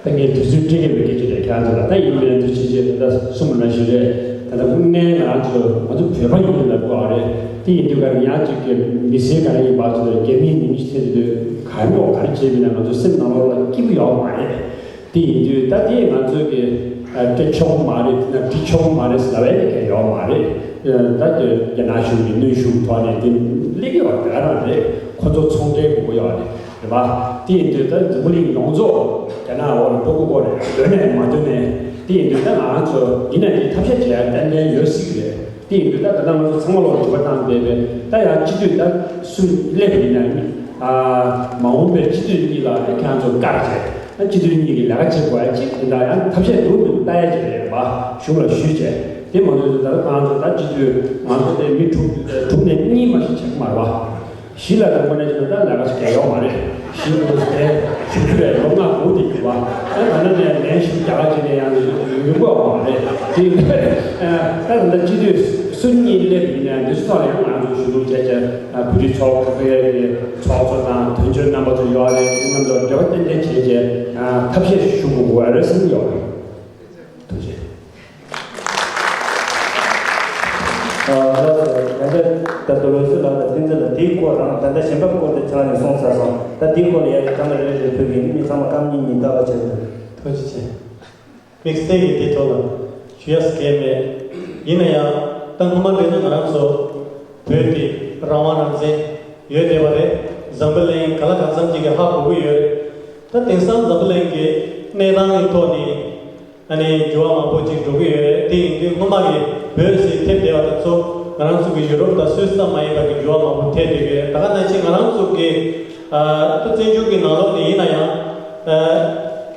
ད་ངས་དུས་ཚོད་སྤྲད་ཀྱི་མེད་སྐད་ཆ་རེད། ཁྱེད་རང་ཚོ་ལ་ད་ཡིན་མིན་དུས་ཕྱིན་ཆད་ད་ལྟ་གསུངས་པ་ནང་བཞིན་རེད། ད་ལྟ་དངོས་གནས་ང་རང་ཚོ་ང་ཚོ་བོད་པ་ཡིན་ལབ་དགོས་པ་རེད། དེ་ཡིན་དུས་ག་རེ་ཡང་གཅིག་གི་མི་སེར་ག་རེ་ཡིན་པ་ཚོ་ལ་རྒྱ་མིའི་མིང་ཞིག་འཐེན་དུས་ག་རེ་འོག་ག་རེ་བྱས་མིན་ན་ང་ཚོ་སེམས་ནང་ལོགས་ལ་སྐྱིད་པོ་ཡོད་མ་རེད། དེ་ཡིན་དུས་ད་དེ་ང་ཚོ་གི་སྤྲད་ཆོག་གི་མ་རེད། དེ་ན་འབྲི་ཆོག་གི་མ་རེད་ཟེར་ལབ་ཡ་གི་ཡོད་མ་རེད། ད་དེ་རྒྱ་ནག་གཞུང་གི་གནོན་ཤུགས་ཐོག་ནས་དེ་སླེབས་ཡོད་དེ་ག་རང་རེད། ཁོ་ཚོ་ཚོང་འབྲེལ་དགོས་ཀྱི་ཡོད་རེད། རེད་པ། དེ་ཡིན་དུས་ད་འཛམ་བུ་གླིང་ཡོངས་རྫོགས་རྒྱ་ནག་འོག་ལ་ཕོག་གི་ཡོད་རེད། འདོད་ནས་མ་འདོད་ནས། དེ་ཡིན་དུས་ད་ང་ཚོ་ཡིན་ན་དེ་ཐབས་ཤེས་བྱེད་ཡ་ཏན་ཏན་ཡོད་སྲིད་ཀྱི་རེད། དེ་ཡིན་དུས་ད་ད་ལྟ་ང་ཚོ་ཚང་མ་ལོག་འགྱུར་བ་བཏང་བསྡད་པས། ད་ཡང་སྤྱི་འཐུས་ད་སུ་སླེབས་པ་ཡིན་ན་ནི། ཨ། མ་འོངས་པའི་སྤྱི་འཐུས་གཉིས་ལ་ཁྱེད་རང་ཚོ་བཀའ་བྱས། ད་སྤྱི་འཐུས་གཉིས་ཀྱིས་ལས་ཀ་བྱེད་དགོས་ཡ་གཅིག་དེ་འདྲ་ཡང་ཐབས་ཤེས་འདུག་མི་འདུག་ལྟ་ཡ་གཅིག་རེད་པ། གཞུང་ལ་ཞུས་བྱས། དེ་མ་གཏོགས་ད་ལྟ་ང་ཚོ་ད་སྤྱི་འཐུས་ང་ཚོ་དེ་མི་དྲུག་དྲུག་ནས་གཉིས་མ་ཞིག་བྱེད་ཀྱི་མ་རེད་པ། བཞི་ལ་དང་པོ་ནས་བྱས་ན་ད་ལས་ཀ་ཞིག་གལ་ཡོད་མ་རེད། བཞི་འདུག་ཟེར་ཞུ་རྒྱུ་རེད། ལོ་ལྔ་འགོར་བསྡད་ཀྱི་པ། ད་ད་ནི་ནས་ལན་ཞིག་རྒྱག་ག་བྱས་ནས་ཡང་ཡོང་གི་ཡོད་མ་རེད། དེ་ད་ད་ལྟ་སྤྱི་འཐུས་སུ་གཉིས་སླེབས་ཡིན་ནའི་འདི་ཚོ་ཐོག་ལ་ཡང་ང་ཚོ་ཞུ་གཏུག་བྱས་བྱས། བོད་རིགས་ཚོགས་པ་ཀྱི་ཚོགས་གཙོ་དང་དོན་གཅོད་རྣམ་པ་ཚོ་ཡོད་རེད། དེ་རྣམས་ཚོ་འབྲེལ་བ་ཏན་ཏན་བྱས་བྱས་ཐབས་ཤེས་ཞུ་དགོས་པ་རེད་བསམ་གྱི་ཡོད་རེད། ཐུགས་རྗེ་ཆེ། ཨ། ལགས་སོ། ད་ལྟ་ད་ལྟ་ལོ་སུ་ལགས་དང་བསྟན་འཛིན་ལགས་དེའི་སྐོར་རང་ད་ལྟ་གཞན་པ་སྐོར་དེ་ཁྱེད་རང་ནས་གསུངས་ཚར་སོང་། ད་དེའི་སྐོར་ལ་ཡ་གི་བཀའ་མོལ་རེ་རེ་ཕུལ་གི་ཡིན། མི་ཚང་མ་སྐབས་གཉིས་གཉིས་བལྟ་བ་བྱས་ཏེ། ཐུགས་རྗེ་ཆེ། དམིགས་བསལ་གྱི་དེ་ཐོག་ལ་ཞུ་ཡ་སྐད་མེད། ཡིན་ན་ཡང་ད་སྔོན་མ་འདྲ་ན་ང་རང་ཚོ་བོད་དེ་རང་དབང་རང་བཙན་ཡོད་བསྡད་པ་རེད། འཛམ་བུ་གླིང་ག་ལ་གང་འཚམ་ཅིག་གིས་ཧ་གོ་གི་ཡོད་རེད། ད་དེང་སང་འཛམ་བུ་གླིང་གི་གནས་སྟངས་ཀྱི་ཐོག་ནས་ཨ་ནི་འགྱུར་བ་མང་པོ་ཅིག་འགྲོ་གི་ཡོད་རེད། དེ་ཡིན་དུས་སྔོན་མ་གི་བོད་ཟེར་ཐེབས་བསྡད་པ་དེ་ཚོ་ང་རང་ཚོ་གི་ཡུ་རོབ་དང་སུད་སི་ཙམ་མ་ཡིན་པ་གི་འགྱུར་བ་མང་པོ་ཐེབས་བསྡད་ཀྱི་ཡོད་རེད། ད་ག་ནང་བཞིན་ང་རང་ཚོ་གི་ཨ་ད་བཙན་བྱོལ་གྱི་ནང་ལོགས་ནས་ཡིན་ན་ཡང་། ཨ་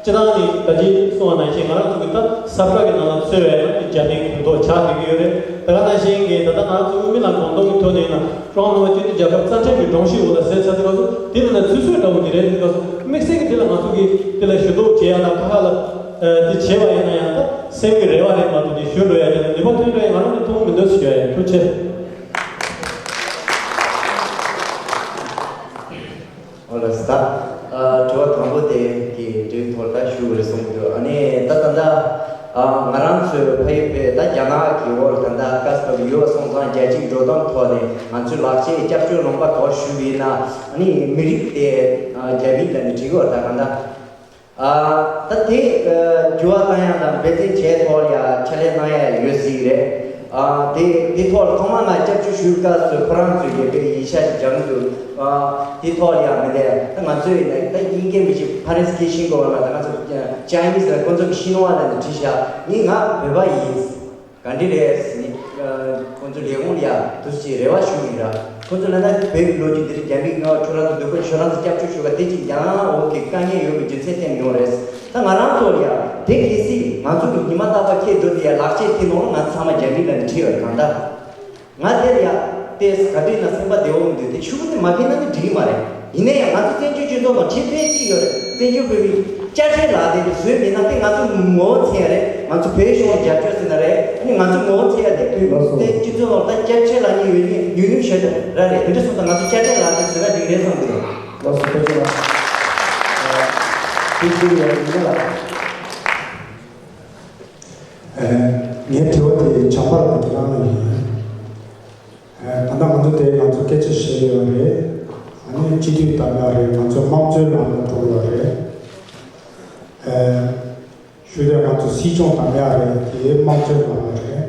སྤྱིར་བཏང་ནས་ད་ཅི་གསུངས་པ་ནང་བཞིན་ང་རང་ཚོ་གི་ད་ས་བཀྲ་གི་ནང་ལ་འཚོ་བའི་ནང་གི་རྒྱ་མིའི་གོམ་ཐོག་ཆགས་བསྡད་ཀྱི་ཡོད་རེད། ད་ག་ནང་བཞིན་གྱི་ད་ལྟ་ང་རང་ཚོ་དབུ་མའི་ལམ་གོམ་ཐོག་གི་ཐོག་ནས་ཡིན་ན་ཀྲུང་ཧྭ་མི་དམངས་སྤྱི་མཐུན་རྒྱལ་ཁབ་རྩ་ཁྲིམས་ཀྱི་སྒྲོམ་གཞི་འོག་ལ་ཟེར་ཚར་དུས་སྐབས་སུ་དེ་ནི་ན་ཚུད་ཚོད་འདྲ་བོ་ཅིག་རེད། དེ་སྐབས་སུ་དམིགས་བསལ་གྱི་དེ་ལ་ང་ཚོ་གིས་དེ་ལ་ཞུ་གཏུག་བྱེད་ཡ་དང་ཁ་ཁ་ལ་དེ་བྱེད་པ་ཡིན་ན་ཡང་ད་སེམས་ཀྱི་རེ་བ་རེད་མ་གཏོགས་དེ་ཞུ་འགྲོ་ཡ་དེ་ལ་ནུས་པ་ཐོན་འགྲོ་ཡ་ང་རང་ནས་མཐོང་མི་འདུག་ཟེར་ཞུ་ཡ་ཡིན། ཐུགས་རྗེ་ཆེ། ཨོ་ལགས་སོ། ད་ཨ་དྲི་བ་དང་པོ་དེ་གི་འབྲེལ་ཐོག་ད་ཞུ་དགོས་རེད་གསུངས་འདུག་ཨ་ནི་ད་ད་ལྟ་ཨ་ང་རང་ཚོའི་ཕ་ཡུལ་བོད་ད་རྒྱ་ནག་གི་འོག་ལ་ད་ལྟ་དཀའ་སྤྱད་ཡོད་པ་སོང་ཙང་རྒྱལ་སྤྱིའི་འགྲོ་སྟངས་ཐོག་ནས་ང་ཚོའི་ལག་ཆའི་སྐྱབས་བཅོལ་ལུང་པ་ག་པར་ཞུས་པ་ཡིན་ན་ཨ་ནི་མི་རིགས་དེ་ཨ་རྒྱ་མི་ལ་ནི་འགྲིག་གི་ཡོད་རེད། ད་ག་ད། ཨ་ད་དེ་ཨ་འགྱུར་བ་བཏང་ཡ་དང་འབད་བརྩོན་བྱས་ཐོག་ལ་ཡ་ཕྱག་ལས་གནང་ཡ་ཡོད་སྲིད་རེད། ཨ་དེ་དེ་ཐོག་ལ་ཐོག་མ་ང་སྐྱབས་བཅོལ་ཞུ་སྐབས་སུ་ཁོ་རང་ཚོས་ཀྱི་དཔེ་ཡིག་ཆ་ཞིག་སྦྱངས་འདུག་ཨ་དེ་ཐོག་ལ་ཡ་མི་འདྲ་ད་ང་ཚོས་ཡིན་ན་ད་དབྱིན་སྐད་མི་ཤེས་ཕ་རན་སི་སྐད་ཤེས་དགོས་པ་ལ་ད་ང་ཚོ་ཅའི་ནིས་ལ་ཁོ་ཚོ་གི་ཤིན་ཧྭ་ལ་ནི་བྲིས་ཤག་ངས་ང་བོད་པ་ཡིན། ག་འདྲ་རེད་ཟེར་ནས། ཁོང་ཚོ་ལས་ཁུངས་ལ་ཡ་དུ་ཞིག་རེ་བ་ཞུ་གི་ཡིན་ར། ཁོང་ཚོ་ལ་ན་བོད་ཀྱི་ལོ་རྒྱུས་འདིར་རྒྱ་མིས་ང་ཁྱོད་རང་ཚོ་སྡོད་དགོས་ཁྱོད་རང་ཚོ་སྐྱབས་བཅོལ་ཞུ་ག་དེ་གཅིག་ཀྱང་འོག་གི་དཀའ་ངལ་ཡོད་པའི་རྒྱུ་མཚན་བསྟན་ཡོང་རེད། ད་ང་རང་ཚོ་ལ་ཡ་དེ་གལ་སྲིད་ང་ཚོ་གི་ཉི་མ་རྟག་པར་ཁྱེད་འགྲོ་དེ་ཡ་ལག་ཆས་དེ་ནང་ང་ཚང་མ་རྒྱ་མི་ལ་ནི་ཁྲིད་ཡོད་གང་ལྟར། ང་དེར་ཡ་ཏེས་ག་དུས་ན་སེམས་པ་བདེ་བོ་མི་འདུག་དེ་ཤུ་གུ་དེ་མ་ཕན་ན་ནི་འགྲིག་གི་མ་རེད། ཡིན་ན་ཡང་ང་ཚོ་བཙན་བྱོལ་སྤྱི་ཚོགས་ནང་ཁྱད་ཕན་གཅིག་ཡོད་རེད། བཙན་བྱོལ་བོད་མི་དཔྱ་ཁྲལ་ལག་དེབ་དེ་བཟོས་མེད་ན་དེ་ང་ཚོ་ངོ་བོ་ཚད་ཡ་རེད། ང་ཚོ་བོད་གཞུང་ལ་རྒྱབ་སྐྱོར་ཟེར་ན་རེད། ཨ་ནི་ང་ཚོ་ངོ་བོ་ཚད་ཡ་དེ་བོད་ལགས་སོ། བཙན་སྤྱི་ཚོགས་ནང་ད་དཔྱ་ཁྲལ་ལག་གཉིས་ཡོད་ནི་ཉུང་ཉུང་ཞིག་ར་རེད། དེ་འདྲ་སོང་ཙང་ང་ཚོ་དཔྱ་ཁྲལ་ལག་དེབ་བཟོས་ན་འགྲིག་རེད་བསམ་གི་འདུག་ལགས་སོ། ཐུགས་རྗེ་ཆེ། ཨ་ཐུགས་རྗེ་ཆེ་ཡ་ཡིན་ལ། ཨ་ངའི་དྲི་བ་དེ་བྱམས་པ་ལགས་ཁྱེད་རང་ལ་ཡིན། ད་ལྟ་ང་ཚོ་དེ་ང་ཚོ་སྐད་ཆ་བཤད་ཡོད་རེད། ཨ་ནི་སྤྱི་འཐུས་བདམས་ཡོད་རེད། ང་ཚོ་དམངས་གཙོའི་ལམ་ལ་འགྲོ་ཡོད་རེད། ཨ་ཞུ་དེ་ང་ཚོ་སྲིད་སྐྱོང་བདམས་ཡོད་རེད། དེ་དམངས་གཙོའི་ལམ་ལ་རེད།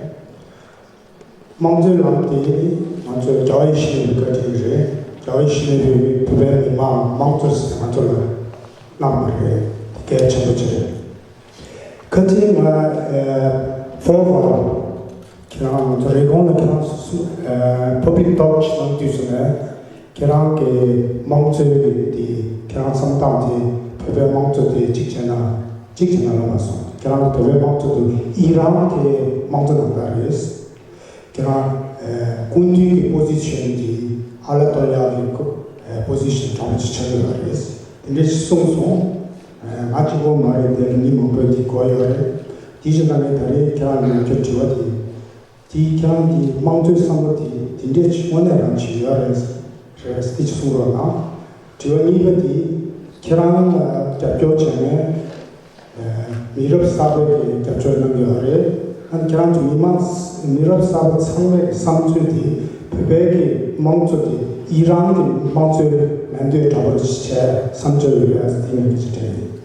དམངས་གཙོའི་ལམ་དེ་ང་ཚོ་རྒྱལ་བ་ཡིད་བཞིན་ནོར་བུའི་བཀའ་དྲིན་རེད། རྒྱལ་བ་ཡིད་བཞིན་ནོར་བུས་བོད་པའི་མི་མང་དམངས་གཙོ་ཟེར་ང་ཚོ་ལ་གནང་བ་རེད། དེ་གལ་ཆེན་པོ་ཆེ་རེད། ཁ་ཅིག་ང་ཨ་ཕོ་བ་ཁྱེད་རང་ང་ཚོ་རེབ་གོང་ལ་ཁྱེད་རང་སུ་ཨ་ཕོ་བི་ཊོག་ཅིག་གནང་དུས་སུ་ནས་ཁྱེད་རང་གི་དམངས་གཙོའི་གི་དེ་ཁྱེད་རང་བསམ་སྟངས་དེ་བོད་པའི་དམངས་གཙོ་དེ་གཅིག་བྱས་ན་གཅིག་བྱས་ན་ལབ་པ་སོང་། ཁྱེད་རང་བོད་པའི་དམངས་གཙོ་དེ་ཨི་རན་གྱི་དམངས་གཙོ་ནང་ལྟར་རེད། ཁྱེད་རང་ཨ་སྐུ་མདུན་གྱི་པོ་ཟི་ཤན་དེ་ཨ་ལ་ཏོ་ཡ་གི་ཨ་པོ་ཟི་ཤན་དྲག་པོ་ཅིག་ཆགས་ཡོད་པ་རེད། དེ་འདྲ་ཞིག་གསུངས་སོང་། ཨ་ང་གཅིག་པོ་མ་རེད། དེ་ལ་མི་མང་པོས་དེ་གོ་ཡོད་རེད། དེ་བཞིན་ད་ངས་ད་རེས་ཁྱེད་རང་ལ་ང་ཚོའི་དྲི་བ་དེ། དེ་ཁྱེད་རང་གི་དམངས་གཙོའི་བསམ་བློ་དེ་དེ་འདྲས་ཅིག་དངོས་གནས་རང་ཅིག་ཡོད་རེད། རེད་དེ་ཅིག་གསུང་རོགས་གནང་། དྲི་བ་གཉིས་པ་དེ་ཁྱེད་རང་ལ་རྒྱབ་སྐྱོར་བྱས་ནས་མི་རབས་གསར་པའི་རྒྱབ་སྐྱོར་གནང་ཡོད་རེད། ཨ་ནི་ཁྱེད་རང་ཚོ་མི་མང་མི་རབས་གསར་པ་ཚང་མའི་བསམ་ཚུལ་དེ་བོད་པའི་གི་དམངས་གཙོ་དེ་ཨི་རན་གྱི་དམངས་གཙོའི་མེ་མདོས་འདྲ་པོ་ཞིག་བྱས་བསམ་ཚུལ་ཡོད་རེད། དེ་ནས་ཅིག་དྲན་ཡོད།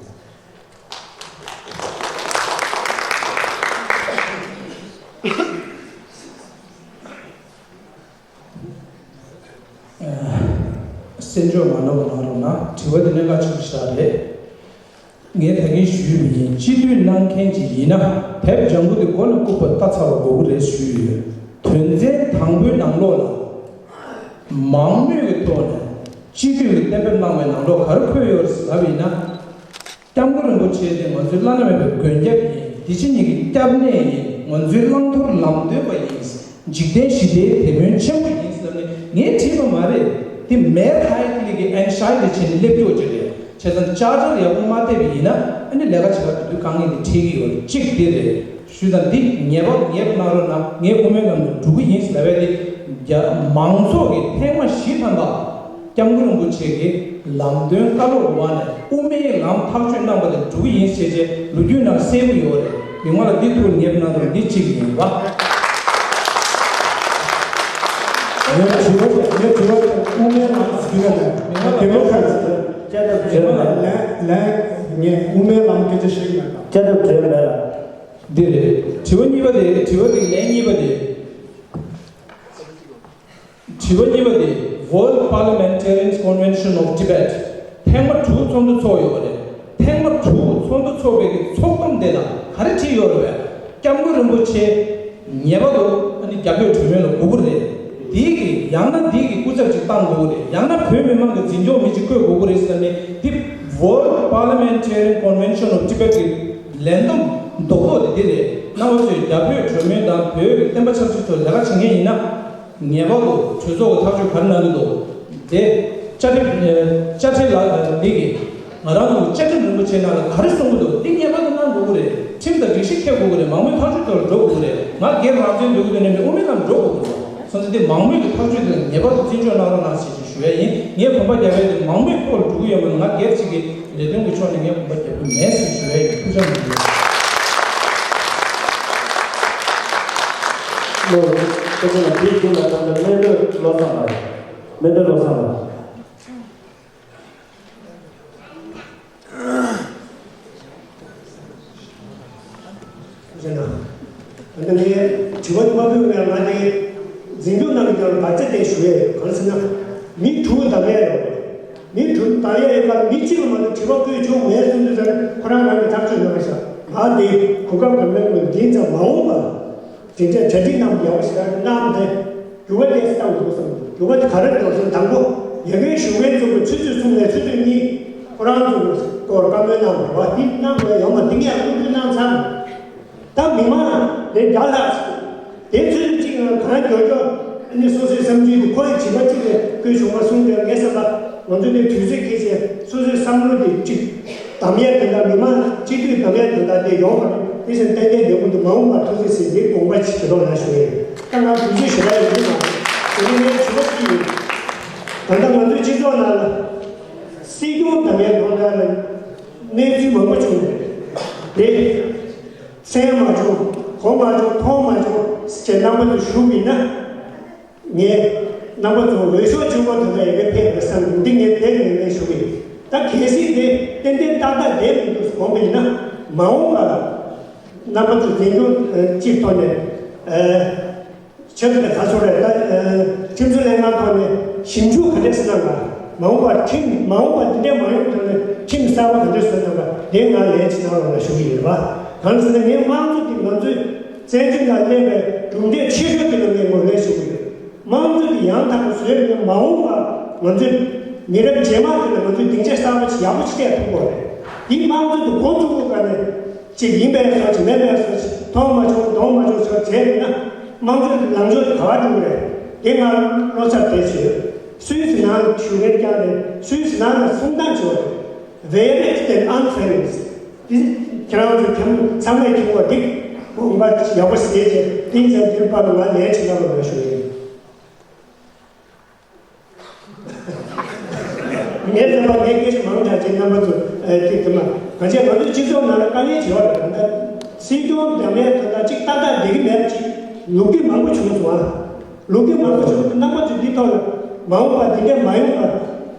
སེམས་ཕྱོགས་མ་འདྲ་བ་གནང་རོགས་གནང་། དྲི་བ་དེ་གནད་འགག་ཆེན་པོ་ཞིག་རེད། ངས་ད་གིན་ཞུས་པ་ཡིན། སྤྱི་འཐུས་གནང་མཁན་ཅིག་ཡིན་ན་དེབ་ལྗང་ཁུ་དེ་མགོ་ནས་ལྐུགས་པ་ལྟ་ཚར་བ་དགོས་ཀྱི་རེད་ཞུས་ཡོད། དོན་ཚན་དང་པོའི་ནང་ལོགས་ལ་མང་མོས་ཀྱི་ཐོག་ནས་སྤྱི་འཐུས་ཀྱི་གཏན་འབེབས་གནང་བའི་ནང་ལོགས་ག་རེ་འཁོད་ཡོད་རེད་ཟེར་ལབ་པ་ཡིན་ན། སྐྱབས་མགོན་རིན་པོ་ཆེ་དེ་ང་ཚོའི་བླ་ན་མེད་པའི་མགོན་སྐྱབས་ཡིན། འདི་ཕྱི་གཉིས་ཀྱི་སྐྱབས་གནས་ཡིན། ང་ཚོའི་བླང་དོར་ལམ་སྟོན་པ་ཡིན། འཇིག་རྟེན་ཞི་བདེའི་དེད་དཔོན་ཆེན་པོ་ཡིན་ཟེར་ནས་ངས་བྲིས་པ་མ་རེད། དེ་མེར་ཧའེ་ཏི་ལི་གི་ཨན་ཤའི་དེ་བྱས་ནས་སླེབས་ཀྱོག་ཅིག་རེད། བྱས་ཙང་ཅར་ཅར་ཡག་པོ་མ་བལྟས་པ་ཡིན་ན་ཨ་ནི་ལས་ཀ་བྱེད་པ་དེ་དུས་དཀའ་ངལ་དེ་འཕྲད་ཀྱི་ཡོད་རེད། གཅིག་དེ་རེད། ཞུས་དང་འདི་ངེས་པར་ངེས་པར་གནང་རོགས་གནང་། ངས་དབུ་མའི་ལམ་ནས་འགྲོ་གི་ཡིན་ཟེར་ལབ་པ་དེ་རྒྱ་མང་ཚོགས་ཀྱིས་ཐེངས་མ་བཞི་ཐམ་པ་སྐྱབས་མགོན་རིན་པོ་ཆེ་གིས་ལམ་སྟོན་བཀའ་སློབ་འོག་ནས་དབུ་མའི་ལམ་ཐག་གཅོད་གནང་བ་དེ་འགྲོ་གི་ཡིན་ཟེར་བྱས་ལོ་རྒྱུས་ནང་གསལ་པོ་ཡོད་རེད། མི་མང་ལ་འདི་ཐུགས་ངེས་པར་གནང་རོགས། འདི་གཅིག་ཡིན་པ། ངའི་དྲི་བ་དེ་ངའི་དྲི་བ་དེ་དབུ་མའི་ལམ་ཟེར་གྱི་ཡོད་རེད། མི་མང་ལ་ཌེ་མོ་ཀ་ར་སི་ལ་ལ། ངས་དབུ་མའི་ལམ་སྐད་ཆ་བཤད་ཀྱི་མེད་པ། བཅའ་ཁྲིམས་གྲོས་མེད་ལ། འདི་རེད། དྲི་བ་གཉིས་པ་དེ། དྲི་བ་དེ་ལན་གཉིས་པ་དེ། དྲི་བ་གཉིས་པ་དེ། World Parliamentarians Convention of Tibet། ཐེངས་མ་དྲུག་ཚོགས་འདུ་ཚོགས་ཡོད་པ་རེད། ཐེངས་མ་དྲུག་ཚོགས་འདུ་ཚོགས་པའི་གི་ཚོགས་སྡོམ་དེ་ལ་ག་རེ་བྲིས་ཡོད་རེད་པས། སྐྱབས་མགོན་རིན་པོ་ཆེ་ངེས་པར་དུ་ཨ་ནི་རྒྱ་བོད་གྲོས་མོལ་ལ་དགོས་ཀྱི་རེད། དེའི་གི་ཡང་ན་དེའི་གི་སྐུ་ཚབ་ཅིག་བཏང་དགོས་ཀྱི་རེད། ཡང་ན་བོད་མི་མང་གི་འཛིན་སྐྱོང་མི་ཅིག་བསྐོས་དགོས་ཀྱི་རེད་ཟེར་ནས། འདི་World Parliamentarian Convention of Tibet གི་ལན་འདེབས་རྡོག་རྡོག་དེ་འདི་རེད། རྣམ་པ་ཚོས་རྒྱ་བོད་གྲོས་མོལ་དང་བོད་ཀྱི་བསྟན་པ་ཆབ་སྲིད་ཐོག་ལས་ཀ་བྱེད་མཁན་ཡིན་ན། ངེས་པར་དུ་གྲོས་ཚོགས་ཀྱི་ཐག་གཅོད་ག་རེ་གནང་གི་འདུག་དེ་བཅའ་ཁྲིམས། བཅའ་ཁྲིམས་ལ་འདི་གི་ང་རང་ཚོ་བཅའ་ཁྲིམས་རིན་པོ་ཆེ་ནང་ལ་ག་རེ་གསུངས་ཀྱི་འདུག་འདི་ངེས་པར་དུ་གནང་དགོས་ཀྱི་རེད། ཁྲིམས་དང་སྒྲིག་གཞི་འཁྱེར་དགོས་ཀྱི་རེད། མང་མོས་ཐག་གཅོད་ཐོག་ལ་འགྲོ་དགོས་ཀྱི་རེད། ང་སྒེར་རང་བཙན་འདོད་ཀྱི་འདུག་ནས་མི་དབུ་མའི་ལམ་འགྲོ་དགོས་ཀྱི་རེད། སོང་ཙང་འདི་མང་མོས་ཀྱི་ཐག་གཅོད་དེ་ངེས་པར་དུ་བརྩི་འཇོག་གནང་རོགས་གནང་ཞེས་ཞུ་ཡ་ཡིན། ངས་གོམ་པ་རྒྱག་ཡ་དེ་མང་མོས་ཐོག་ལ་འགྲོ་གི་ཡོད་མ་རེད། ང་སྒེར་གཅིག་གི་ལས་དོན་གྱི་ཕྱོགས་ནས་ངས་གོམ་པ་རྒྱག་གི་མེད་ཟེར་ཞུ་ཡ་ཡིན། ཐུགས་རྗེ་ཆེ། ལོ། ཁྱེད་ཚོ་ལ་དེའི་རྒྱུད་ལ་ད་ལྟ་སྨན་སྒྲོལ་བློ་བཟང་ལགས་རེད། སྨན་སྒྲོལ་བློ་བཟང་ལགས། ཟེར་ན། ད་ལྟ་ངས་དྲི་བ་དེ་མ་ཕུལ་བའི་ང་དེ་འཛིན་སྐྱོང་གནང་གི་ཀྱང་བར་ཆད་དེ་ཞུ་ཡས་ཡོད། གང་ཟེར་ན། མི་དྲུག་བདམས་ཡས་ཡོད་རེད། མི་དྲུག་བདམས་ཡས་ཡོད་པར་མི་གཅིག་ལ་མ་གཏོགས་དྲི་བ་བཀོད་ཆོག་མེད་གསུངས་དུས་ཙང་ཁོ་རང་རང་གིས་ཐག་གཅོད་གནང་བ་ཤག་ང་དེ་གོ་སྐབས་གང་མེད་མོད་འདི་ཙམ་མ་འོངས་པ། དེ་འདྲའི་གྲ་སྒྲིག་གནང་ཡག་པོ་ཞིག་གནང་སྟེ། རྒྱུ་བ་དེ་བཏང་དགོས་བསམ། རྒྱུ་བ་དེ་ག་རེ་འགྲོ་སོང་། དང་པོ་ཡ་གིའི་ཞུ་མཁན་ཚོ་གི་ཆུ་ཚོད་གསུམ་ནས་ཆུ་ཚོད་གཉིས་ཁོ་རང་ཚོ་གི་སྐོར་བཀའ་མོལ་གནང་དགོས་པ་དེ་གནང་དགོས་ཡོད་མ། འདི་ངས་སྐུ་མདུན་གནང་ཚར། ད་མི་མང་ལས་བརྒྱ་ལྷག་དེ་ཆུ་ཚོད་གཅིག་ནང་གང་མགྱོགས་མགྱོགས་ཨ་ནི་སོ་སོའི་བསམ་ཚུལ་དེ་ཁོ་ཡི་བྱིས་པ་གཅིག་ལས་བཀོད་བྱུང་བ་གསུངས་པས་ངས་བསམ་པ་ང་ཚོ་དེ་དུས་ཚོད་ཁེལ་བྱས་སོ་སོའི་བསམ་བློ་དེ་གཅིག་གདམ་ཡས་དོན་དག་མི་མང་སྤྱི་འཐུས་གདམ་ཡས་དོན་དག་དེ་ཡོང་བ་རེད། དེ་བཞིན་ཏན་ཏན་བདེ་པོ་འདུག་མ་འོངས་པར་ཐུགས་རྗེ་ཆེ་འདི་དགོངས་པ་ཞིག་རོགས་གནང་ཞུ་ཡས། ད་ང་དུས་ཚོད་ཞེ་དྲག་ཡོད་ཀྱི་མ་རེད། དེ་ནས་ངའི་དྲི་བ་གཅིག་ཡོད། ད་ལྟ་ང་ཚོའི་སྤྱི་ཚོགས་ནང་ལ་སྲིད་སྐྱོང་གདམ་ཡས་ཐོག་ལ་གནས་ཚུལ་མང་པོ་བྱུང་རེད། དེ་གསན་མ་བྱུང་། གོ་མ་བྱུང་། མཐོང་མ་བྱུང་ཅེས་རྣམ་པ་ཚོ་ཞུ་བ་ཡིན་ན། ངས་རྣམ་པ་ཚོ་འོས་ཤོག་བཅུ་པ་དེ་ཚོ་ཡི་གེ་ཕེབས་པའི་སང་འདི་ངས་དེ་ངས་ངས་ཞུ་གི་ཡིན། ད་གལ་སྲིད་དེ་ཏན་ཏན་ཏག་ཏག་བསྡད་མི་འདུག་དགོངས་པ་ཡིན་ན། མ་འོངས་པ་རྣམ་པ་ཚོ་འཛིན་སྐྱོང་སྤྱིའི་ཐོག་ནས་ཆབ་སྲིད་ག་ཚོད་རེད། ད་ཁྲིམས་བཟོ་ལྷན་ཁང་ཐོག་ནས་ཞིབ་འཇུག་ག་འདྲས་སེ་གནང་ག་མ་འོངས་པ་ཁྲིམས་མ་འོངས་པ་འདི་འདྲས་མ་ཡོང་ཐོག་ནས་ཁྲིམས་གསར་པ་ག་འདྲས་བཟོ་གནང་ག་དེ་ང་ལན་ཅིག་གནང་རོགས་ལ་ཞུ་གི་ཡིན་པ། གང་ཟེར་ན་ངས་དམངས་གཙོ་འདི་ང་ཚོས་བཙན་བྱོལ་ནང་སླེབས་པའི་གྲུབ་འབྲས་ཆེ་ཤོས་དེ་ལ་ངས་ངོས་ལེན་ཞུ་གི་ཡོད། དམངས་གཙོ་འདི་ཡང་དག་པ་བཟོས་ནས་མ་འོངས་པ་ང་ཚོའི་མི་རབས་རྗེས་མ་དེ་ལ་ང་ཚོའི་སྡིངས་ཆ་གསར་པ་ཞིག་ཡག་པོ་ཞིག་གཏད་ཐུབ་དགོས་རེད། འདི་དམངས་གཙོ་འདི་འགོ་བཙུགས་དགོས་ག་ནས་ཅིག་ཡིན་པའི་བཟོ་ཅིག་མེད་པའི་བཟོ་ཅིག་མཐོང་མ་བྱུང་མཐོང་མ་བྱུང་ཟེར་བྱས་ཡིན་ན་དམངས་གཙོའི་ལངས་ཕྱོགས་དེ་ག་པར་འགྲོ་གི་རེད། དེ་ང་བློ་འཚབ་དེ་བྱོས། སུད་སི་ནང་ལ་བཞུགས་མཁན་རྐྱང་རེད། སུད་སི་ནང་ལ་གསུང་སྟངས་བྱོས་རེད། Very extent unfairness. འདི་ཁྱེད་རང་ཚོ་ཁྱེད་ཚང་མས་ཁྱེད་འོ་འདི་དགོངས་པ་ཡག་པོ་བཞེས་བྱས་འདི་ཚོ་འདིར་ཕར་ལ་ང་ལན་ཅིག་གནང་རོགས་གནང་ཞུ་ཡིན། ངས་བསམ་པ་ངས་སྐད་ཆ་མང་དྲགས་ཅིག་རྣམ་པ་ཚོ་ཨ་ཐིག་ཐུབ་མ། གང་བྱས་ང་ཚོའི་སྤྱི་ཚོགས་ནང་ལ་དཀའ་ངལ་ཆེ་བ་རེད། ད་ལྟ་སྲིད་སྐྱོང་འདེམས་ཡས་དོན་དག་ཅིག་ཏག་ཏག་བསྡད་ཀྱི་མེད་པ་ཅིག་ལོ་རྒྱུས་མང་པོ་བྱུང་སོང་ཨ། ལོ་རྒྱུས་མང་པོ་བྱུང་རྣམ་པ་ཚོས་འདི་ཐོག་ལ་མ་འོངས་པ་འདི་འདྲ་མ་ཡོང་བར་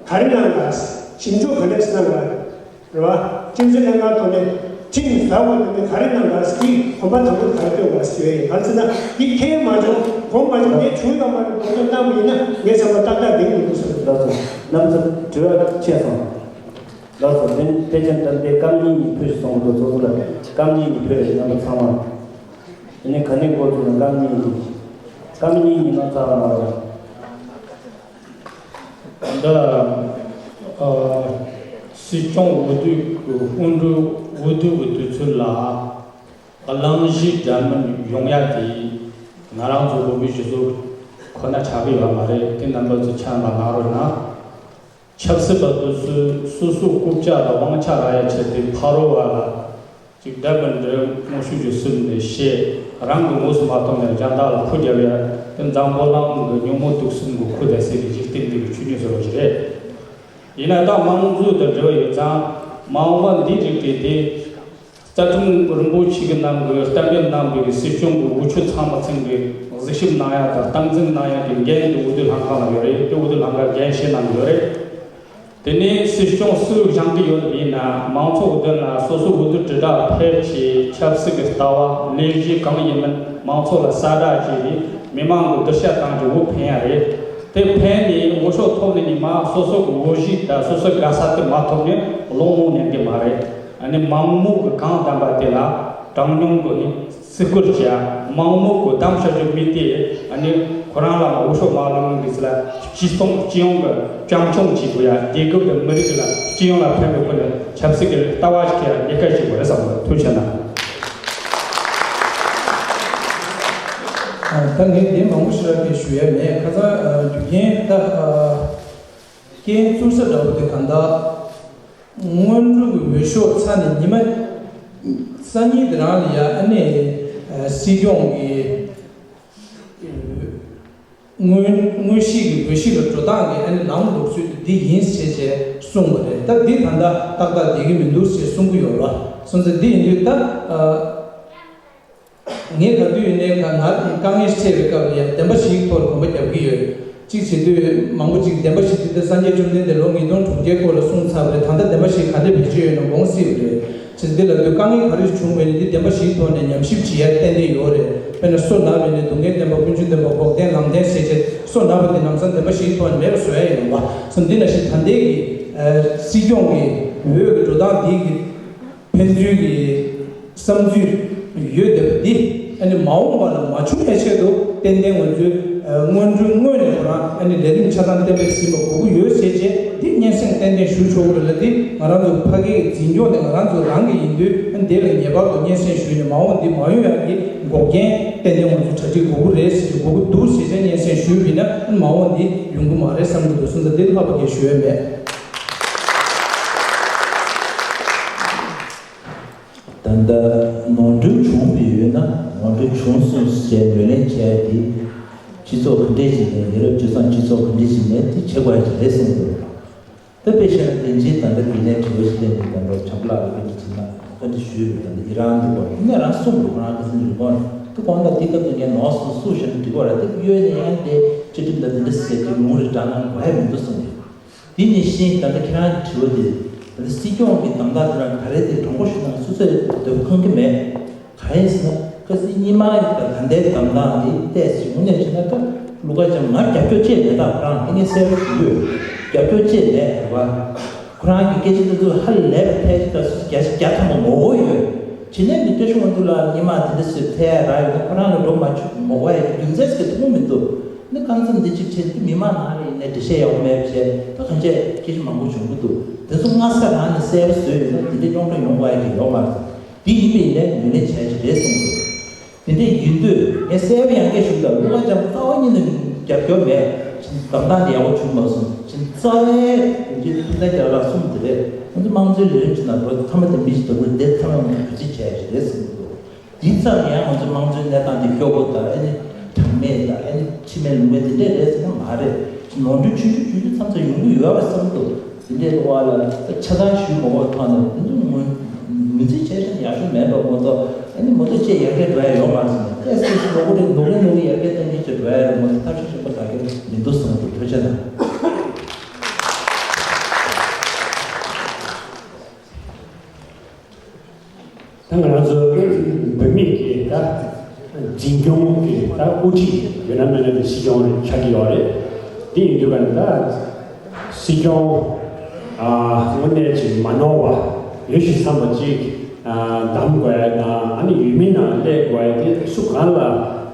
ག་རེ་གནང་དགོས། ཞིབ་འཇུག་ག་འདྲ་གནང་དགོས་རེད་བ། ཁྲིམས་བཟོ་ལྷན་ཁང་ཐོག་ནས་ཁྲིམས་ཟ་དགོས་དོན་མེད་ག་རེ་གནང་དགོས་ཀྱི་གོམ་པ་དང་པོ་ག་རེ་སྤོས་དགོས་ཞུ་ཡ་ཡིན། ག་རེ་ཟེར་ན་འདི་ཁས་མ་བྱུང་གོང་མ་བྱུང་ངས་བྱུང་ཡོད་མ་རེད་གོ་ཚོད་གནང་བ་ཡིན་ན་ངས་བསམ་པ་ཏག་ཏག་འགྲིག་མི་འདུག་ཟེར། ལགས་སོ། རྣམ་ཚོ་དྲི་བ་ཆད་སོང་། ལགས་སོ། དེ་ནི་ཕལ་ཆེར་ད་ལྟའི་སྐར་མ་གཉིས་གཉིས་ཕུལ་སོང་འདུག་ཚོགས་གཙོ་ལགས། སྐར་མ་གཉིས་གཉིས་ཕུལ་རེད། རྣམ་པ་ཚང་མ། དེ་ནི་ག་ནས་འགོ་བཙུགས་ན་སྐར་མ་གཉིས་གཉིས། སྐར་མ་གཉིས་གཉིས་ནང་ཚར་བ་མ་རེད། ད་ལྟ་ཨ་སྲིད་སྐྱོང་འོས་བསྡུ་གི་སྔོན་འགྲོའི་འོས་བསྡུ་གི་དུས་ཚོད་ལ་གླེང་གཞི་འདྲ་མིན་ཡོང་ཡ་དེ་ང་རང་ཚོ་བོད་མི་སྤྱི་ཚོགས་ཁོ་ན་ཆགས་ཀྱི་ཡོད་མ་རེད། དེ་རྣམ་པ་ཚོ་ཆ་མ་གནང་རོགས་གནང་། ཆབ་སྲིད་པ་དེ་ཚོས་སོ་སོའི་རྐུབ་བཀྱག་དང་དབང་ཆ་རག་ཡ་ཆེད་དུ་ཕ་རོལ་བ་ལ་ཅིག་འདྲ་མི་འདྲ་དངོས་ཤུགས་ཀྱིས་བསུབ་ནས་བཤད། རང་གི་ངོས་སུ་མ་གཏོང་ཡང་རྒྱང་ཐག་ལ་ཁུར་རྒྱབ་ཡ་དེ་འཛམ་བུ་གླིང་གི་ཉོན་མོངས་དུག་གསུམ་གྱི་ཁུར་དང་བསྲེས་པའི་འཇིག་རྟེན་འདི་གི་ཆོས་ཉིད་བཟོ་རོགས་ཞིག་རེད། ཡིན་ན་ད་དམངས་གཙོ་དང་འབྲེལ་བ་ཡོད་ཙང་མ་འོངས་པ་འདི་རིགས་དེ་དེ། རྩ་ཁྲིམས་རིན་པོ་ཆེ་གི་ནང་གི་གཏན་འབེབས་གནང་བའི་སྲིད་སྐྱོང་གི་འོས་ཆོས་ཚང་མ་ཚང་གི་གཟིགས་ཞིབ་གནང་ཡ་དང་སྟངས་འཛིན་གནང་ཡ་གི་འགན་དེ་འོས་བསྡུ་ལྷན་ཁང་ལ་ཡོད་རེད། དེ་འོས་བསྡུ་ལྷན་ཁང་འགན་བཞེས་གནང་གི་ཡོད་རེད། དེ་ནས་སྲིད་སྐྱོང་སུས་བཞེངས་ཀྱི་ཡོད་མིན་ན། མང་ཚོགས་མདུན་ལ་སོ་སོའི་འོས་བསྡུ་དྲིལ་བསྒྲགས་ཕེབས་ཆེད་ཆབ་སྲིད་ཀྱི་ལྟ་བ་ལས་གཞི་གང་ཡིན་མིན་མང་ཚོགས་ལ་གསལ་བསྒྲགས་བྱས་ནས། མི་མང་གི་འདུ་ཤེས་བཏང་རྒྱུ་འོས་འཕེན་ཡ་རེད། དེ་འཕེན་ནས་འོས་ཤོག་ཐོབ་ནས་ཉི་མ་སོ་སོ་གི་འོས་གཞི་དང་སོ་སོའི་དགའ་ས་དེ་མ་ཐོབ་ན་བློང་བློང་ཉན་གི་མ་རེད། ཨ་ནི་མང་མོས་ཀྱི་གང་བདམས་པ་དེ་ལ་གྲངས་ཉུང་གི་ནི་བརྩི་བཀུར་བྱེད་ཡ། མང་མོས་ཀྱི་བདམས་བྱ་རྒྱུ་མི་དེ་ཨ་ནི་ཁོ་རང་ལ་འོས་ཤོག་མ་བླངས་གི་ཚེ་ལ་སྤྱི་ཚོགས་སྤྱི་ཡོངས་ཀྱི་བྱམས་སྐྱོང་བྱེད་དགོས་ཡ། རྒྱལ་ཁབ་དང་མི་རིགས་ལ་སྤྱི་ཡོངས་ལ་ཕན་པའི་སྒོ་ནས་ཆབ་སྲིད་ཀྱི་ལྟ་བ་ཞིག་ལས་ཀ་བྱེད་དགོས་རེད་བསམ་གི་འདུག་ཐུགས་རྗེ་གནང་། ཨ། ད་ངས་དེ་མང་པོ་ཞིག་ལ་དེ་ཞུ་ཡ་མེད། ཁ་སང་ཨ་རྒྱུ་རྐྱེན་ད་ཨ་རྐྱེན་བཙུགས་ས་འདྲ་པོ་དེ་གང་ལྟར་སྔོན་འགྲོ་གི་འོས་ཤོག་ཚར་ནས་ཉི་མ་སང་ཉིན་དེ་རང་ལ་ཡ་ཨ་ནི་ཨ་སྲིད་སྐྱོང་གི་དངོས་དངོས་གཞི་གི་འོས་གཞི་ལ་འགྲོ་སྟངས་ཀྱི་ཨ་ནི་ལམ་ལུགས་སྲོལ་དེ་འདི་ཡིན་ཟེར་བྱས་གསུངས་པ་རེད། ད་འདི་ད་ལྟ་ཏག་ཏག་བསྡད་ཀྱི་མི་འདུག་ཟེར་གསུང་གི་ཡོད་རེད། སོང་ཙང་འདི་ཡིན་དུས་ད་ཨ། ངས་ག་དུས་ཡིན་ནའི་ང་ང་དཀའ་ངལ་འཕྲད་པའི་སྐབས་ལ་ཡང་བདེན་པ་བཞིའི་ཐོག་ལ་གོམ་པ་རྒྱབ་ཀྱི་ཡོད། གཅིག་བྱེད་དུས་མང་པོ་ཅིག་བདེན་པ་བཞི་དེ་ད་སངས་རྒྱས་བཅོམ་ལྡན་འདས་ལོ་ཉིས་སྟོང་དྲུག་བརྒྱའི་སྐོར་ལ་གསུངས་ཚར་བ་རེད། ད་ལྟ་བདེན་པ་བཞི་ག་འདྲ་བེད་སྤྱོད་ཡོད་ན་དགོངས་སྲིད་པ་རེད། བྱས་ཙང་འདི་ལ་དུས་དཀའ་ངལ་ག་རེ་བྱུང་བ་ཡིན་ན་འདི་བདེན་པ་བཞིའི་ཐོག་ནས་ཉམས་ཞིབ་བྱེད་ཡ་ཏན་ཏན་ཡོད་རེད། དཔེར་ན་སོ་ན་བ་ཡིན་ནའི་སྡུག་བསྔལ་བདེན་པ། ཀུན་འབྱུང་བདེན་པ། འགོག་བདེན་ལམ་བདེན་ཟེར་བྱས་སོ་ན་བ་འདི་ལམ་སང་བདེན་པ་བཞིའི་ཐོག་ནས་མེད་པ་བཟོ་ཡ་ཡོད་པ། སོ་འདི་ནང་བཞིན་ད་ལྟའི་གི་ཨ་སྲིད་སྐྱོང་གི་འོས་ཀྱི་འགྲོ་སྟངས་འདི་གི་ཕན་ཚུན་གྱི་བསམ་ཚུལ་ཡོད་བསྡད་པ་འདི་ཨ་ནི་མ་འོངས་པ་ལ་མ་བྱུང་བའི་ཆེད་དུ་ཏན་ཏན་ང་ཚོས་ཨ་སྔོན་འགྲོའི་སྔོན་ནས་ཁོ་རང་ཨ་ནི་ལས་རིམ་ཆ་ཚང་གཏན་འབེབས་ཟིན་པ་དགོས་ཀྱི་ཡོད་ཟེར་བྱས་འདི་སྙན་སེང་ཏན་ཏན་ཞུ་ཆོག་གི་རེད་ལ། འདི་ང་རང་ཚོ་ཕ་གིའི་འཛིན་སྐྱོང་དེ་ང་རང་ཚོ་རང་གི་ཡིན་དུས་ཨ་ནི་དེ་ལ་ངེས་པར་དུ་སྙན་སེང་ཞུས་ནས་མ་འོངས་འདི་མ་ཡོང་ཡག་གི་འགོག་རྐྱེན་ཏན་ཏན་ང་ཚོ་གྲ་སྒྲིག་དགོས་ཀྱི་རེད་ཟེར་གྱི་དགོས་ཀྱི་འདུག་ཟེར་བྱས་སྙན་སེང་ཞུས་པ་ཡིན་ན་ཨ་ནི་མ་འོངས་འདི་ཡོང་གི་མ་རེད་བསམ་གྱི་འདུག་སོང་ཙང་འདི་ལྷག་པ་གས་ཞུ་ཡ་མེད། ད་ལྟ་ནོར་འཁྲུལ་བྱུང་བ་ཡོད་ན་ནོར་འཁྲུལ་བྱུང་སོང་ཞེས་ངོས་ལེན་བྱས་ཏེ། སྤྱི་ཚོགས་ག་འདྲས་ཞིག་ནས་ཡུ་རོབ་སྤྱི་བསམ་སྤྱི་ཚོགས་ག་འདྲས་ཞིག་ནས་དེ་བྱེད་དགོས་ཡ་ཅིག་རེད་གསུངས་འདུག་ད་དཔེ་བཤད་ན་དེ་རྗེས་ད་ལྟ་དེ་ནས་དྲི་བ་ཞིག་བསྟན་འདུག་ད་ལྟ་བྱམས་པ་ལགས་ལ་བཀའ་འདྲི་བྱས་ན་བཀའ་འདྲི་ཞུས་པ་ད་ལྟ་ཡི་རང་འདུག་གོ་ནས་རང་གསུངས་འདུག་ཁོ་རང་གི་སེམས་ཀྱི་ལུང་པ་དེ་གོང་ད་དེ་སྐབས་དེ་ངས་ནོར་སོང་སུ་ཞིག་འདྲི་གོ་ར་དེ་གཡོལ་ནས་ཡང་དེ་སྤྱི་ཁྲིམས་ད་དེ་འདྲ་ཟེར་གྱི་ལུང་རེ་དྲངས་ན་གོ་ཡ་མི་འདུག་གསུངས་འདུག་དེ་ནི་ཤེས་ད་ལྟ་ཁྱེད་རང་གི་དྲི་བ་དེ། ད་ལྟ་སྲིད་སྐྱོང་གི་གདམ་ག་དེ་རང་ག་རེ་དེ་དྲང་པོ་ཞུ་ན་སུ་ཚོས་འདོད་ཁོམ་གི་མེད། གང་ཡིན་ཟེར་ན་ཁ་སང་སྔོན་མ་ཡི་ད་ད་ལྟའི་གདམ་ག་དེ་བལྟས་ཟིན་དངོས་གནས་བྱས་ན་ད་ཀླུ་མཁར་བྱམས་ང་རྒྱབ་སྐྱོར་བྱས་མེད། ད་ཁོ་རང་དེ་ངས་གསལ་པོ་ཞུ་གི་ཡོད། རྒྱབ་སྐྱོར་བྱས་མེད་རེད་བ། ཁོ་རང་གི་སྐད་ཆ་དེ་ཚོ་ཧ་ལས་པ་ཐལ་ཞིག་ད་སུ་བརྒྱ་ཆ་བརྒྱ་ཐམ་པ་ངོ་རྒོལ་ཡོད། བྱས་ནས་མི་སྐྱོ་ཤོག་ང་ཚོ་ལ་སྔོན་མ་དེ་འདྲ་ཟེར་ཐལ་ར་ཡོད་ན་ཁོ་རང་ལ་འགྲོ་མ་ཆུག་ངོ་རྒོལ་ཡ་གི་རྒྱུ་མཚན་ཞིག་མཐོང་མི་འདུག་ནི་རྐང་འཛིན་འདི་གཅིག་བྱས་ཏེ་མི་མང་ནང་ལ་ཡིན་ནའི་འགྲེལ་བཤད་ཡག་པོ་མེད་པ་བྱས་ད་གང་བྱས་སྐད་ཆ་མང་པོ་བྱུང་གི་འདུག་དེ་ཚོ་སྔ་ས་རང་ནས་གསལ་པོ་བཟོས་ཡོད་ན་འདི་འདྲའི་རྙོག་དྲ་ཡོང་དགོས་ཡ་གི་ཡོད་མ་རེད། འདི་ཡིན་པ་ཡིན་ནའི་ངོས་ལེན་བྱས་ཀྱི་རེད་གསུངས་འདུག་དེ་འདྲ་ཡིན་དུས་ངས་གསལ་པོ་ཡང་བསྐྱར་ཞུ་ད་ཀླུ་མཁར་བྱམས་རྩ་བ་ཉིད་ནས་རྒྱབ་སྐྱོར་མེད། གདམ་ག་འདི་ཡག་པོ་བྱུང་མ་སོང་། ཅིག་རྩ་བའི་འདི་ཐུབ་བསྟན་རྒྱ་ལགས་གསུངས་འདི་རེད། ང་ཚོ་དམངས་གཙོའི་ལས་རིམ་ཅིག་ནང་འགྲོ་ཚང་མ་དེ་མི་ཞིག་ལྟ་བུ་འདི་ཚང་མ་ང་ཚོ་གུས་བརྩི་བྱས་ཀྱི་རེད་གསུངས་འདུག་འདི་ཙམ་ཡང་ང་ཚོ་དམངས་གཙོའི་གནས་སྟངས་འདི་སྐྱོ་པོ་དང་ཨ་ནི་གྲངས་མེད་དང་ཨ་ནི་འཆི་མེད་ལོང་མེད་འདི་འདྲས་རེད་ཟེར་ན་མ་རེད། ནོར་འཁྲུལ་ཆུང་ཆུང་ཆུང་ཆུང་མཚམས་མཚམས་ཡོང་གི་ཡོད་པ་བསམ་འདུག་འདི་འདྲས་འདུག་བ་ལ་ཆ་ཚང་ཞུས་མ་དགོས་ཐོག་ནས་འདི་ཚོ་ངོས་ངོས་འཛིན་བྱས་ཤིང་ཡག་ཤོས་མེད་པ་མ་གཏོགས་ཨ་ནི་མ་གཏོགས་ཅེས་ཡར་རྒྱས་འགྲོ་ཡ་ཡོད་མ་རེད་ཟེར་ནས་ཏོག་ཙམ་ཞིག་ལོག་གི་རེད། ནོར་གི་ནོར་གི་ཡར་རྒྱས་གཏོང་གི་ཅིག་འགྲོ་ཡ་རེད་མ་གཏོགས་ཐབས་ཤེས་གཞན་པ་ག་གེ་མི་འདུག་བསམ་འདུག་ཐུགས་རྗེ་གནང་། ད་ང་རང་ཚོ་བོད་མི་གི་ད་འཛིན་སྐྱོང་གི་ད་དབུ་ཁྲིད་ཡོད་ན་མེད་ན་དེ་སྲིད་སྐྱོང་རེད་ཆགས་ཀྱི་ཡོད་རེད། དེ་ཡིན་དུས་ཀ་ནས་ད་སྲིད་སྐྱོང་ཨ་དངོས་གནས་ཅིག་མ་ནོར་བ་ཡོད་ཤིག་བསམ་པ་ཅིག་ཨ་གདམ་དགོས་ཡ་དང་ཨ་ནི་ཡུལ་མི་ནང་སླེབས་དགོས་ཡ་དེ་སུ་གང་ལ་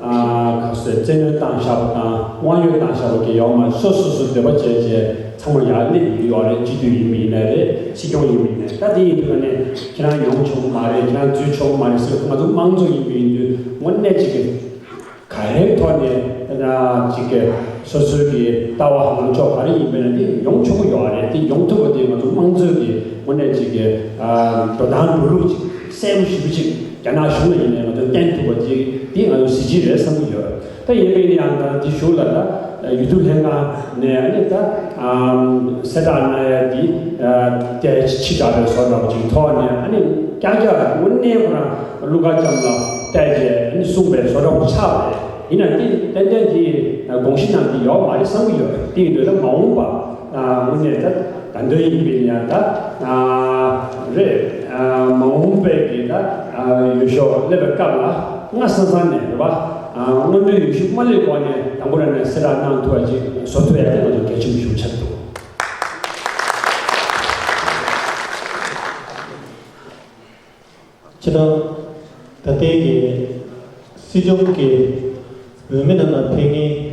ཨ་ག་ཚོད་བཙན་གནོན་བཏང་བཞག་པ་དང་དབང་ཡོད་བཏང་བཞག་པ་གི་ཡོད་མ་རེད། སོ་སོ་སོ་འདོད་པ་བྱས་བྱས། ཚང་མ་ཡར་སླེབས་ཡོད་རེད། སྤྱི་འཐུས་ཡིན་པ་ཡིན་ན་རེད། སྲིད་སྐྱོང་ཡིན་པ་ཡིན་ན་རེད། ད་དེ་ཡིན་དུས་ཀ་ནས་ཁྱེད་རང་ཡོང་ཆོག་གི་མ་རེད། ཁྱེད་རང་འཛུལ་ཆོག་གི་མ་རེད་ཟེར། ང་ཚོ་དམངས་གཙོ་ཡིན་པ་ཡིན་དུས་དངོས་གནས་ཅིག་གི་ག་རེའི་ཐོག་ནས་ཅིག་གི་སོ་སོའི་གི་ལྟ་བ་ལངས་ཕྱོགས་ག་རེ་ཡིན་པ་ཡིན་ན་དེ་ཡོང་ཆོག་གི་ཡོད་རེད། དེ་ཡོང་ཐུབ་པ་དེ་ང་ཚོ་དམངས་གཙོའི་གི་དངོས་གནས་ཅིག་གི་འགྲོ་སྟངས་འགྲོ་ལུགས་ཅིག་གསལ་པོ་ཞེ་པོ་ཅིག་རྒྱ་ནག་གཞུང་ལ་ཡིན་ནའི་ང་ཚོ་བསྟན་ཐུབ་པ་ཅིག་དེ་ང་ཚོ་གཟི་བརྗིད་རེད་བསམ་གྱི་ཡོད། ད་ཡིན་པ་ཡིན་ཡང་ད་དེ་གཞུག་ལ་ད་འོས་བསྡུ་ལྷན་ཁང་ནས་ཨ་ནི་ད་གསལ་བསྒྲགས་གནང་ཡ་འདི་དེ་ཕྱི་དྲགས་པའི་བཟོ་འདྲ་པོ་ཅིག་ཐོག་ནས་ཨ་ནི་ཀྱག་ཀྱག་དངོས་གནས་ཁོ་རང་ཀླུ་མཁར་བྱམས་ལ་བལྟས་རྗེས་ཨ་ནི་གསུངས་པའི་བཟོ་འདྲ་པོ་ཆགས་པ་རེད། ཡིན་ན་དེ་ཏན་ཏན་དེ་དགོངས་གཞི་ནང་དེ་ཡོད་མ་རེད་བསམ་གྱི་ཡོད། དེ་ཡིན་དུས་ད་མ་འོངས་པ་དངོས་གནས་ད། འདོད་ཡིན་པས་ཡང་ད་རེད། མ་འོངས་པའི་གི་ད་ཡུལ་ཤུལ་སླེབས་པའི་སྐབས་ལ་སྔ་ས་ས་ནས་རེད་པ། སྔོན་འགྲོའི་ཡོ་བྱད་མ་ལས་གོང་ནས་དང་པོ་རང་ནས་གསལ་བསྒྲགས་གནང་ཐུབ་པ་ཅིག་བཟོ་ཐུབ་ཡ་དེ་ང་ཚོ་གལ་ཆེན་པོ་ཞིག་ཆགས་འདུག་སྤྱིར་བཏང་ད་ལྟའི་གི་སྲིད་སྐྱོང་གི་འོས་མི་རྣམས་ལ་ཕེབས་མཁན་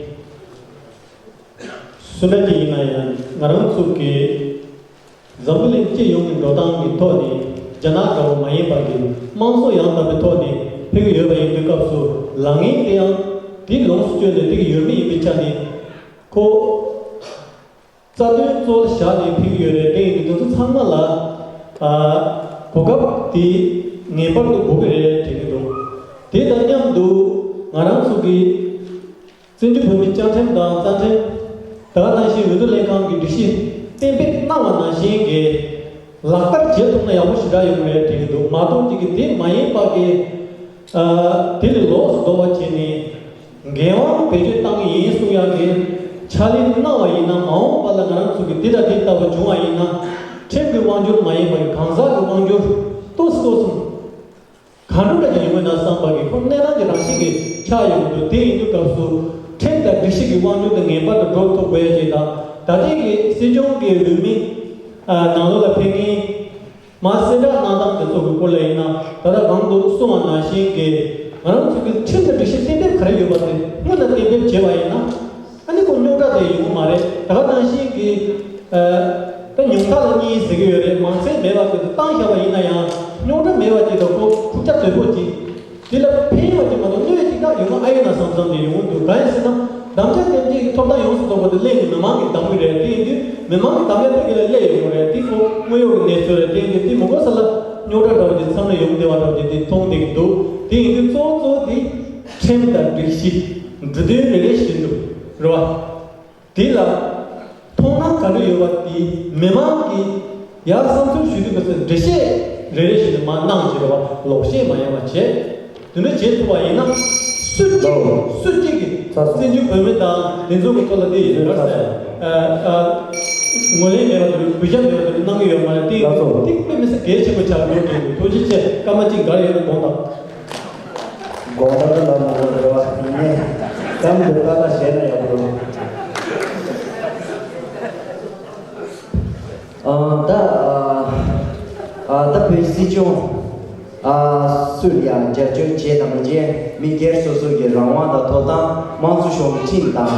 སུ་འདྲ་ཅིག་ཡིན་ན་ཡང་ང་རང་ཚོ་གི་འཛམ་བུ་གླིང་སྤྱི་ཡོངས་ཀྱི་འགྲོ་སྟངས་ཀྱི་ཐོག་ནས་རྒྱ་ནག་འདྲ་བོ་མ་ཡིན་པ་གི་དམངས་གཙོ་ཡང་དག་པའི་ཐོག་ནས་ཕེབས་ཀྱི་ཡོད་པ་ཡིན་པའི་སྐབས་སུ་ལངས་མཁན་དེ་ཡང་དེ་ལོངས་སུ་སྤྱོད་ནས་ཕེབས་ཀྱི་ཡོད་མི་ཡིན་པའི་ཆ་ནས་ཁོ། རྩ་དོན་གཙོ་བོ་བཞག་ནས་ཕེབས་ཀྱི་ཡོད་རེད། དེ་ཡིན་དུས་དེ་ཚོ་ཚང་མ་ལ་ཨ་གོ་སྐབས་དེ་ངེས་པར་དུ་དགོས་ཀྱི་རེད་དྲན་གྱི་འདུག་དེ་དང་མཉམ་དུ་ང་རང་ཚོ་གི་བཙན་བྱོལ་བོད་མིའི་བཅའ་ཁྲིམས་དང་རྩ་ཁྲིམས། ད་ག་ནང་བཞིན་འོས་བསྡུ་ལྷན་ཁང་གི་སྒྲིག་གཞི་གཏན་འབེབས་གནང་བ་ནང་བཞིན་གྱི་ལག་བསྟར་བྱེད་ཐུབ་ན་ཡག་པོ་ཞེ་དྲག་ཡོང་གི་རེད་དྲན་གྱི་འདུག་མ་གཏོགས་ཅིག་གི་དེ་མ་ཡིན་པ་གི་ཨ་དེ་ལས་ལོགས་སུ་འགྲོ་བ་བྱས་ནས། འགན་དབང་བེད་སྤྱོད་བཏང་གི་ཡིན་གསུང་ཡག་གི་ཕྱག་ལས་གནང་བ་ཡིན་ན། མ་འོངས་པ་ལ་ང་རང་ཚོ་གི་འདི་དང་འདི་ལྟ་བུ་བྱུང་བ་ཡིན་ན། ཁྲིམས་ཀྱི་དབང་སྒྱུར་མ་ཡིན་པ་གི་གང་ཟག་གི་དབང་སྒྱུར་ཏོག་ཙམ་ཏོག་ཙམ་གང་འདྲ་འདྲ་ཅིག་ཡོང་གི་ན་བསམ་པ་གི་ཁོ་གནས་སྟངས་ཀྱི་རང་བཞིན་གྱི་ཆགས་ཡོང་གི་འདུག་དེ་ཡིན་དུས་སྐབས་སུ་ཁྲིམས་དང་སྒྲིག་གཞི་གི་དབང་སྒྱུར་དེ་ངེས་པར་དུ་འགྲོ་ཐུབ་དགོས་ཡ་ཅིག་དང་། ད་ལྟའི་གི་སྲིད་སྐྱོང་གི་འོས་མི་ནང་ལོགས་ལ་ཕེབས་མཁན། མར་གསལ་བསྒྲགས་གནང་སྟངས་དེ་ཚོ་གི་སྐོར་ལ་ཡིན་ན། ད་ལྟ་གོང་དུ་གསུངས་པ་ནང་བཞིན་གྱི་ང་རང་ཚོ་གི་ཁྲིམས་དང་སྒྲིག་གཞི་གཏན་འབེབས་ག་རེ་ཡོད་པ་དེ་སྔོན་ལ་གཏན་འབེབས་བྱས་པ་ཡིན་ན། ཨ་ནི་ཁོ་རྙོག་དྲ་དེ་ཡོང་གི་མ་རེད། ད་ག་ནང་བཞིན་གྱི་ཨ་ད་ཉུང་མཐའ་ལ་གཉིས་ཟེར་གྱི་ཡོད་རེད། མང་ཚད་མེད་པ་དེ་ཚོ་བཏང་བཞག་པ་ཡིན་ན་ཡང་རྙོག་དྲ་མེད་པ་ཅིག་དང་ཁོ་ཁུག་ཆ་དོད་པོ་ཅིག་དེ་ལ་ཕན་ཡོན་ཅིག་མ་གཏོགས་གནོད་ཡོན་ཅིག་ད་ཡོང་ན་ཨ་ཡོད་ན་བསམ་བསམ་དེ་ཡོང་གི་འདུག་གང་ཡིན་ཟེར་ན། དམ་བཅའ་དེ་འདྲའི་ཐོབ་ཐང་ཡོངས་སུ་རྫོགས་པ་དེ་གླེང་གི་མི་མང་གི་གདམ་ག་རེད། དེ་ཡིན་དུས་མི་མང་གི་གདམ་ག་དེ་གི་ལ་སླེབས་ཡོང་གི་རེད། དེ་ཚོ་དངོས་ཡོད་ཀྱི་གནས་ཚུལ་རེད། དེ་ཡིན་དུས་དེ་མི་དགོས་ས་ལ་རྙོག་དྲ་འདྲ་བོ་དེ་མཚམས་ལ་ཡོང་བདེ་བ་འདྲ་བོ་དེ་དེ་མཐོང་བསྡད་ཀྱི་འདུག་དེ་ཡིན་དུས་གཙོ་བོ་གཙོ་བོ་དེ་ཁྲིམས་དང་སྒྲིག་གཞི་འབྲུ་དོན་རེ་རེ་བཞིན་དུ་རེད་བ། དེ་ལ་མཐོང་སྣང་ག་འདྲ་ཡོད་པ་དེ་མི་མང་གིས་ཡར་བསམ་ཚུལ་ཞུ་དུས་ཀྱི་འགྲེལ་བཤད་རེ་རེ་བཞིན་དུ་མར་གནང་བྱས་པ་ལོག་བཤད་མ་ཡོང་བ་བྱས། དེ་འདྲ་བྱེད་ཐུབ་པ་ཡིན་ན་སུ་གཅིག་སུ་གཅིག་གིས་བཙན་བྱོལ་བོད་མི་དང་དེ་ཚོ་གི་ཐོག་ལ་དེ་ཡིན་ཟེར་ངོས་ལེན་མེད་པ་དེ་གུས་ཞབས་མེད་པ་དེ་གནང་གི་ཡོད་མ་རེད། དེ་དེ་དཔེ་མི་སྲིད་གལ་ཆེན་པོ་ཆགས་འགྲོ་གི་འདུག་ཐུགས་རྗེ་ཆེ། སྐར་མ་གཅིག་འགའ་ཡོད་ན་དགོངས་དག་དགོངས་དག་ལ་མ་དགོངས་རེ་བ་ཡིན་ནས་གཏམ་འདི་ལྟ་ལ་བྱས་ན་ཡག་པོ་རེད། ཨ་ད་ཨ་ད་བོད་སྲིད་སྐྱོང་ཨ་སུ་ལ་ཡང་རྒྱབ་སྐྱོར་བྱས་དང་མི་བྱས་མི་སྒེར་སོ་སོ་གི་རང་དབང་དང་ཐོབ་ཐང་དམངས་གཙོ་གཞུང་གི་ཁྲིམས་དང་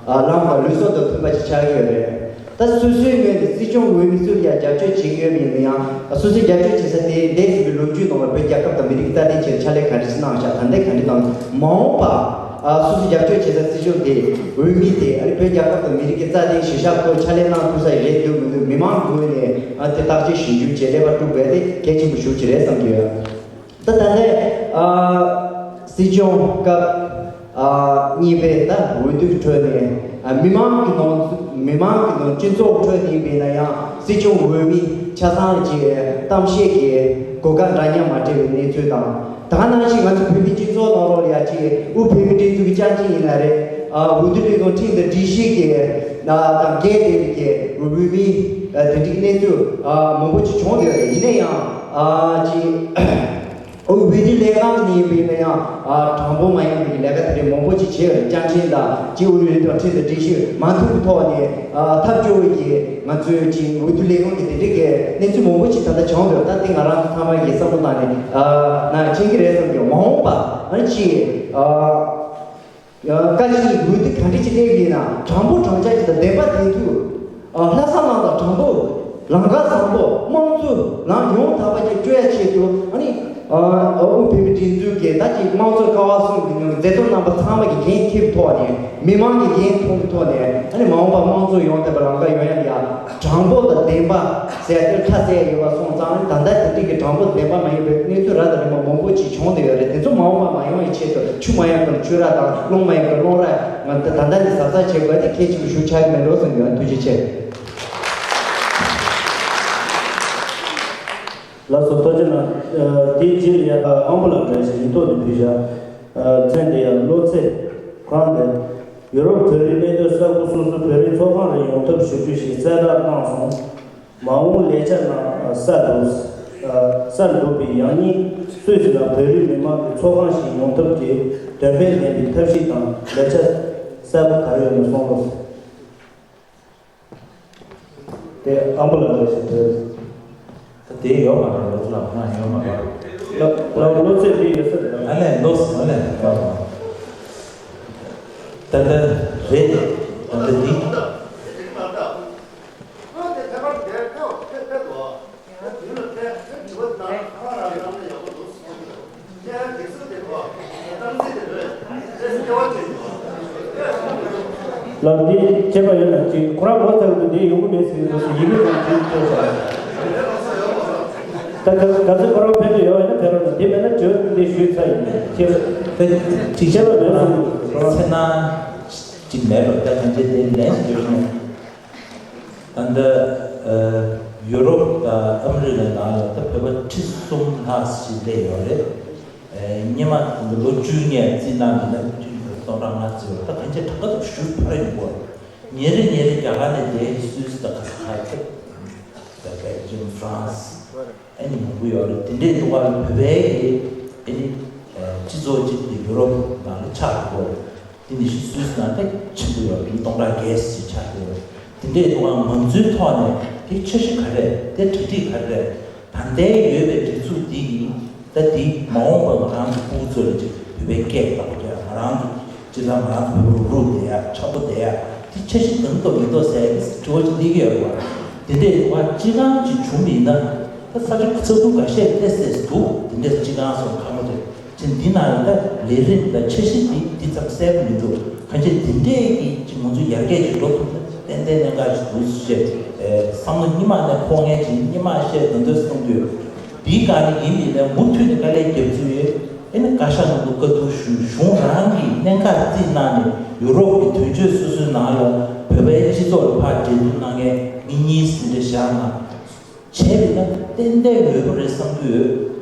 ཨ་ལམ་དང་ལུགས་སྲོལ་དང་མཐུན་པ་ཞིག་ཆགས་ཀྱི་ཡོད་རེད། ད་སོ་སོའི་ངོས་ནས་སྲིད་སྐྱོང་འོས་མི་ཚོར་ཡང་རྒྱབ་སྐྱོར་བྱེད་ཀྱི་ཡོད་པ་ཡིན་ན་ཡང་། སོ་སོའི་རྒྱབ་སྐྱོར་བྱེད་ས་དེ་འདས་ཟིན་པའི་ལོ་རྒྱུས་ནང་ལ་བོད་རྒྱལ་ཁབ་དང་མི་རིགས་རྩ་དོན་ཆེད་ཕྱག་ལས་ག་འདྲ་ཞིག་གནང་བཞག་ད་ལྟ་ག་འདྲ་གནང་། མ་འོངས་པ་ཨ་སོ་སོའི་རྒྱབ་སྐྱོར་བྱེད་ས་སྲིད་སྐྱོང་དེ་འོས་མི་དེ་ཨ་ནི་བོད་རྒྱལ་ཁབ་དང་མི་རིགས་ཀྱི་རྩ་དོན་གཞིར་བཞག་ཐོག་ཕྱག་ལས་གནང་ཐུབ་ས་ཡི་རེད་འདུག་མི་འདུག་མི་མང་ངོས་ནས་ཨ་དེ་བརྟག་དཔྱད་ཞིབ་འཇུག་བྱས་ལས་ཀ་སྒྲུབ་དགོས་དེ་གལ་ཆེན་པོ་ཞེ་པོ་ཅིག་རེད་བསམ་གྱི་ཡོད། ད་ད་ལྟ་ཨ་སྲིད་སྐྱོང་སྐབས་ཨ་གཉིས་པའི་ད་འོས་བསྡུའི་ཁྲོད་ནས་ཨ་མི་མང་གི་ནང་མི་མང་གི་ནང་སྤྱི་ཚོགས་ཁྲོད་ནས་ཡིན་པས་ན་ཡང་སྲིད་སྐྱོང་འོས་མི་ཆ་ཚང་གི་གཏམ་བཤད་ཀྱི་གོ་སྐབས་འདྲ་མཉམ་མ་སྤྲད་པའི་གནས་ཚུལ་དང་། ད་ག་ནང་བཞིན་ང་ཚོ་བོད་མི་སྤྱི་ཚོགས་ནང་ལོགས་ལ་ཡ་ཅིག་དབུས་བོད་མིའི་སྒྲིག་འཛུགས་ཀྱི་བཅའ་ཁྲིམས་ཡིན་ན་རེད། ཨ་འོས་བསྡུ་ལས་ཁུངས་ཁྲིམས་དང་སྒྲིག་གཞི་གི་ཨ་དང་འགལ་བསྡད་པའི་གི་འོས་མི་ཨ་དེ་འདྲའི་གནས་ཚུལ་ཨ་མང་པོ་ཅིག་བྱུང་བསྡད་ཡོད་རེད། ཡིན་ན་ཡང་ཨ་ཅིག་འོས་བསྡུ་ལས་ཁང་ནས་ཡིན་པས་ན་ཡང་ཨ་དྲང་པོ་མ་ཡིན་པའི་ལས་ཀ་དེ་འདྲའི་མང་པོ་ཅིག་བྱས་ཡོད་རེད། བཅའ་ཁྲིམས་དང་སྤྱི་འོས་རིགས་དང་ཁྲིམས་དང་སྒྲིག་གཞི་མ་མཐུན་པའི་ཐོག་ནས་ཨ་ཐབས་སྐྱོ་བོ་གིས་ང་ཚོས་ཅིག་འོས་བསྡུ་ལས་ཁང་གི་དེ་འདྲའི་གི་གནས་ཚུལ་མང་པོ་ཅིག་ད་ལྟ་བྱུང་འདུག་ད་དེ་ང་རང་ཚོ་ཚང་མ་གིས་བསམ་བློ་བཏང་ནས་ཨ་ན་མཁྱེན་གྱི་རེད་བསམ་གྱི། མ་འོངས་པ་ཨ་ནི་ཅིག་ཨ། བཀའ་སྤྱི་གི་འོས་བསྡུ་ག་འདྲ་ཅིག་སླེབས་ཡིན་ན་དྲང་པོ་དྲང་བཞག་ཅིག་དང་བདེན་པ་བདེན་མཐུན། ལྷག་བསམ་རྣམ་དག་དྲང་པོ། ལམ་ཁ་བཟང་པོ། དམངས་གཙོའི་ལམ་ཡང་དག་པ་ཅིག་སྤྲོད་ཡ་ཆེད་དུ་ཨ་ནི་དབུས་བོད་མིའི་སྒྲིག་འཛུགས་ཀྱི་ད་ཅིག་དམངས་གཙོ་ཀ་བ་གསུམ་གྱི་ནང་མཛད་གཙོ་རྣམ་པ་ཚང་མ་གི་འགན་འཁྱེར་ཐོག་ནས་མི་མང་གི་འགན་མཐོང་གི་ཐོག་ནས་ཨ་ནི་མ་འོངས་པ་དམངས་གཙོ་ཡོང་ཐབས་ལམ་ཁ་ཡོང་ཡ་ལ་ཡ། དྲང་པོ་དང་བདེན་པ་ཟེར་དེར་ཁ་གསལ་ཡོད་པ་སོང་ཙང་ད་ལྟ་དེ་འདྲའི་གི་དྲང་པོ་བདེན་པ་མ་ཡིན་པའི་གནས་ཚུལ་ར་དང་རིམ་པ་མང་པོ་ཅིག་བྱུང་བསྡད་ཡོད་རེད། དེ་ཚོ་མ་འོངས་པ་མ་ཡོང་བའི་ཆེད་དུ་ཆུ་མ་ཡོང་གི་ཆུ་ར་དང་རླུང་མ་ཡོང་གི་རླུང་ར་ང་ཚོ་ད་ལྟ་ནས་གཟབ་གཟབ་བྱེད་དགོས་དེ་གལ་ཆེན་པོ་ཞིག་ཆགས་ཀྱི་མེད་འགྲོ་བསམ་གྱི་ཡོད། ཐུགས་རྗེ་ཆེ། ལགས་སོ། ཐུགས་རྗེ་གནང་། དེའི་རྗེས་ལ་ཡ་ཨམ་བུ་ལ་འདྲ་ཞིག་ཡིག་ཐོག་ཏུ་ཕུལ་བཞག་མཚན་དེ་ཡང་བློ་ཚེ་ཁང་དེ། ཡུ་རོབ་བོད་རིགས་གནས་སྡོད་ས་ཁུལ་སོ་སོའི་བོད་རིགས་ཚོགས་ཁང་རེ་ཡོང་ཐབས་ཞུ་རྒྱུ་ཞེས་གསལ་བསྒྲགས་གནང་སོང་། མ་འོངས་ལས་འཆར་ནང་གསལ་འདུག་གསལ་འདུག་པའི་ཡང་སྙིང་སུད་སི་ལ་བོད་རིགས་མི་མང་གི་ཚོགས་ཁང་ཞིག་ཡོང་ཐབས་ཀྱི་འདོད་པ་ལྡན་པའི་ཐབས་ཤེས་དང་ལས་འཆར་གསལ་པོ་ག་རེ་ཡོད་ན་གསུང་རོགས། དེ་ཨམ་བུ་ལ་ལ་ཞིག་དེ། ད་དེ་ཡོད་མ་རེད། ལོ་ལ་ང་ཡོད་མ་རེད། ལ་ལ་ལོ་ཚོད་དེ་ཡོད་ས་རེད། ཨ་ལས་ལོ་སོང་ཨ་ལས་ཡོད་མ་རེད། ད་ལྟ་རེད། ད་ལྟ་འདི། ལགས་འདི་བྱས་པ་ཡོད་ན་ཅིག་ཁོ་རང་ངོ་ཚ་གི་འདུག་འདི་ཡོང་གི་མེད་ཟེར་གི་འདུག་ཟེར་ཡིན་གི་རང་བྲིས་བྲིས་སོང་། ད་ག་ག་ཚོད་ཁོ་རང་ཕེབས་འདོད་ཡོད་ན་ཕེབས་རོགས་གནང་། འདི་མེད་ན་བྲིས་འདི་ཞུས་ཚར་ཡིན་ཁྱེད་ཁྱེད་ལ་མེད་སོང་ཚེ་ན་ཅིག་མེད་རོགས། ད་གང་བྱས་དེ་ལན་ཞུས་སོང་། ད་ལྟ་ཡུ་རོབ་དང་ཨ་མི་རི་ཀའི་ནང་ལ་ད་བོད་པ་ཁྲི་གསུམ་ལྷག་ཞིག་སླེབས་ཡོད་རེད། སྔོན་མ་ལོ་བཅུ་ལྔའི་རྩིས་གནང་མི་ན་བཅུ་སྟོང་ཕྲག་ལྔ་ཙམ་ཡོད། ད་གང་ཅི་གྲངས་ཀ་ཚོ་ཞུ་ཕར་ཡོང་གོ། ཉིན་རེ་ཉིན་རེ་རྒྱ་གར་ནས་བསྡད་སུད་སི་དང་ག་ས་ག་ཐེབས། ད་བྷེལ་ཇམ་ཧྥ་རན་སི་ཨ་ནི་མང་པོ་ཡོད་རེད། དེ་འདྲའི་འདུག་ག་ལ་བོད་པའི་གི་ཨ་ནི་སྤྱི་ཚོགས་གཅིག་དེ་ཡུ་རོབ་ནང་ལ་ཆགས་འདུག་གོ། དེ་ནི་སུད་སི་ནང་ད་ཆེན་པོ་ཡོད་རེད། སྟོང་ཕྲག་བརྒྱད་ཙམ་ཆགས་ཡོད་རེད། དེ་འདྲའི་ཐོག་ང་ཚོའི་ཐོག་ནས་དེ་འཆར་གཞི་ག་རེ་རེད། དེ་གྲ་སྒྲིག་ག་རེ་རེད། ད་ལྟའི་ཡོད་པའི་སྒྲིག་འཛུགས་འདི་ཡིན། ད་འདི་མ་འོངས་པར་ང་རང་ཚོ་ཕྲུ་གུ་ཚོ་ལ་ཅིག་བོད་པའི་སྐད་བདག་པོ་རྒྱག་ང་རང་ཚོ་སྤྱིར་བཏང་ང་རང་ཚོ་བོད་པ་རུག་རུག་བསྡད་ཡ་འཆམ་པོ་བསྡད་ཡ་དེ་འཆར་གཞི་འདང་འདོགས་མི་འདོགས་ཟེར་ཡ་དྲི་བ་ཅིག་སླེབས་ཀྱི་ཡོད་རེད་བ། དེ་འདྲའི་བ་སྤྱི་ཁང་ཅིག་བྱུང་བ་ཡིན་ན་ད་ས་ཆ་ས་ཁུལ་འགའ་ཤས་ཏོག་ཙམ་འདུག་དེ་འདྲའི་སྤྱི་ཁང་སོགས་ཁག་པོ་རེད། ཅིག་འདི་ནང་ལ་ད་ལས་རིམ་དང་འཆར་གཞི་འདི་འདི་ཙམ་གསལ་པོ་མི་འདུག་གང་ཅི་འདི་འདྲས་ཀྱི་ཅིག་ང་ཚོ་ཡར་རྒྱས་ཅིག་འགྲོ་ཐུབ་ན་ཏན་ཏན་གནད་འགག་ཅིག་འདུག་ཅེས་བསམ་བློ་སྔོན་མ་ནས་འཁོར་མཁན་ཅིག་སྔོན་མ་བཤད་དོན་དོན་གསུང་དུས་འདིའི་སྒང་ནས་ཡིན་པའི་ནས་མུ་མཐུད་ནས་དཀའ་ལས་རྒྱབ་ཚུལ་ཡོད། ཨེ་ནི་བཀའ་ཤག་ནང་དུ་བཀའ་བསྡུར་ཞུ། གཞུང་རང་གིས་གནད་འགག་རྩིས་གནང་ནས་ཡུ་རོབ་ཀྱི་དོན་གཅོད་སོ་སོའི་ནང་ལ་བོད་པའི་སྤྱི་ཚོགས་ལ་ཕར་འབྲེལ་གཏུག་གནང་མཁན་མི་གཉིས་ཟིན་བྲིས་བཞག་ན། བྱས་པ་ཡིན་ན་ཏན་ཏན་འོས་པ་རེད་བསམ་གྱི་ཡོད།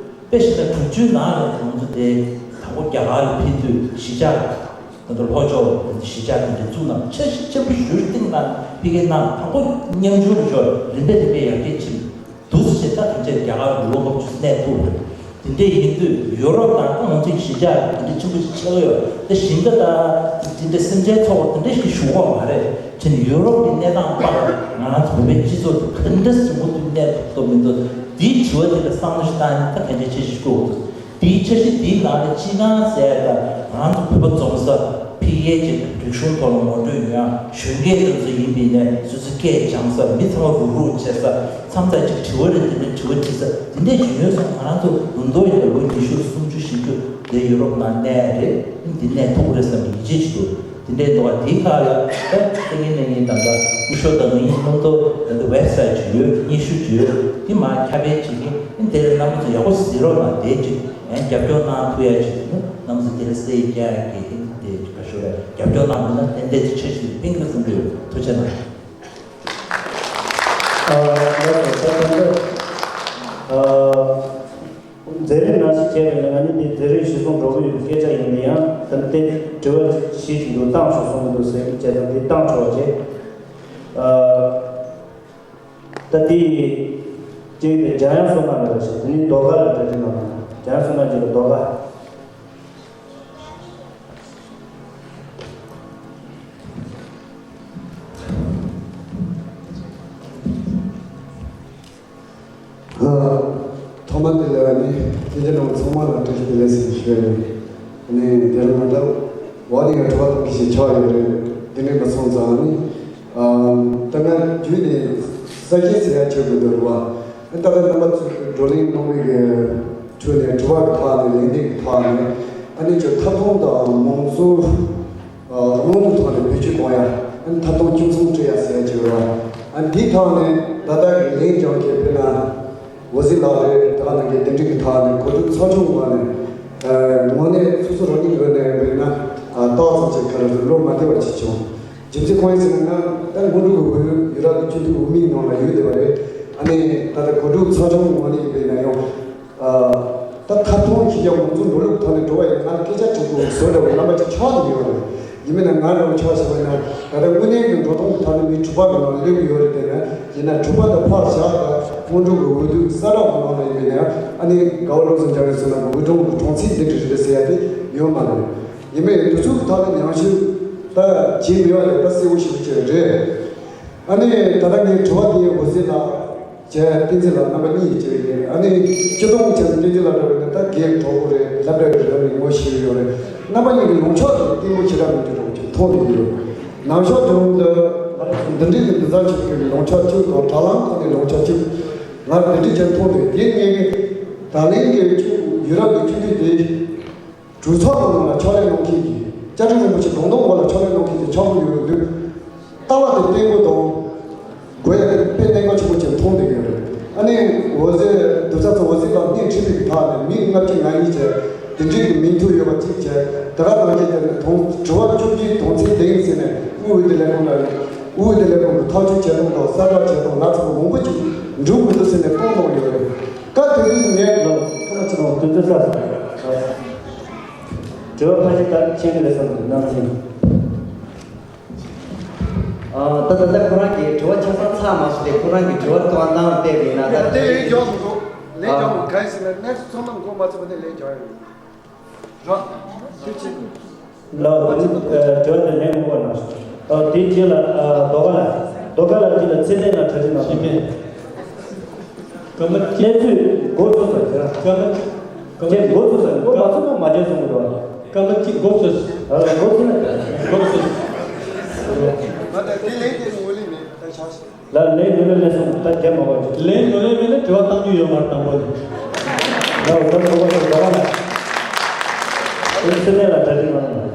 དཔེ་བཞག་ན་དྲུག་ཅུའི་ནང་ལ་ང་ཚོ་དེ་དང་པོ་རྒྱ་གར་ལ་ཕེབས་དུས་གཞིས་ཆགས་ད་ལྟ་ལྷོ་ཕྱོགས་གཞིས་ཆགས་དེ་འདྲ་བཙུགས་གནང་། འཆར་གཞི་ཆེན་པོ་ཞེ་པོ་བཏིང་གནང་། ཕ་གིར་གནང་། དང་པོ་མཉམ་ཞུགས་ལ་ཞོར་རིམ་པས་རིམ་པས་ཡར་རྒྱས་ཕྱིན་འདུག་ཟེར། ད་དེ་འདྲའི་རྒྱ་གར་ལོ་འཁོར་ཆུ་གནས་ཐུབ་རེད། དེ་འདྲས་ཡིན་དུས་ཡོ་རོབ་ནང་ད་ང་ཚོའི་གཞིས་ཆགས་དེ་འདྲ་ཆེན་པོ་ཞིག་ཆགས་ཡོད། ད་ཞིང་ཁ་ད་དེ་འདྲ་སེམས་ཅན་ཚོགས་པ་དེ་འདྲ་ཞིག་ཞུགས་པ་མ་རེད། ཕྱིན་ཡོ་རོབ་ཀྱི་གནས་སྟངས་སྤང་ང་རང་ཚོ་བོད་པའི་སྤྱི་ཚོགས་དེ་ག་འདྲ་ཞིག་མུ་མཐུད་གནས་ཐུབ་ཐུབ་མི་འདུག་དེའི་དྲི་བ་དེ་ལ་བསམ་བློ་ཞིག་བཏང་ནས་ད་ག་འདྲ་བྱེད་ཞིག་དགོས་འདུག་དེའི་འཆར་གཞི་དེའི་ནང་ནས་སྤྱི་ཁང་ཟེར་ཡ་ད་ང་རང་ཚོ་བོད་པ་འཛོམས་ས་ཕ་གིའི་ཅིག་རིག་གཞུང་ཐོག་ལ་ངོ་སྤྲོད་ཡོང་ཡ། གཞོན་སྐྱེས་དེ་ཚོ་ཡིན་པའི་ནས་སོ་སོའི་སྐད་སྦྱང་ས། མི་ཚང་མ་རུག་རུག་བྱེད་ས། མཚམས་མཚམས་ཅིག་དྲི་བ་རེ་དེ་འདྲའི་དྲི་བ་དྲིས་ས་དེ་འདྲས་ཅིག་ཡོད་སོང་། ང་རང་ཚོ་ལུང་མདོ་ཡིན་ན་ལོ་ཉི་ཤུ་སུམ་ཅུ་བཞི་བཅུ་དེ་ཡུ་རོབ་ནང་གནས་རེད། འདི་གནས་ཐུབ་ཀྱི་རེད་བསམ་པའི་ཡིད་ཆེས་ཅིག་འདུག་དེ་འདྲའི་འདུག་བ། དེའི་ཁ་ལ་ད་ཏིང་ངེ་གནས་ངེ་དང་ད་སྐུ་ཞབས་དང་ངེད་གཉིས་ལུང་མདོ་ད་ད་ཝེབ་སའིཊ་ཅིག་ཡོད། སྙན་ཞུ་ཅིག་ཡོད། དེ་མར་ཁྱབ་སྤེལ་བྱེད་ཀྱི། དེ་ལ་རྣམ་པ་ཚོ་ཡག་པོ་གཟིགས་རོགས་གནང་། དེ་ཅིག་ཡང་རྒྱབ་སྐྱོར་གནང་ཐུབ་ཡ་ཅིག་ནི་རྣམ་པ་ཚོ་དེ་ལ་སེ་རྒྱག་ཡ་གི་དེ་དེ་ག་ཞུ་རེད། རྒྱབ་སྐྱོར་གནང་མི་ན་ཏན་ཏན་ཅིག་འཆར་གཞི་ཕིང་གི་གསུང་གི་ཡོད། ཐུགས་རྗེ་གནང་། ཨ་ལགས་སོ། ད་ད་ལྟ་ཨ་མཛད་རིམ་ནང་བཞིན་བྱས་པ་ཡིན་ན་ང་གཉིས་འདི་མཛད་རིམ་གཞི་བཟུང་འགྲོ་གི་ཡོད་པའི་སྐད་ཆ་ཡིན་ན་ཡང་། ད་ལྟའི་དྲི་བ་ཞིག་འདུག་བཏང་ཆོག་གསུང་གི་འདུག་ཟེར་བྱས་ཙང་འདི་བཏང་ཆོག་བྱས། ཨ་ད་འདི་གཅིག་དེ་འཇམ་དབྱངས་བསོད་ནམས་ལ་ཞིག་དེ་ནི་ཟློས་གར་ལ་གྲ་སྒྲིག་གནང་བ། འཇམ་དབྱངས་བསོད་ནམས་ཀྱི་ལ་ཟློས་གར། ཐོག་མ་དེ་ལ་ནི་དེ་འདྲ་ནང་ཚང་མ་ལ་བཀྲ་ཤིས་བདེ་ལེགས་ཟེར་ཞུ་ཡ་ཡིན། ནི་དེར་མ་ཐག་འོག་ནས་དྲི་བ་གཏོང་གི་ཞིག་ཆགས་ཡོད་རེད། དེ་འདྲ་མ་སོང་ཙང་ནི་ད་ང་རྒྱུད་ནས་གསར་བརྗེ་ཟེར་ཡ་ཆོད་དགོས་འདུག་རེད་བ། ད་ལྟ་རྣམ་པ་ཚོས་བགྲོ་གླེང་གནང་བའི་གི་ཁྲོད་ནས་དྲི་བ་གི་ཐོག་ནས་ལན་འདེབས་ཀྱི་ཐོག་ནས་ཨ་ནི་ཅིག་ཐབས་སྟོང་དང་མང་གཙོ། ཨ་སྔོན་གྱི་ཐོག་ནས་བེད་སྤྱོད་གཏོང་ཡ། ཨ་ནི་ཐབས་སྟོང་ཁྱིམ་ཚང་སྤྲད་ཡ་ཟེར་ཡ་ཅིག་ཡོད་རེད། ཨ་འདིའི་ཐོག་ནས་ད་ལྟ་གི་ལན་སྦྱང་མཁན་དཔེར་ན་འོད་ཟེར་ལགས་རེད། ད་ག་ནང་གི་དེ་འདྲ་གི་ཐོག་ནས་གོ་སྒྲིག་ཚོགས་ཆུང་ངོས་ནས་ཨ་དངོས་གནས་སོ་སོ་རང་ཉིད་ངོས་ནས་དཔེར་ན་ཨ་ཏོག་ཙམ་ཅིག་ག་རེ་ཟེར་བློ་མ་བདེ་བ་ཅིག་བྱུང་། རྒྱུ་མཚན་གང་ཡིན་ཟེར་ན་ང་ད་སྔོན་འགྲོ་གི་འོས་ཡུ་རོབ་ཀྱི་སྤྱི་འཐུས་འོས་མིའི་ནང་ལ་ཡོད་བསྡད་པ་རེད། ཨ་ནི་ད་ལྟ་གོ་སྒྲིག་ཚོགས་ཆུང་ངོས་ནས་དཔེར་ན་ཡང་། ད་ཐབས་སྟོང་ཞིག་ཡང་ང་ཚོ་འགྲོ་ལུགས་ཐོག་ནས་འགྲོ་བ་ཡིན་ན་སྐད་ཆ་དྲི་དགོས་བཟོ་འདྲ་བའི་རྣམ་པ་ཅིག་ཆགས་ཀྱི་ཡོད་རེད། ཡིན་མིན་ན་ང་རང་ཆ་བཞག་པ་ཡིན་ན། ད་ལྟ་དངོས་གནས་ཀྱི་འགྲོ་སྟངས་ཀྱི་ཐོག་ནས་མི་དྲུག་པ་གི་ནང་ལ་སླེབས་ཀྱི་ཡོད་རེད། དེ་ན་ཡིན་ན་དྲུག་པ་དང་ཕར་བཞག་ད་སྔོན་འགྲོ་གི་འོས་བསྡུ་གསལ་བསྒྲགས་ཀྱི་ནང་ལ་ཡིན་པས་ན། ཨ་ནི་དགའ་བ་བློ་བཟང་སྐྱབས་མགོན་ཟེར་ན་འོས་སྒྲུང་གི་གྲངས་ཚད་འདི་འདྲ་རེད་ཟེར་ཡ་དེ་ཡོད་མ་རེད། ཡིན་མིན་དུས་ཚོད་ཀྱི་ཐོག་ནས་ཉམས་ཞིབ་ད་བྱེད་མི་བ་ཡོད་ད་གསལ་བོ་ཞིག་བྱས་རེད། ཨ་ནི་ད་ལྟ་ངའི་དྲི་བ་དེ་འོད་ཟེར་ལགས། བྱས་བསྟན་འཛིན་ལགས་རྣམ་པ་གཉིས་ཀྱི་བྱས་ཡིན། ཨ་ནི་སྤྱི་བཏང་བྱས་ན་བསྟན་འཛིན་ལགས་འདྲ་བས་ན་ད་རྒན་གྲོགས་པོ་རེད། སློབ་གྲྭ་གི་རེད་ངོ་ཤེས་ཡོད་རེད། རྣམ་པ་གཉིས་ཀྱི་ལངས་ཕྱོགས་དེ་བརྟན་པོ་ཞེ་དྲག་མི་འདུག་རོགས་ཀྱི་མཐོང་མི་འདུག་ནང་ཕྱོགས་དེ་རུ་འདི་འདི་འདྲའི་གི་འདི་ཚང་ཆེད་ཀྱི་ལངས་ཕྱོགས་གཅིག་དང་དྲ་ལམ་ཁག་ནས་ལངས་ཕྱོགས་གཅིག་ང་འདི་འདྲའི་ཅན་མཐོང་འདུག་དེ་ངས་ད་ལན་གྱི་ཡུ་རོབ་ཀྱི་སྤྱི་འཐུས་དེ། གྲོས་ཚོགས་ཀྱི་ནང་ལ་ཕྱག་ལས་གནང་མཁན་གྱི་བཅའ་ཁྲིམས་རིན་པོ་ཆེ་དོན་དག་འོག་ལ་ཕྱག་ལས་གནང་མཁན་གྱི་ཕྱག་དཔོན་ཡོད་འདུག་ལྟ་བ་དེ་བརྟན་པོ་དང་། དགོས་ཡ་དེ་དཔེ་གནད་འགག་ཆེན་པོ་ཅིག་མཐོང་བསྡད་ཡོད་རེད། ཨ་ནི་འོད་ཟེར་རྡོ་རྩ་ཚོ་འོད་ཟེར་ལགས་སྣེ་ཁྲིད་པའི་ཐག་ནས་མི་ལྔ་བཅུ་ང་གཉིས་བྱས་དེ་འདྲའི་གི་མིང་ཐོ་ཡོད་པ་གཅིག་བྱས་དེ་ག་ནང་བཞིན་དེ་ནས་དང་དྲི་བ་བཅུ་བཞིའི་དོན་ཚན་བདུན་ཟེར་ནས་དབུས་འོས་བསྡུ་ལས་ཁུངས་ལ་དབུས་འོས་བསྡུ་ལས་ཁུངས་ཀྱི་ཐག་གཅོད་བྱས་སྟངས་དང་གསལ་བསྒྲགས་བྱས་སྟངས་ལ་ཚོ་མང་པོ་ཅིག་འགྲུབ་མི་འདུག་ཟེར་ནས་བཏང་གནང་ཡོད་རེད། སྐབས་དེ་དུས་ངས་ལབ། ཁ་མ་ཚིག་ནང་དུས་ཚོད་ཚར་སོང་། དྲི་བ་ཕལ་ཆེར་ད་མཁྱེན་གྱི་རེད་བསམ་འདུག་ནམ་རྒྱུན། ཨ། ད་ད་ལྟ་ཁོ་རང་གིས་དྲི་བ་ཆ་ཚང་ཚར་མ་སོང་སྟེ། ཁོ་རང་གིས་དྲི་བ་གཏོང་སྟངས་བལྟས་པ་ཡིན་ན་ད་དེ་ལན་རྒྱག་མི་འདུག་ལན་རྒྱག་མི་འདུག་གང་ཡིན་ཟེར་ན་གནས་ཚུལ་ཚང་མ་མགོ་མ་ཚོས་པ་ནས་ལན་རྒྱག་ཡོད། རོགས། ཐུགས་རྗེ་ཆེ། ལགས། ད་ནི་དྲི་བ་དེ་ལན་དགོས་པ་གནང་ཞིང་། ཨ། དེའི་རྗེས་ལ། ཨ། རྡོ་ཁ་ལགས། རྡོ་ཁ་ལགས་ཀྱིས་ལ་ཚེ་བརྟན་ལ་གྲ་སྒྲིག་གནང་ཞིག་མེད། སྐར་མ་གཅིག་གནས་ཚུལ་འགོ་ཚུགས་ས་དེ་ར། སྐར་མ་གཅིག་སྐར་མ་གཅིག་འགོ་ཚུགས་ས་འགོ་མ་ཚུགས་ན་མ་བརྗེད་སོང་གི་རེད་བ། སྐར་མ་གཅིག་འགོ་ཚུགས། ཨ། འགོ་ཚུགས་ན་འགོ་ཚུགས། ང་ད་དེ་ལན་དེ་ངོས་ལེན་མེད་ད་ཆགས་སོང་། ལ་ལན་ངོས་ལེན་མེད་སོང་ད་རྒྱ་མ་བ་ཅིག་ལན་ངོས་ལེན་མེད་ན་དྲི་བ་བཏང་རྒྱུ་ཡོད་མ་རེད་དང་པོ་ནས། ལ་འོ་ད་འགོ་བ་ཚོ་འགོ་བ་ལ། དེ་ཚེ་ནས་ལ་གྲ་སྒྲིག་གནང་།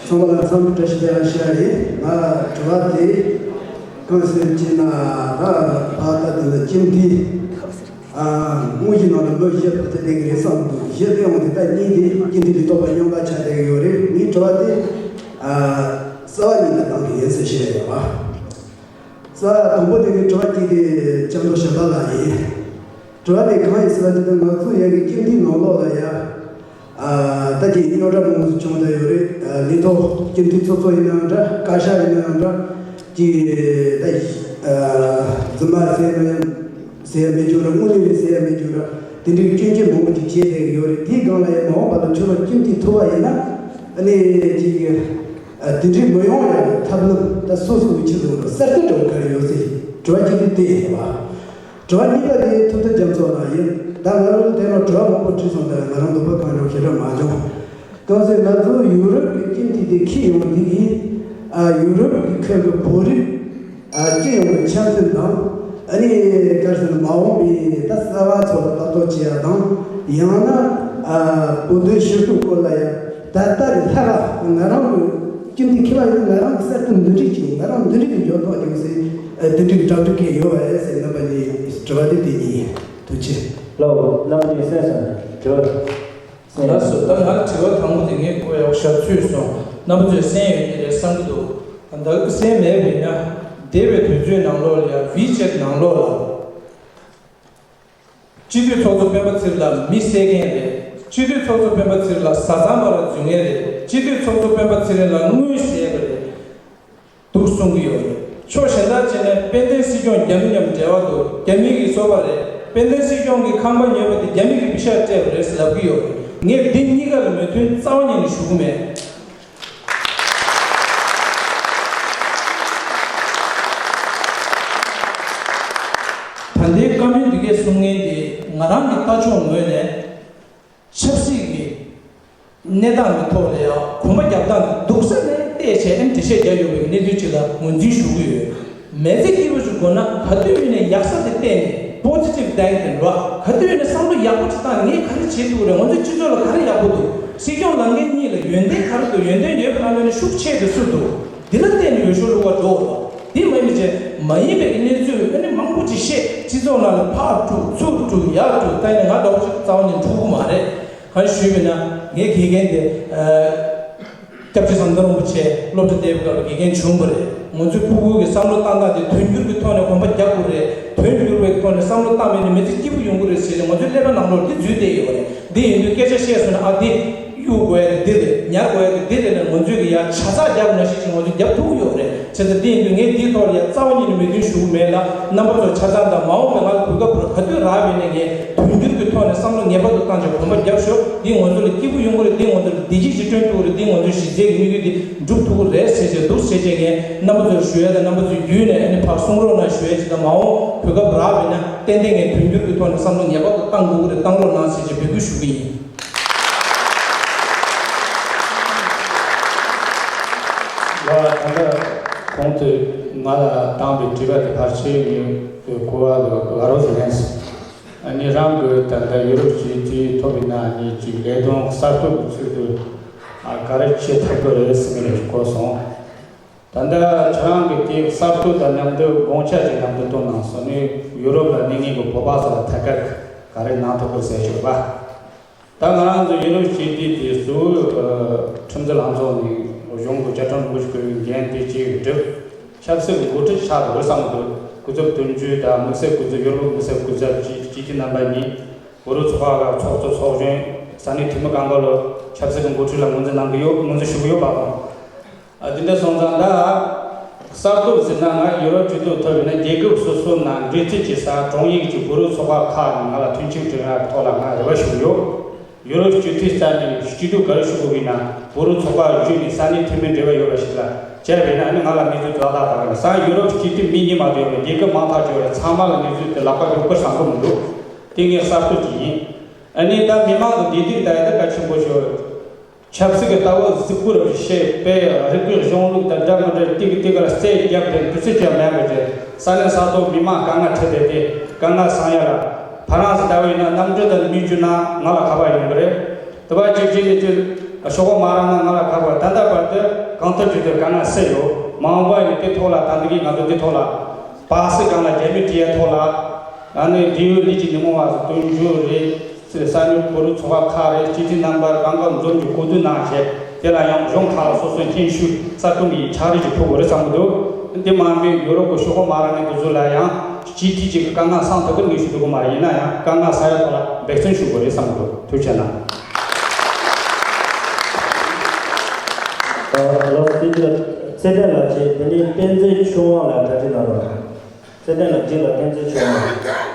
ཚང་མ་ལ་འཚམས་འདྲི་བཀྲ་ཤིས་བདེ་ལེགས་ཞུ་ཡ་ཡིན། ང་དྲི་བ་དེ་གང་ཟེར་གྱི་ན་ད་ཕ་ད་དེ་ལ་ཁྱིམ་དེ་དངོས་གཞི་ནང་ལ་མི་བཞི་ཕུད་དེ་བསྡད་ཀྱི་རེད་བསམ་འདུག་བཞི་སྟོན་འོང་དེ་ད་གཉིས་དེ་ཁྱིམ་དེ་ལས་ཐོག་པ་སྙོམས་པ་ཆགས་བསྡད་ཀྱི་ཡོད་རེད། ངའི་དྲི་བ་དེ་རྩ་བ་ཉིད་ནས་བཏང་གི་ཡིན་ཟེར་བཤད་ཡོད་པ། རྩ་དང་པོ་དེ་གི་དྲི་བ་གཅིག་དེ་ལྕམ་མགྲོན་ཞྭ་པ་ལགས་ཡིན། དྲི་བ་དེ་གང་ཡིན་ཟེར་ན་དེ་ལྟར་ང་ཚོ་ཡ་གི་ཁྱིམ་དེའི་ནང་ལོགས་ལ་ཡ། ད་ཀྱི་རྙོག་དྲ་མང་པོ་ཞིག་བྱུང་བསྡད་ཡོད་རེད། ལས་ཐོག་སྤྱི་འཐུས་ཚོགས་གཙོ་ཡིན་ནའང་འདྲ། བཀའ་ཤག་ཡིན་ནའང་འདྲ། ཀྱི་ད་རྫུན་མ་ཟེར་ན་ཡང་ཟེར་ཡ་མེད་རྒྱུ་ར། དངོས་གནས་རེད་ཟེར་ཡ་མེད་རྒྱུ་ར། དེ་འདྲའི་སྐྱོན་བརྗོད་མང་པོ་ཞིག་བྱས་བསྡད་ཡོད་རེད། དེའི་སྒང་ལ་ཡང་མ་འོངས་པ་ལ་ཁྱོད་རང་སྤྱི་འཐུས་ཐུབ་པ་ཡིན་ན་ཨ་ནི་ཅིག་དེ་འདྲའི་མི་ཡོང་ཡ་ཐབས་ལམ་ད་སོ་སོ་གི་ཆེད་དུ་གསར་གཏོད་འགྲོ་གི་ཡོད་ཟེར། དྲི་བ་གཅིག་དེ་དེ་ཡིན་པ། དྲི་བ་གཉིས་པ་དེ་ཐུབ་བསྟན་རྒྱ་མཚོ་ལགས་ཡིན། ད་ང་རང་ལ་དེ་ནང་དྲི་བ་མང་པོ་དྲིས་སོང་། ད་ང་རང་འདོད་པ་གང་བྱུང་ཞེ་དྲག་མ་བྱུང་། གང་ཟེར་ང་ཚོ་ཡུ་རོབ་ཀྱི་སྤྱི་འཐུས་དེ་འཁྱེར་ཡོང་བ་འདི་གིས་ཨ་ཡུ་རོབ་ཀྱི་ཁུལ་གྱི་བོད་རིགས་ཨ་སྤྱི་ཡོངས་ཀྱི་འཆམ་མཐུན་དང་ཨ་ནི་ག་རེ་ཟེར་ན་མ་འོངས་པའི་ད་གསར་བ་ཚོ་ལ་ལྟ་རྟོག་བྱེད་ཡ་དང་། ཡང་ན་ཨ་བོད་དོན་ཞི་མཐུན་སྐོར་ལ་ཡ་ད་ལྟ་གི་ལྷག་ང་རང་གི་སྤྱི་འཐུས་འཁྱེར་བ་ཡིན་ན་ང་རང་གི་གསར་གཏོད་འདི་འདྲས་ཀྱི་ང་རང་འདི་འདྲས་ཀྱི་འཇོན་ཐང་ཡོད་ཟེར། ཨ་འདི་འདྲས་ཀྱི་གྲ་སྒྲིག་གི་ཡོད་པ་རེད་ཟེར། རྣམ་པ་གཉིས་དྲི་བ་དེ་དེ་གཉིས་ཡིན། ཐུགས་རྗེ་ཆེ། ལགས་འོ། རྣམ་པ་གཉིས་གསན་སོང་། དྲི་བ་གསན། ལགས་སོ། ད་ང་དྲི་བ་དང་པོ་དེ་ངས་གོ་ཡག་ཤ་ཚུད་སོང་། རྣམ་པ་ཚོས་གསན་ཡོད་ཀྱི་རེད་བསམ་གྱི་འདུག་ད་གསན་མེད་པས་ན་འདས་པའི་དུས་ཚོད་ནང་ལོགས་ལ་ཡང་ཝི་ཆེད་ནང་ལོགས་ལ། སྤྱི་འཐུས་ཚོགས་གཙོ་སྤེན་པ་ཚེ་རིང་ལ་མི་བསད་མཁན་རེད། སྤྱི་འཐུས་ཚོགས་གཙོ་སྤེན་པ་ཚེ་རིང་ལ་བཟའ་ཚང་མ་ར་འཛུལ་མཁན་རེད། སྤྱི་འཐུས་ཚོགས་གཙོ་སྤེན་པ་ཚེ་རིང་ལ་དངུལ་བསད་པ་རེད། འདུག་གསུང་གི་ཡོད་རེད། ཕྱོགས་གཞན་དག་བྱས་ནས་དཔལ་ལྡན་སྲིད་སྐྱོང་རྒྱ་མི་མཉམ་འབྲེལ་བ་འདུག་རྒྱ་མི་གིས་བཟོས་པ་རེད། དཔལ་ལྡན་སྲིད་སྐྱོང་གི་ཁང་པ་ཉོས་པ་དེ་རྒྱ་མི་གིས་པེ་ཤ་སྤྲད་པ་རེད་ཟེར་ལབ་ཀྱི་ཡོད་རེད། ངས་འདི་གཉིས་ཀ་ལ་མོས་མཐུན་རྩ་བ་ཉིད་ནས་ཞུ་གི་མེད། ད་ལྟའི་བཀའ་མོལ་འདི་གས་གསུང་མཁན་དེ་ང་རང་གི་ལྟ་ཕྱོགས་ངོས་ནས་ཆབ་སྲིད་ཀྱི་གནས་སྟངས་ཀྱི་ཐོག་ལ་ཡང་གོམ་པ་རྒྱབ་སྟངས་འདུག་ས་ནས་བལྟས་བྱས་ཨེམ་འགྲེལ་བཤད་རྒྱག་ཡོད་པའི་གནས་ཚུལ་ཅིག་ལ་ངོས་འཛིན་ཞུ་གི་ཡོད། མི་ཚེ་སྐྱིད་པོ་ཞིག་དགོས་ན་ག་དུས་ཡིན་ནའི་ཡག་ས་དེ་བལྟས་ནས་པོ་ཛི་ཊིབ་ཐིང་ཀིང་རོགས། ག་དུས་ཡིན་ནའི་བསམ་བློ་ཡག་པོ་ཅིག་བཏང་། ངས་ག་རེ་བྱེད་ཐུབ་རེད། ང་ཚོའི་སྤྱི་ཚོགས་ལ་ག་རེ་ཡག་པོ་འདུག་སྲིད་སྐྱོང་ལངས་མཁན་གཉིས་ལ་ཡོན་ཏན་ག་རེ་འདུག་ཡོན་ཏན་ཡོད་པའི་ནང་ནས་ཤུགས་ཆེ་དེ་སུ་འདུག་འདི་ལ་བརྟེན་ནས་འོས་ཤོག་བླུག་པ་འགྲོ་བ་དང་། དེ་མ་ཡིན་པའི་ཆེད་མ་ཡིན་པའི་གནས་ཚུལ་ཨ་ནི་མང་པོ་ཅིག་བཤད། སྤྱི་ཚོགས་ནང་ལ་ཕར་དཀྲུག་ཚུར་དཀྲུག་ཡར་དཀྲུག་ད་ཡིན་ན་ང་འདྲ་བོ་ཅིག་རྩ་བ་ནས་འཁྲུག་གི་མ་རེད། གང་ཞུས་པ་ཡིན་ན་ངའི་དགེ་རྒན་དེ་ཨ་སྐྱབས་རྗེ་ཟམ་གདོང་རིན་པོ་ཆེ་སློབ་གྲྭ་བསྡད་པའི་སྐབས་ལ་དགེ་རྒན་བྱུང་བ་རེད། ང་ཚོའི་ཕྲུ་གུ་གི་བསམ་བློ་བཏང་སྟངས་དེ་དོན་འགྱུར་གྱི་ཐོག་ནས་གོམ་པ་རྒྱག་དགོས་རེད། དོན་འགྱུར་བའི་ཐོག་ནས་བསམ་བློ་བཏང་མེད་ན་མི་ཚེ་སྐྱིད་པོ་ཡོང་གི་རེད་ཟེར་ནས་ང་ཚོའི་ཀླད་པ་ནང་ལོགས་འདི་འཛུལ་བསྡད་ཡོད་རེད། འདི་ཡིན་དུས་སྐད་ཆ་བཤད་སོང་ན་ཨ་འདི། ཐུག་དགོས་ཡ་དེ་འདི་རེད། ཉར་དགོས་ཡ་དེ་འདི་རེད་ལ། ང་ཚོས་ཀྱི་ཡ་ཆ་ཚང་རྒྱབ་ན་ཤེས་ཀྱི་ང་ཚོས་རྒྱབ་ཐུབ་ཀྱི་ཡོད་རེད། བྱས་ཙང་དེ་ཡིན་དུས་ངས་འདིའི་ཐོག་ལ་ཡ་རྩ་བ་ཉིད་ནས་མོས་མཐུན་ཞུ་གི་མེད་ལ། རྣམ་པ་ཚོ་ཆ་ཚང་དང་མ་འོངས་པའི་ང་ལ་གོ་སྐབས་རག་ག་དུས་རག་པ་ཡིན་ན། ངས་དོན་འགྱུར་གྱི་ཐོག་ནས་བསམ་བློ་ངེས་པར་དུ་བཏང་བྱས་གོམ་པ་རྒྱབ་ཤོག་འདི་ང་ཚོ་ལ་སྐྱིད་པོ་ཡོང་གི་རེད། འདི་ང་ཚོ་ལ་བདེ་སྐྱིད་ཅིག་བསྐྲུན་ཐུབ་ཀྱི་རེད། འདི་ང་ཚོའི་གཞི་རྩའི་གི་དམིགས་ཡུལ་འདི་འགྲུབ་ཐུབ་ཀྱི་རེད་ཟེར་བྱས་འདུག་ཟེར་བྱས། ངས་རྣམ་པ་ཚོར་ཞུ་ཡ་དང་རྣམ་པ་ཚོའི་བརྒྱུད་ནས་ཨ་ནི་ཕར་གསུང་རོགས་གནང་ཞུ་ཡ་ཅིག་དང་། མ་འོངས་གོ་སྐབས་རག་པ་ཡིན་ན་ཏན་ཏན་ངས་དོན་འགྱུར་གྱི་ཐོག་ནས་བསམ་བློ་ངེས་པར་དུ་བཏང་དགོས་ཀྱི་རེད། བཏང་རོགས་གནང་ཟེར་བྱས་འབོད་སྐུལ་ཞུ་གི་ཡིན། ང་ད་ལྟ་གོང་དུ་ང་ལ་བཏང་བའི་དྲི་བ་དེ་ཕལ་ཆེར་ངས་གོ་བ་ལ་ལ་རོགས་ཟེར་ལན་སོང་། ཨ་ནི་རང་གི་ད་ལྟ་ཡུ་རོབ་སྤྱི་འཐུས་ཐོབ་པའི་ནང་ནས་ཅིག་ལས་དོན་གསར་གཏོད་ཀྱི་ཚུལ་དུ་ཨ་ག་རེ་བྱེད་ཐུབ་ཀྱི་རེད་ཟེར་ནས་གོ་སོང་། ད་ལྟ་ཁྱེད་རང་གིས་དེ་གསར་གཏོད་དང་མཉམ་དུ་དགོངས་འཆར་གྱི་མཉམ་དུ་བཏོན་གནང་སོང་ནས། ཡུ་རོབ་ལ་གནས་མཁན་གྱི་བོད་པ་ཚོ་ལ་ཐད་ཀར་ག་རེ་གནང་ཐུབ་ཀྱི་རེད་ཟེར་ཞུ་བ། ད་ང་རང་ཚོ་ཡུ་རོབ་སྤྱི་འཐུས་དེ་གཙོ་བོ་ཁྲིམས་འཛིན་ལྷན་ཚོགས་ནས་གཞུང་གི་བཅའ་ཁྲིམས་དྲུག་ཅུ་གོ་བའི་འགན་དེ་བཅས་བསྒྲུབས། ཆབ་སྲིད་ཀྱི་འགོ་ཁྲིད་ཆགས་འགྲོ་བསམ་འདུག་སྐུ་ཚབ་དོན་གཅོད་དང་དམིགས་བསལ་སྐུ་ཚབ། ཡུ་རོབ་དམིགས་བསལ་སྐུ་ཚབ་བཅས་སྤྱི་འཐུས་རྣམ་པ་གཉིས། བོད་རིགས་ཚོགས་པ་ལ་ཚོགས་གཙོ་ཚོགས་གཞོན། ས་གནས་འཐུས་མི་གང་ག་ལོ་ཆབ་སྲིད་ཀྱི་འགོ་ཁྲིད་ལ་ངོས་འཛིན་གནང་གི་ཡོད། ངོས་འཛིན་ཞུ་གི་ཡོད་པ་དང་། ཨ་དེ་འདྲ་སོང་ཙང་། ད་གསར་གཏོད་ཟེར་ན། ང་ཡུ་རོབ་སྤྱི་འཐུས་ཐོབ་ཡོད་ན། རྒྱལ་ཁབ་སོ་སོ་ནང་འབྲེལ་མཐུད་བྱེད་ས་དྲུང་ཡིག་ཅིག་བོད་རིགས་ཚོགས་པ་ཁག་ནས་ང་ལ་མཐུན་རྐྱེན་བསྐྲུན་ཡག་ཐོག་ལ་ང་རེ་བ་ཞུ་གི་ཡོད། ཡུ་རོབ་སྤྱི་འཐུས་རྩ་ནས་སྤྱི་འཐུས་ག་རེ་ཞུ་དགོས་ཡིན་ན། བོད་རིགས་ཚོགས་པ་བརྒྱུད་ནས་ས་གནས་འཐུས་མི་འབྲེལ་བ་ཡོད་པ་ཞིག་ལ་བྱས་པ་ཡིན་ན། ཨ་ནི་ང་ལ་གནས་ཚུལ་དེ་ཏག་ཏག་ད་ག་ནས་སང་ཡུ་རོབ་སྤྱི་འཐུས་མི་གཉིས་མ་གཏོགས་ཡོད་པ། རྒྱལ་ཁབ་མང་ཐག་ཆོད་རེད། ཚང་མ་ལ་གནས་ཚུལ་དེ་ལག་པ་ཡོད་པར་བཟང་པོ་མི་འདུག་དེ་ངའི་གསར་གཏོད་ཅིག་ཡིན། ཨ་ནི་ད་མི་མང་གི་བདེ་སྡུག་ད་ཡ་ད་གལ་ཆེན་པོ་ཞིག་ཆབ་སྲིད་ཀྱི་ལྟ་བ་གཟིགས་པོ་རེ་བྱས་པས། རིག་པའི་གཞུང་ལུགས་དང་འདྲ་མི་འདྲ་ཏིག་ཏིག་ལ་རྩོད་རྒྱབ་སྟེ་འདུ་འཛི་རྒྱབ་མེད་པ་བྱས། ས་གནས་ས་ཐོག་མི་མང་དཀའ་ངལ་འཕྲད་བསྡད་དེ་དཀའ་ངལ་སེལ་ཡ་ལ། ཕ་རན་སི་ལྟ་བུ་ཡིན་ན་གནམ་གྲུ་དང་མི་བརྒྱུད་ན་ང་ལ་ཁ་པར་ཡོང་གི་རེད། དེ་བ་ཅིག་ཅིག་ནས་ཅིག་ཤོག་ཁག་མ་རག་ན་ང་ལ་ཁ་པར། ད་ལྟ་བར་དུ་གང་ཐུབ་ཅིག་ཏུ་དཀའ་ངལ་སེལ་ཡོད། མ་འོངས་པ་ཡིན་ན་དེ་ཐོག་ལ། ད་འདི་གིས་ང་ཚོ་འདི་ཐོག་ལ་པ་སེ་སྒང་ལ་རྒྱ་མི་བྲིས་ཡ་ཐོག་ལ། ཨ་ནི་འབྲེལ་ཡོད་ལས་ཀྱི་ཉིན་མོ་བ་ཚོ་དོན་གཅོད་རེད། ས་གནས་བོད་རིགས་ཚོགས་པ་ཁག་རེད། སྤྱི་འཐུས་རྣམ་པ་གང་ག་འཛོམས་ཀྱི་གོ་བསྡུར་གནང་བྱས། དེ་ལ་ཡང་གཞུང་ཁག་ལ་སོ་སོའི་སྙན་ཞུ་གསར་གཏོད་ཀྱི་ཕྱག་བྲིས་ཀྱི་ཕུལ་དགོས་རེད་བསམ་གྱི་འདུག་འདི་མ་འདི་ཡུ་རོབ་ཀྱི་ཤོག་ཁག་མ་རག་མཁན་དེ་ཚོ་ལ་ཡང་སྤྱི་འཐུས་ཅིག་གི་དཀའ་ངལ་སེལ་ཐུབ་ཀྱི་ངེས་ཤེས་འདུག་གི་མ་རེད། ཡིན་ན་ཡང་དཀའ་ངལ་སེལ་ཡ་ཐོག་ལ་འབད་བརྩོན་ཞུ་དགོས་རེད་བསམ་གྱི་འདུག་ཐུགས་རྗེ་གནང་། ཨ་ལགས་སོ། དེ་ཚེ་བརྟན་ལགས་ཀྱིས་དེ་ནས་བསྟན་འཛིན་ཆོས་དབང་ལ་གྲ་སྒྲིག་གནང་རོགས། བསྟན་འཛིན་ལགས་ཀྱིས་ལ་བསྟན་འཛིན་ཆོས་དབང་།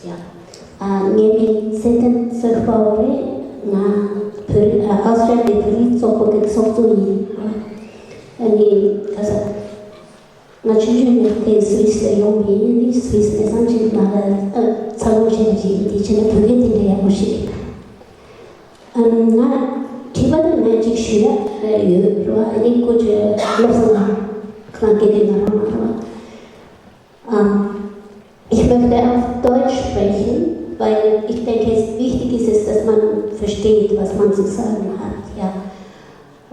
ཡ། ཨ། ངའི་མིང་ཚེ་བརྟན་སོག་པོ་རེད། ང་བོད་རིགས། ཨ། ཨོ་སི་ཀྲི་ལི་ཡའི་བོད་རིགས་ཚོགས་པ་གི་ཚོགས་གཙོ་ཡིན། ཨ་ནི་ཁ་ས། ང་ཆུང་ཆུང་ནས་དེ་སུད་སི་ལ་ཡོང་བ་ཡིན། ནི་སུད་སི་ནས་བཟང་ཕྱིན་མ་ལ་ཚ་བོ་བྱས་ནས་བྱས་ཏེ་བྱས་ན་བོད་སྐད་དེ་འདྲ་ཡག་པོ་ཞིག་རེད། ཨ། ང་དྲི་བ་དེ་ངས་ཅིག་ཞུ་ཡ་ཡོད་རེད་བ། ཨ་ནི་ཁོ་ཚོས་བློ་བཟང་ལགས་ཁོ་རང་སྐད་དེ་ང་རང་མ་རེད་བ། ཨ། Ich möchte auf Deutsch sprechen, weil ich denke, es wichtig ist es, dass man versteht, was man zu sagen hat. Ja.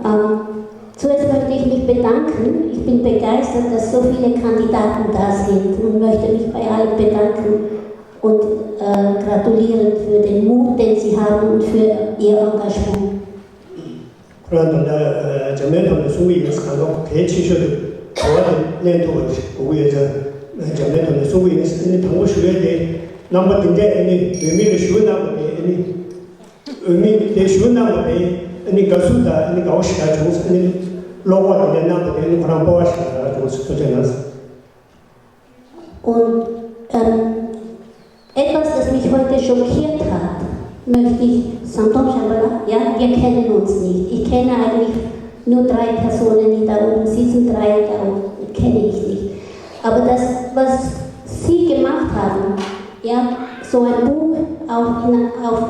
Ähm, zuerst möchte ich mich bedanken. Ich bin begeistert, dass so viele Kandidaten da sind und möchte mich bei allen bedanken und, äh, gratulieren für den Mut, den sie haben und für ihr Engagement. ཁོ་རང་ད་ལྟ་འཇར་མན་ཐོག་ནས་གསུང་གི་ཡིན་ཟེར། གང་ལྟར་གལ་ཆེ་ཤོས་དེ་གོ་བ་དེ་ལེན་ཐུབ་པ་ཞིག་དགོས་ཀྱི་ཡོད་ཙང་འཇར་མན་ཐོག་ནས་གསུང་གི་ཡིན་ཟེར། ཨ་ནི་དང་པོ་ཞུ་ཡས་དེ་རྣམ་པ་དེ་འདྲས་ཨ་ནི་འོས་མི་ལ་ཞུ་གནང་བ་དེ། ཨ་ནི་འོས་མི་དེ་ཞུ་གནང་བ་དེ་ཨ་ནི་དགའ་བསུ་དང་ཨ་ནི་དགའ་བོ་ཞེ་དྲག་བྱུང་ཟེར། ཨ་ནི་བློ་ཁོག་དེ་འདྲས་གནང་བ་དེ་ཨ་ནི་ཁོ་རང་སྤོབས་པ་ཞེ་དྲག་བྱུང་ཟེར། ཐུགས་རྗེ་གནང་ཟེར། Und, ähm, etwas, das mich heute schockiert hat, möchte ich, Santom Shambhala, ja, wir kennen uns nicht. Ich kenne eigentlich nur drei Personen, die da oben sitzen, drei da oben kenne ich nicht. Aber das, was Sie gemacht haben, ja, so ein Buch auf, in, auf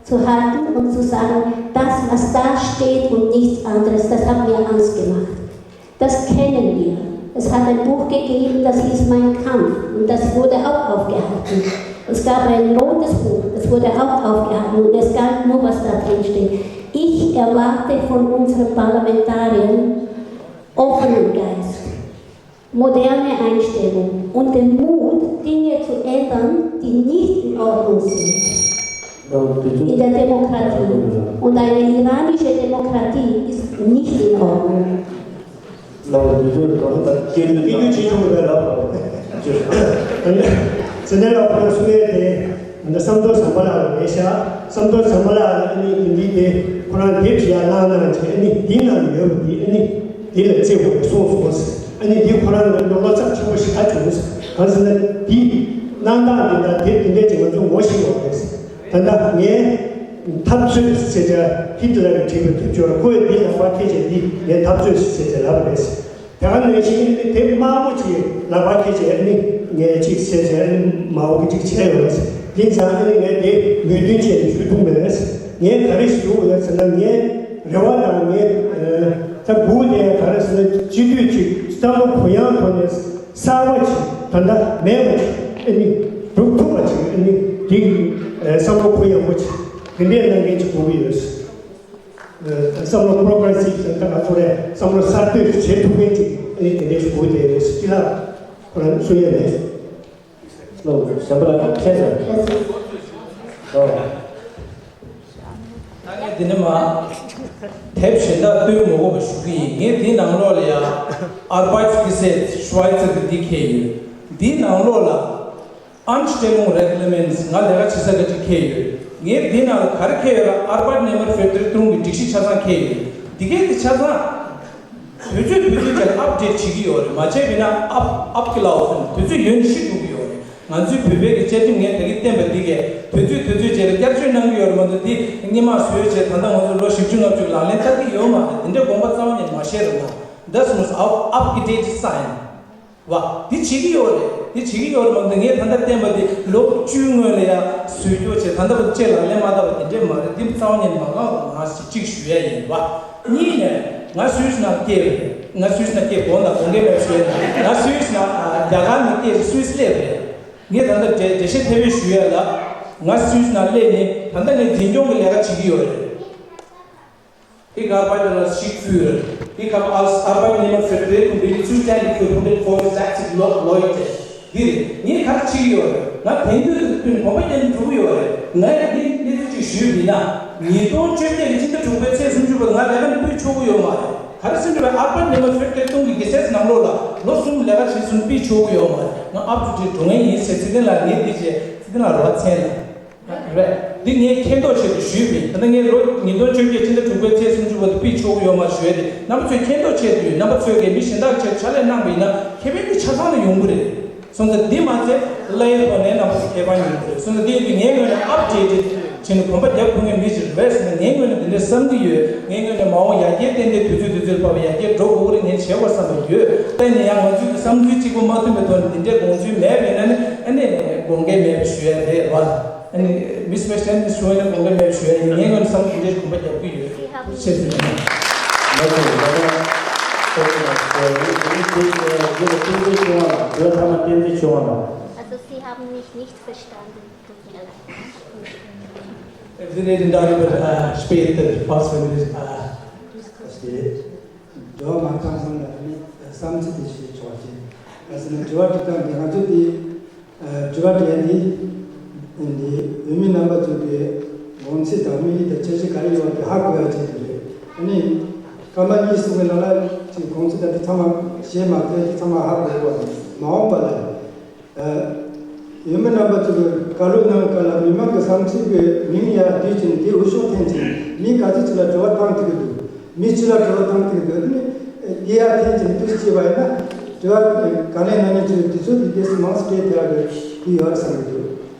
zu halten und zu sagen, das, was da steht und nichts anderes, das hat mir Angst gemacht. Das kennen wir. Es hat ein Buch gegeben, das hieß Mein Kampf, und das wurde auch aufgehalten. Es gab ein rotes Buch, das wurde auch aufgehalten, und es galt nur, was da drin steht. Ich erwarte von unseren Parlamentariern offenen Geist, moderne Einstellung und den Mut, Dinge zu ändern, die nicht in Ordnung sind in der Demokratie. Und eine iranische Demokratie ist nicht in Ordnung. ལགས་འོ་དུས་ཚོད་དང་ད་སྐད་སྐད་སྒྱུར་བྱེད་ཆོག་གི་རེད་ལགས། ཚེ་བརྟན་ལགས་ཁོ་རང་གསུང་ཡས་དེ་ད་བསམ་རྡོར་བྱམས་པ་ལགས་ལ་རེད་ཤག་བསམ་རྡོར་བྱམས་པ་ལགས་ལ་ཨ་ནི་འདི་འདི་དེ་ཁོ་རང་དེབ་ཅིག་ཡར་བླངས་གནང་བྱས། ཨ་ནི་འདི་ནང་ཡོད་པ་འདི་ཨ་ནི་འདི་ལ་བརྩི་དགོས་རེད་གསུངས་སོང་། ཨ་ནི་འདི་ཁོ་རང་ལ་བློ་འཚབ་ཆེན་པོ་ཞེ་དྲག་བྱུང་། གང་ཟེར་ན་འདི་གནང་སྟངས་འདི་དང་དེབ་འདི་འདྲ་ཅིག་ང་ཚོས་ངོ་ཤེས་ཡོད་རེད། ད་ལྟ་ངས་འཐབ་རྩོད་ཟེར་བྱ་ཧི་ཏི་ལར་གྱིས་བྲིས་པའི་དེབ་སྐྱོར་ཁོས་འདི་ལག་པར་འཁྱེར་བྱས་འདི་ངས་འཐབ་རྩོད་ཟེར་བྱ་ལབ་པ་རེད། དེ་ག་ནང་བཞིན་ཨ་ནི་དེབ་དམར་པོ་ཅིག་ལག་པར་འཁྱེར་བྱས་ཨ་ནི་ངས་ཅིག་བཤད་བྱས་ཨ་ནི་མ་འོག་གི་ཅིག་བྱས་ཡོད་རེད། དེ་ཙང་ཨ་ནི་ངས་དེ་མོས་མཐུན་བྱས་ནས་ཞུ་ཐུབ་མེད་རེད། ངས་ག་རེ་ཞུ་དགོས་ཡོད་ཟེར་ན་ངས་རེ་བ་དང་ངས་ད་སྒུག་བསྡད་ག་རེ་ཟེར་ན་སྤྱི་འཐུས་ཅིག་བསམ་བློ་གུ་ཡངས་ཐོག་ནས་གསར་པ་ཅིག་ད་ལྟ་མེད་པ་ཅིག་ཨ་ནི་སྒྲུབ་ཐུབ་པ་ཅིག་ཨ་ནི་དེ་གི་བསམ་བློ་གུ་ཡངས་པོ་ཅིག་དེ་འདྲའི་གནང་མཁན་ཅིག་དགོས་ཀྱི་ཡོད། བསམ་བློ་པོ་རོ་གྷ་རེ་སིབ་ཟེར་ད་ང་ཚོ་རེད། བསམ་བློ་གསར་གཏོད་བྱེད་ཐུབ་མཁན་ཅིག་ཨ་ནི་དེ་འདྲའི་ཞུ་དགོས་དེ་སྤྱི་ལ་ཁོ་རང་གསུང་ཡས་མེད། ལོ་གཞན་པ་ལ་ཁྱད་ཟེར། ལོ། ད་ངས་འདི་ནས་མ་དེབ་གཞན་དག་སྟོན་མ་དགོས་པ་ཞུ་གི་ཡིན། ངས་འདིའི་ནང་ལོགས་ལ་ཡ་ཨར་བྷའི་ཛི་གི་སེ་ཤུ་ཝའི་ཙེར་གི་འདི་འཁྱེར་ཡོད། འདིའི་ནང་ལོགས་ལ། Anstellungsreglements ང་ལས་ཀ་བྱེད་ས་ག་ཅིག་འཁྱེར་ཡོད། ངས་འདི་ནང་ལ་ག་རེ་འཁྱེར་ཡོད་ལ། Arbeitnehmervertretungགི་སྒྲིག་གཞི་ཆ་ཚང་འཁྱེར་ཡོད། འདི་གའི་དེ་ཆ་ཚང་དུས་ཚོད་དུས་ཚོད་ཅིག་ལ་ཨབ་ཌེཊ་བྱེད་ཀྱི་ཡོད་རེད། མ་བྱས་པ་ཡིན་ན་ཨབ་ཨབ་གི་ལའོ་ཕན་དུས་ཚོད་ཡོལ་ནས་ཤི་འགྲོ་གི་ཡོད་རེད། ང་ཚོའི་བོད་པའི་གི་བཅའ་ཁྲིམས་ངས་ད་གིན་བསྟན་པ་འདི་གས་དུས་ཚོད་དུས་ཚོད་ཅིག་ལ་བསྐྱར་བཅོས་གནང་གི་ཡོད་རེད་མ་གཏོགས་འདི་སྔོན་མ་བཟོས་བྱས་ད་ལྟ་ང་ཚོ་ལོ་བཞི་བཅུ་ལྔ་བཅུ་ལག་ལེན་བསྟར་གྱི་ཡོད་མ་རེད། འདི་འདྲའི་དགོངས་པ་རྩ་བ་ཉིད་མ་བཞེས་རོགས་གནང་། Das muss auch abgedatet sein. བ། འདི་བྱེད་ཀྱི་ཡོད་རེད། འདི་བྱེད་ཀྱི་ཡོད་རེད་མ་གཏོགས་ངས་ད་ལྟ་བསྟན་པ་འདི་ལོ་བཅུའི་སྔོན་ལ་ཡ་བཟོས་རྒྱུ་བྱས་ད་ལྟ་བར་ཅེས་ལག་ལེན་མ་བསྟར་བ་དེ་འདྲས་མ་རེད། འདི་རྩ་བ་ཉིད་མ་གང་རུང་ང་ཞིག་གཅིག་ཞུ་ཡ་ཡིན་བ། གཉིས་ནས་ང་སུད་སི་ནང་སྐྱེས་པ་རེད། ང་སུད་སི་ནང་སྐྱེས་དགོངས་དག་དགོངས་འགལ་མེད་ཞུ་ཡ་ཡིན། ང་སུད་སི་ནང་རྒྱ་གར་ནང་སྐྱེས་སུད་སི་སླེབས་རེད། ངས་ད་ལྟ་འགྲེལ་འགྲེལ་བཤད་ཐེབས་པས་ཞུ་ཡ་ལ། ང་སུད་སི་ནང་སླེབས་ནས་ད་ལྟ་ངས་འཛིན་སྐྱོང་གི་ལས་ཀ་བྱེད་ཀྱི་ཡོད་རེད། Ich arbeite als Schiffführer. Ich habe als Arbeitnehmervertretung bin ich zuständig für hundertfünfundsechzig Leu- Leute. འདི་རེད། ངས་ག་རེ་བྱེད་ཀྱི་ཡོད་རེད། ང་དེང་དུས་ཀྱི་དུས་གོམ་པ་རྒྱབ་ནས་འགྲོ་གི་ཡོད་རེད། ངས་འདི་གནས་ཚུལ་ཅིག་ཞུས་པ་ཡིན་ན། ཉིས་སྟོང་བཅོ་བརྒྱད་ཀྱི་ཕྱི་ཟླ་དྲུག་པའི་ཚེས་སུམ་ཅུ་བར་ང་ལས་ཀ་ནས་ཕུད་ཆོག་གི་ཡོད་མ་རེད། ག་རེ་ཟེར་ན་Arbeitnehmervertretung གི་གེ་སེཊ་ནང་ལོགས་ལ་ལོ་གསུམ་ལས་ཀ་བྱས་སོང་ཕུད་ཆོག་གི་ཡོད་མ་རེད། ང་up to date འགྲོ་མཁན་ཡིན་ཟེར། ཚེ་བརྟན་ལགས་ངས་འདི་བྱས། ཚེ་བརྟན་ལགས་རོགས་མཚན་ལ། རེད། འདི་ངས་མཁྱེན་རྟོགས་ཆེད་དུ་ཞུས་པ་ཡིན། ད་ལྟ་ངས་ལོ་ཉིས་སྟོང་བཅོ་བརྒྱད་ཕྱི་ཟླ་དྲུག་པའི་ཚེས་སུམ་ཅུ་བར་དུ་ཕུད་ཆོག་གི་ཡོད་མ་རེད་ཞུ་ཡ་དེ་རྣམ་པ་ཚོས་མཁྱེན་རྟོགས་ཆེད་དུ་ཡིན། རྣམ་པ་ཚོས་ཀྱིས་མི་གཞན་དག་ཆེད་ཕྱག་ལས་གནང་བ་ཡིན་ན་ཁེ་ཕན་དེ་ཆ་ཚང་ལ་ཡོང་གི་རེད། སོང་ཙང་འདི་མ་ཚད་ལའི་ཕོ་ནས་རྣམ་པ་ཚོ་ཁེ་ཕན་ཡོང་གི་རེད། སོང་ཙང་འདི་ཡིན་དུས་ངའི་ངོས་ནས་ཨབ་ཌེ་ཊེཌ་བྱས་ནས་གོམ་པ་རྒྱབ་ཐུབ་མཁན་མི་ཞིག་རེད་ཟེར་ནས་ངའི་ངོས་ནས་འདི་འདྲ་བསམ་གྱི་ཡོད། ངའི་ངོས་ནས་མ་འོངས་ཡར་རྒྱས་ཏན་ཏན་དུས་ཚོད་དུས་ཚོད་ལ་བབས་པ་ཡར་རྒྱས་འགྲོ་དགོས་ཀྱི་རེད། ངས་བྱེད་དགོས་བསམ་པ་ཡོད། ད་ནི་ཡང་ང་ཚོའི་བསམ་ཚུལ་གཅིག་པོ་མ་མཐུན་པའི་ཐོག་ནས་འདི་འདྲའི་དགོངས་ཚུལ་མེད་པ་ཡིན་ན་ནི་ཨ་ནི་དགོངས་འགལ་མེད་པ་ཞུ་ཡ་རེད་བ། ཨ་ནི་མི་སི་པེ་སི་ཊན་ནི་ཞུ་བ་ཡིན་ན་དགོངས་འགལ་མེད་པ་ཞུ་ཡ་ཡིན། ངའི་ངོས་ནས་བསམ་ཚུལ་འདི་འདྲའི་གོམ་པ་རྒྱབ་ཀྱི་ཡོད། ཤེས་ཚུལ་ཡིན། ལགས་སོ། ལགས་སོ། ལགས་སོ། ལགས་སོ། བསྟན་འཛིན་ཆོས་དབང་ལགས། དྲི་བ་ཐ་མ་བསྟན་འཛིན་ཆོས་དབང་ལགས། Also Sie haben mich nicht verstanden. Tut mir leid. Sie reden darüber, äh, später, falls wir, äh, verstehen. དྲི་བ་མ་ཚང་སོང་ལ་ནི་བསམ་ཚུལ་དེ་ཞུས་ཆོག་ཅིང་། ག་ཟེར་ན་དྲི་བ་དྲི་སྟངས་འདི་ང་ཚོ་འདི་ཨ་དྲི་བ་དྲི་ཡ་འདི་འདི་འོས་མི་རྣམ་པ་ཚོ་གི་དགོངས་ཚུལ་དང་དམིགས་ཡུལ་དང་འཆར་གཞི་ག་རེ་ཡོད་པ་དེ་ཧ་གོ་ཡ་ཆེད་དུ་རེད། ཨ་ནི་སྐར་མ་གཉིས་གསུམ་གྱི་ནང་ལ་ཅིག་དགོངས་ཚུལ་དང་དེ་ཚང་མ་ཞལ་མ་མཛད་དེ་ཚང་མ་ཧ་གོ་དགོས་པ་རེད། མ་འོངས་པ་ལ། ཨ། འོས་མི་རྣམ་པ་ཚོས་བཀའ་སློབ་གནང་སྐབས་ལ་མི་མང་གི་བསམ་ཚུལ་གྱི་མིང་ཡར་བསྡུས་ཀྱིན་དེ་འོས་ཤོག་འཐེན་ཀྱིན་མི་ག་ཚོད་ཅིག་ལ་དྲི་བ་བཏང་ཐུབ་ཀྱི་འདུག་མི་སུ་ལ་དྲི་བ་བཏང་ཐུབ་ཀྱི་འདུག་ཨ་ནི་དེ་ཡར་འཐེན་ཀྱིན་འདུག་ཅེས་པ་ཡིན་ན་དྲི་བ་ག་ལེན་གནང་མཁན་ཚོས་དུས་ཚོད་ཀྱི་ཏོག་ཙམ་མང་ཙམ་སྤྲད་ཐུབ་ཡག་གི་དེ་ཡོད་བསམ་གྱི་འདུག་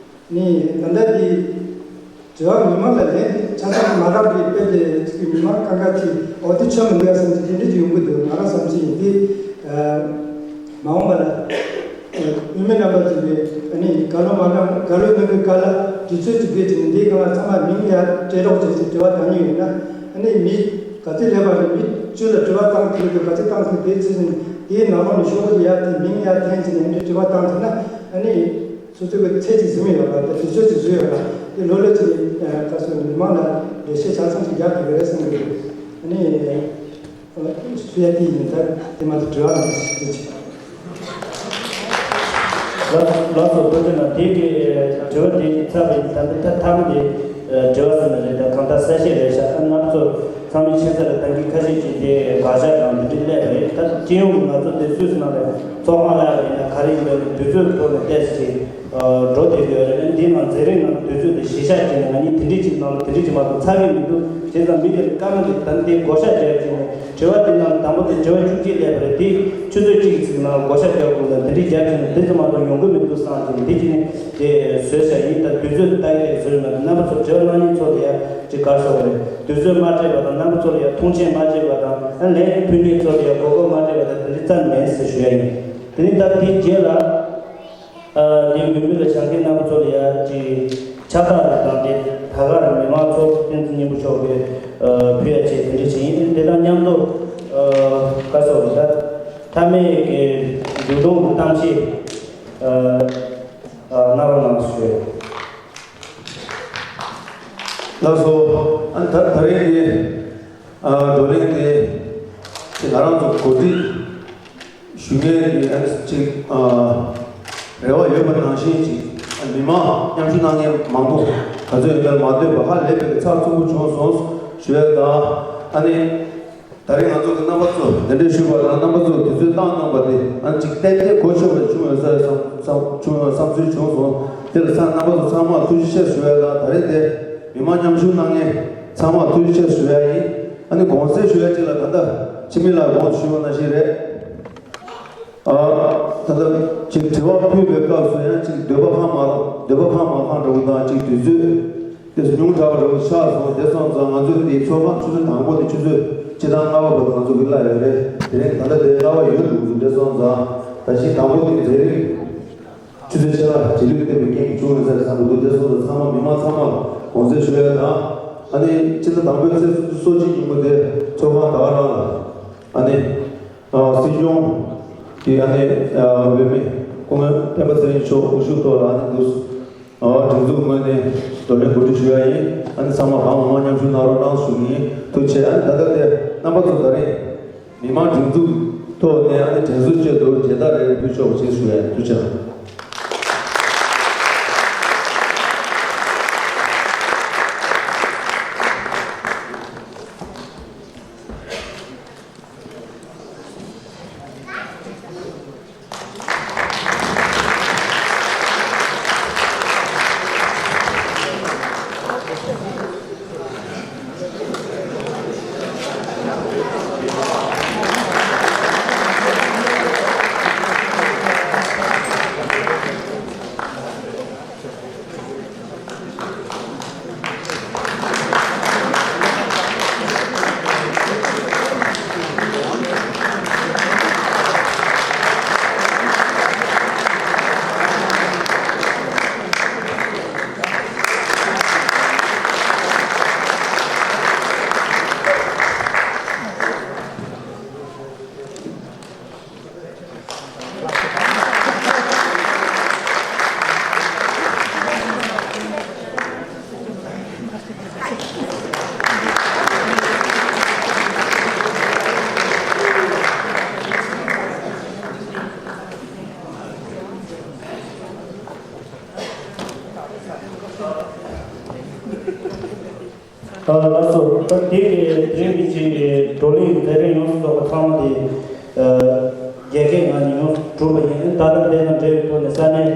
ནི་ད་ལྟ་དེ། དྲི་བ་མི་མང་ལ་ལན་དེ་ཆ་ཚང་མ་རག་པའི་དཔེ་དེ་ཅིག་མི་མང་གང་ག་ཅིག་འོ་དེ་ཆོ་མི་འདུག་བསམ་གྱི་དེ་འདྲ་ཅིག་ཡོང་གི་འདུག་ང་རང་བསམ་ཚུལ་ཡིན་དེ། མ་འོངས་པ་ལ་འོས་མི་རྣམ་པ་ཚོས་ཨ་ནི་བཀའ་སློབ་མ་གནང་བཀའ་སློབ་གནང་གི་སྐབས་ལ་དུས་ཚོད་ཅིག་བརྒལ་ཅིག་ནས་འདིའི་སྒང་ལ་ཚང་མ་མིང་ཡར་སྤྲད་རོགས་བྱེད་ཅིག་དྲི་བ་བཏང་མྱོང་ཡོད་ན་ཨ་ནི་མི་ག་ཚོད་སླེབས་པ་རེད། མི་བཅུ་ལ་དྲི་བ་བཏང་ཐུབ་འདུག་ག་ཚོད་བཏང་ཐུབ་དེ་ཚོད་ནས་དེའི་ནང་ལོགས་ནས་ཤོག་བུ་ཡར་དེ་མིང་ཡར་འཐེན་ཅིག་ནས་ཨ་ནི་དྲི་བ་བཏང་ཐུབ་ན་ཨ་ནི། སོ་སོ་གི་ཚད་ཅིག་བཟུང་ཡོད་པ་དང་དུས་ཚོད་ཅིག་བཟུང་ཡོད་པ་དེ་ལོ་ལོ་ཅིག་ནས་ད་སོ་མི་མང་ལ་འགྲེལ་བཤད་ཆ་ཚང་ཅིག་རྒྱག་དགོས་རེད་བསམ་གི་འདུག་ཨ་ནི་སུ་ཡ་དེ་ཡིན་ད་དེ་མ་གཏོགས་དྲི་བ་མེད་ཞུ་ཅིག་ལགས་སོ། ལགས་སོ། ཐུགས་རྗེ་གནང་། དེ་གི་དྲི་བ་དེ་ཚར་བའི་ད་ལྟ་ཐ་མ་དེ་དྲི་བ་ཟེར་ན་རེད། ད་གང་ལྟར་གསལ་བཤད་རེད་ཤག་ཨ་ང་ཚོ་ཚང་མའི་མཁྱེན་གསལ་ལ་ད་གིན་ཁ་ཤས་ཅིག་དེ་དགག་བཞག་དང་འདི་འདྲ་སླེབས་རེད་ད། སྤྱི་ཡོངས་ཀྱི་ང་ཚོ་དེ་སུད་སི་ནང་ལ་ཚོགས་ཁང་ལ་ཡིན་ན་ག་རེ་ཡིན་པའི་དུས་ཚོད་ཐོག་ནས་ཏོག་ཙམ་ཅིག་འགྲོ་བསྡད་ཀྱི་ཡོད་རེད། འདི་ནང་མཛད་རིམ་ནང་དུས་ཚོད་དེ་གཞི་བཞག་བྱས་ནས་ང་གཉིས་དེ་འདྲས་ཅིག་ནང་ལ་དེ་འདྲས་ཅིག་མ་གཏོགས་ཚར་གི་མི་འདུག་བྱས་ཙང་མི་དེ་ལ་སྐར་མ་དེ་ད་ནི་དེ་བགོ་བཤའ་བརྒྱབ་བྱས་ནས་དྲི་བ་དེ་ནང་དང་པོ་དེ་དྲི་བ་བཅུ་གཅིག་སླེབས་པ་རེད། དེ་ཆུ་ཚོད་གཅིག་གི་ཚིག་ནང་ལ་བགོ་བཤའ་བརྒྱབ་དགོས་ན་དེ་འདྲས་རྒྱབ་བྱས་ནས་དེ་ཙམ་མ་གཏོགས་ཡོང་གི་མི་འདུག་བསམ་བྱས་ནས་དེ་བྱས་ནས་དེ་བཟོས་བཞག་ཡིན། ད་དུས་ཚོད་ལྟ་གི་རེད་བཟོས་མ་རེད། རྣམ་པ་ཚོ་དྲི་བ་གནང་མཁན་ཚོ་ལ་ཡ་ཅིག་ག་རེ་ཟེར་དགོས་རེད། དུས་ཚོད་མ་སྤྲད་པ་དང་རྣམ་པ་ཚོ་ལ་ཡ་མཐོང་ཆེན་མ་བྱེད་པ་དང་ཨ་ལན་ཕུལ་མཁན་ཚོ་ལ་ཡ་མགོ་སྐོར་མ་སྤྲད་པ་དང་དེ་འདྲ་རྩ་མེད་ཟེར་ཞུ་ཡ་ཡིན། དེ་ནི་ད་དེའི་རྗེས་ལ་ཨ་དེ་འོས་མི་ལ་བྱང་ཁའི་རྣམ་པ་ཚོ་ལ་ཡ་ཅིག་ཕྱག་རྟགས་རེ་དང་དེ་ད་ག་རེ་མི་མང་ཚོགས་བསྟན་འཛིན་སྙིང་པོ་མཆོག་གིས་ཨ་ཕུལ་ཡ་བྱས་དེ་འདྲ་བྱས་ཡིན། དེ་དང་མཉམ་དུ་ཨ་ག་རེ་ཟེར་དགོས་རེད། ད་མཐའ་མའི་གི་མཇུག་སྡོམ་གི་གཏམ་བཤད་ཨ་ཨ་གནང་རོགས་གནང་ཞུ། ལགས་སོ། ཨ་ད་ད་རེས་ཀྱི་ཨ་བགྲོ་གླེང་དེ་ཅིག་ང་རང་ཚོ་གོ་སྒྲིག་ཞུ་མཁན་གྱི་ཨ་ཅིག་ཨ་རེ་བ་ཡོད་པ་ནང་བཞིན་ཅིག་ཨ་མི་མང་མཉམ་ཞུགས་གནང་མཁན་མང་པོ་ག་ཚོད་ཡོད་མེད་མ་ལྟོས་པར་ཧ་ལས་པའི་ཚགས་ཚུད་པོ་བྱུང་སོང་ཞུ་ཡ་དང་། ཨ་ནི། ད་རེས་ང་ཚོ་གི་རྣམ་པ་ཚོ་གདན་འདྲེན་ཞུས་པ་དང་རྣམ་པ་ཚོ་དུས་ཚོད་བཏང་གནང་བ་དེ་ཨ་ཅིག་ཏན་ཏན་གོ་ཆོད་པ་བྱུང་ཡོད་ས་བསམ་བསམ་བྱུང་ཡོད་བསམ་ཚུལ་བྱུང་སོང་། དེ་ལ་ཚང་རྣམ་པ་ཚོ་ཚང་མར་ཐུགས་རྗེ་ཆེ་ཞུ་ཡ་དང་ད་རེས་དེ་མི་མང་མཉམ་ཞུགས་གནང་མཁན་ཚང་མར་ཐུགས་རྗེ་ཆེ་ཞུ་ཡ་ཡིན། ཨ་ནི་དགོངས་སེལ་ཞུ་ཡ་གཅིག་ལ་ད་ལྟ་འཆི་མེད་ལགས་དགོངས་ཞུས་པ་ནང་བཞིན་རེད། ཨ་ད་ལྟ་ཅིག་དྲི་བ་ཕུལ་བའི་སྐབས་སུ་ཡང་ཅིག་འདོད་པ་ཁེངས་མ་འདོད་པ་ཁེངས་མ་ཁེངས་འདྲ་བོ་དང་ཅིག་དུས་ཚོད། དེ་ཉུང་དྲགས་པ་འདྲ་བོ་ཆགས་སོང་། དེ་སོང་ཙང་ང་ཚོས་དེའི་ཚོགས་ཁང་ཆུ་ཚོད་དང་པོ་དེ་ཆུ་ཚོད་སྤྱི་བཏང་ལྔ་པ་བར་དུ་ང་ཚོ་གི་གླ་ཡོད་རེད། དེ་རིང་ད་ལྟ་དེ་གླ་པ་ཡོད་འདུག་དེ་སོང་ཙང་ད་གཞི་དང་པོ་དེ་མཛད་རིམ་ཆུ་ཚོད་ཕྱེད་ཀ་རྗེས་ལུས་བསྟན་པའི་རྐྱེན་གྱིས་བྱུང་ཡོད་ས་རེད་བསམ་གྱི་འདུག་དེ་སོང་ཙང་ཚང་མ་མི་མང་ཚང་མར་དགོངས་སེལ་ཞུ་ཡ་དང་། ཨ་ནི་སྤྱི་ཟླ་དང་པོའི་ཚེས་སོ་གཅིག་ཉིན་མོ་དེ་ཚོགས་ཁང་ད་ག་རང་ལ་ཨ་ནི་ཨ་སྲིད་སྐྱོང་གི་ཨ་ནི་ཨ་འོས་མི་སྐུ་ངོ་སྤེན་པ་ཚེ་རིང་མཆོག་དབུ་བཞུགས་ཐོག་ལ་ཨ་ནི་འདུག་ཨ་སྒྲིག་འཛུགས་ངོས་ནས་བགྲོ་གླེང་གོ་སྒྲིག་ཞུ་ཡ་ཡིན། ཨ་ནི་ཚང་མ་གང་མང་མང་མཉམ་ཞུགས་གནང་རོགས་གནང་ཞུ་གི་ཡིན། ཐུགས་རྗེ་ཆེ། ཨ་ནི་ད་ལྟ་དེ་རྣམ་པ་ཚོ་ད་རེས་མི་མང་སྒྲིག་འཛུགས་ཐོག་ནས་ཨ་ནི་དྲན་གསོའི་ཆེད་དུ་མཇལ་དར་རེ་ཕུལ་ཆོག་པ་ཞིག་ཞུ་ཡ་ཡིན། ཐུགས་རྗེ་གནང་། ལགས་སོ། ད་དེ་གའི་དེ་རིང་གི་ཅིག་བགྲོ་གླེང་མཛད་རིམ་ཡོངས་སུ་རྫོགས་པ་ཚང་མ་དེ་རྒྱ་སྐད་ངག་ནས་ཡོངས་སུ་གྲུབ་པ་ཡིན། ད་ལྟ་དེ་དང་འབྲེལ་བའི་ཐོག་ནས་ས་གནས་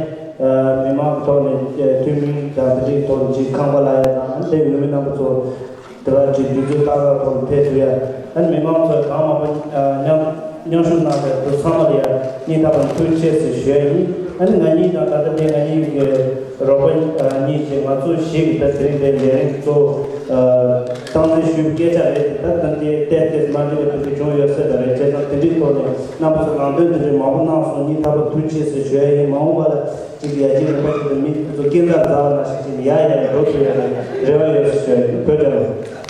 མི་མང་གི་ཐོག་ནས་འཐུས་མི་དང་དེ་འདྲའི་ཐོག་ནས་ཅིག་ཁང་པ་ལ་ཡ་དང་དེ་འོས་མི་རྣམ་པ་ཚོ་དེ་བ་ཅིག་དུས་ཚོད་ཏག་ཏག་ཐོག་ནས་ཕེབས་ཐུབ་ཡ། ཨ་ནི་མི་མང་ཚོས་གང་མང་པོ་མཉམ་མཉམ་ཞུགས་གནང་བའི་བུ་ཚང་མ་ལ་ཡང་སྙིང་ཐག་པ་ནས་ཐུགས་རྗེ་ཆེ་ཟེར་ཞུ་ཡ་ཡིན། ཨ་ནི་ང་གཉིས་དང་ད་ལྟ་དེ་ང་གཉིས་ཀྱི་རོགས་པ་གཉིས་ཀྱིས་ང་ཚོ་ཞིག་གི་ད་དེ་རིང་དེ་ལས་རིང་གཙོ་བོ་སྟངས་འཛིན་ཞུས་པའི་སྐད་ཆ་རེད་དེ། ད་ད་དེ་ཏེ་ཏེ་མ་འགྲིག་པ་དེ་འདྲ་བྱུང་ཡོད་ས་ད་རེད། བྱས་ཙང་དེ་འདྲའི་ཐོག་ནས་རྣམ་པ་ཚོ་ནང་དོན་དེ་འདྲ་མང་པོ་གནང་སོང་། སྙིང་ཐག་པ་ཐུགས་རྗེ་ཆེ་ཟེར་ཞུ་ཡ་ཡིན། མ་འོངས་པ་ལ་ཅིག་ཡར་རྒྱས་རིམ་པ་ཞིག་ཏུ་མི་དེ་ཚོ་སྐྱེ་འཚར་འཛར་བ་ནང་བཞིན་ཅིག་ཡར་ཡར་འགྲོ་ཐུབ་ཡ་ལ་རེ་བ་ཡོད་ཟེར་ཞུ་ཡ་ཡིན། བོད་རྒྱལ་ལོ།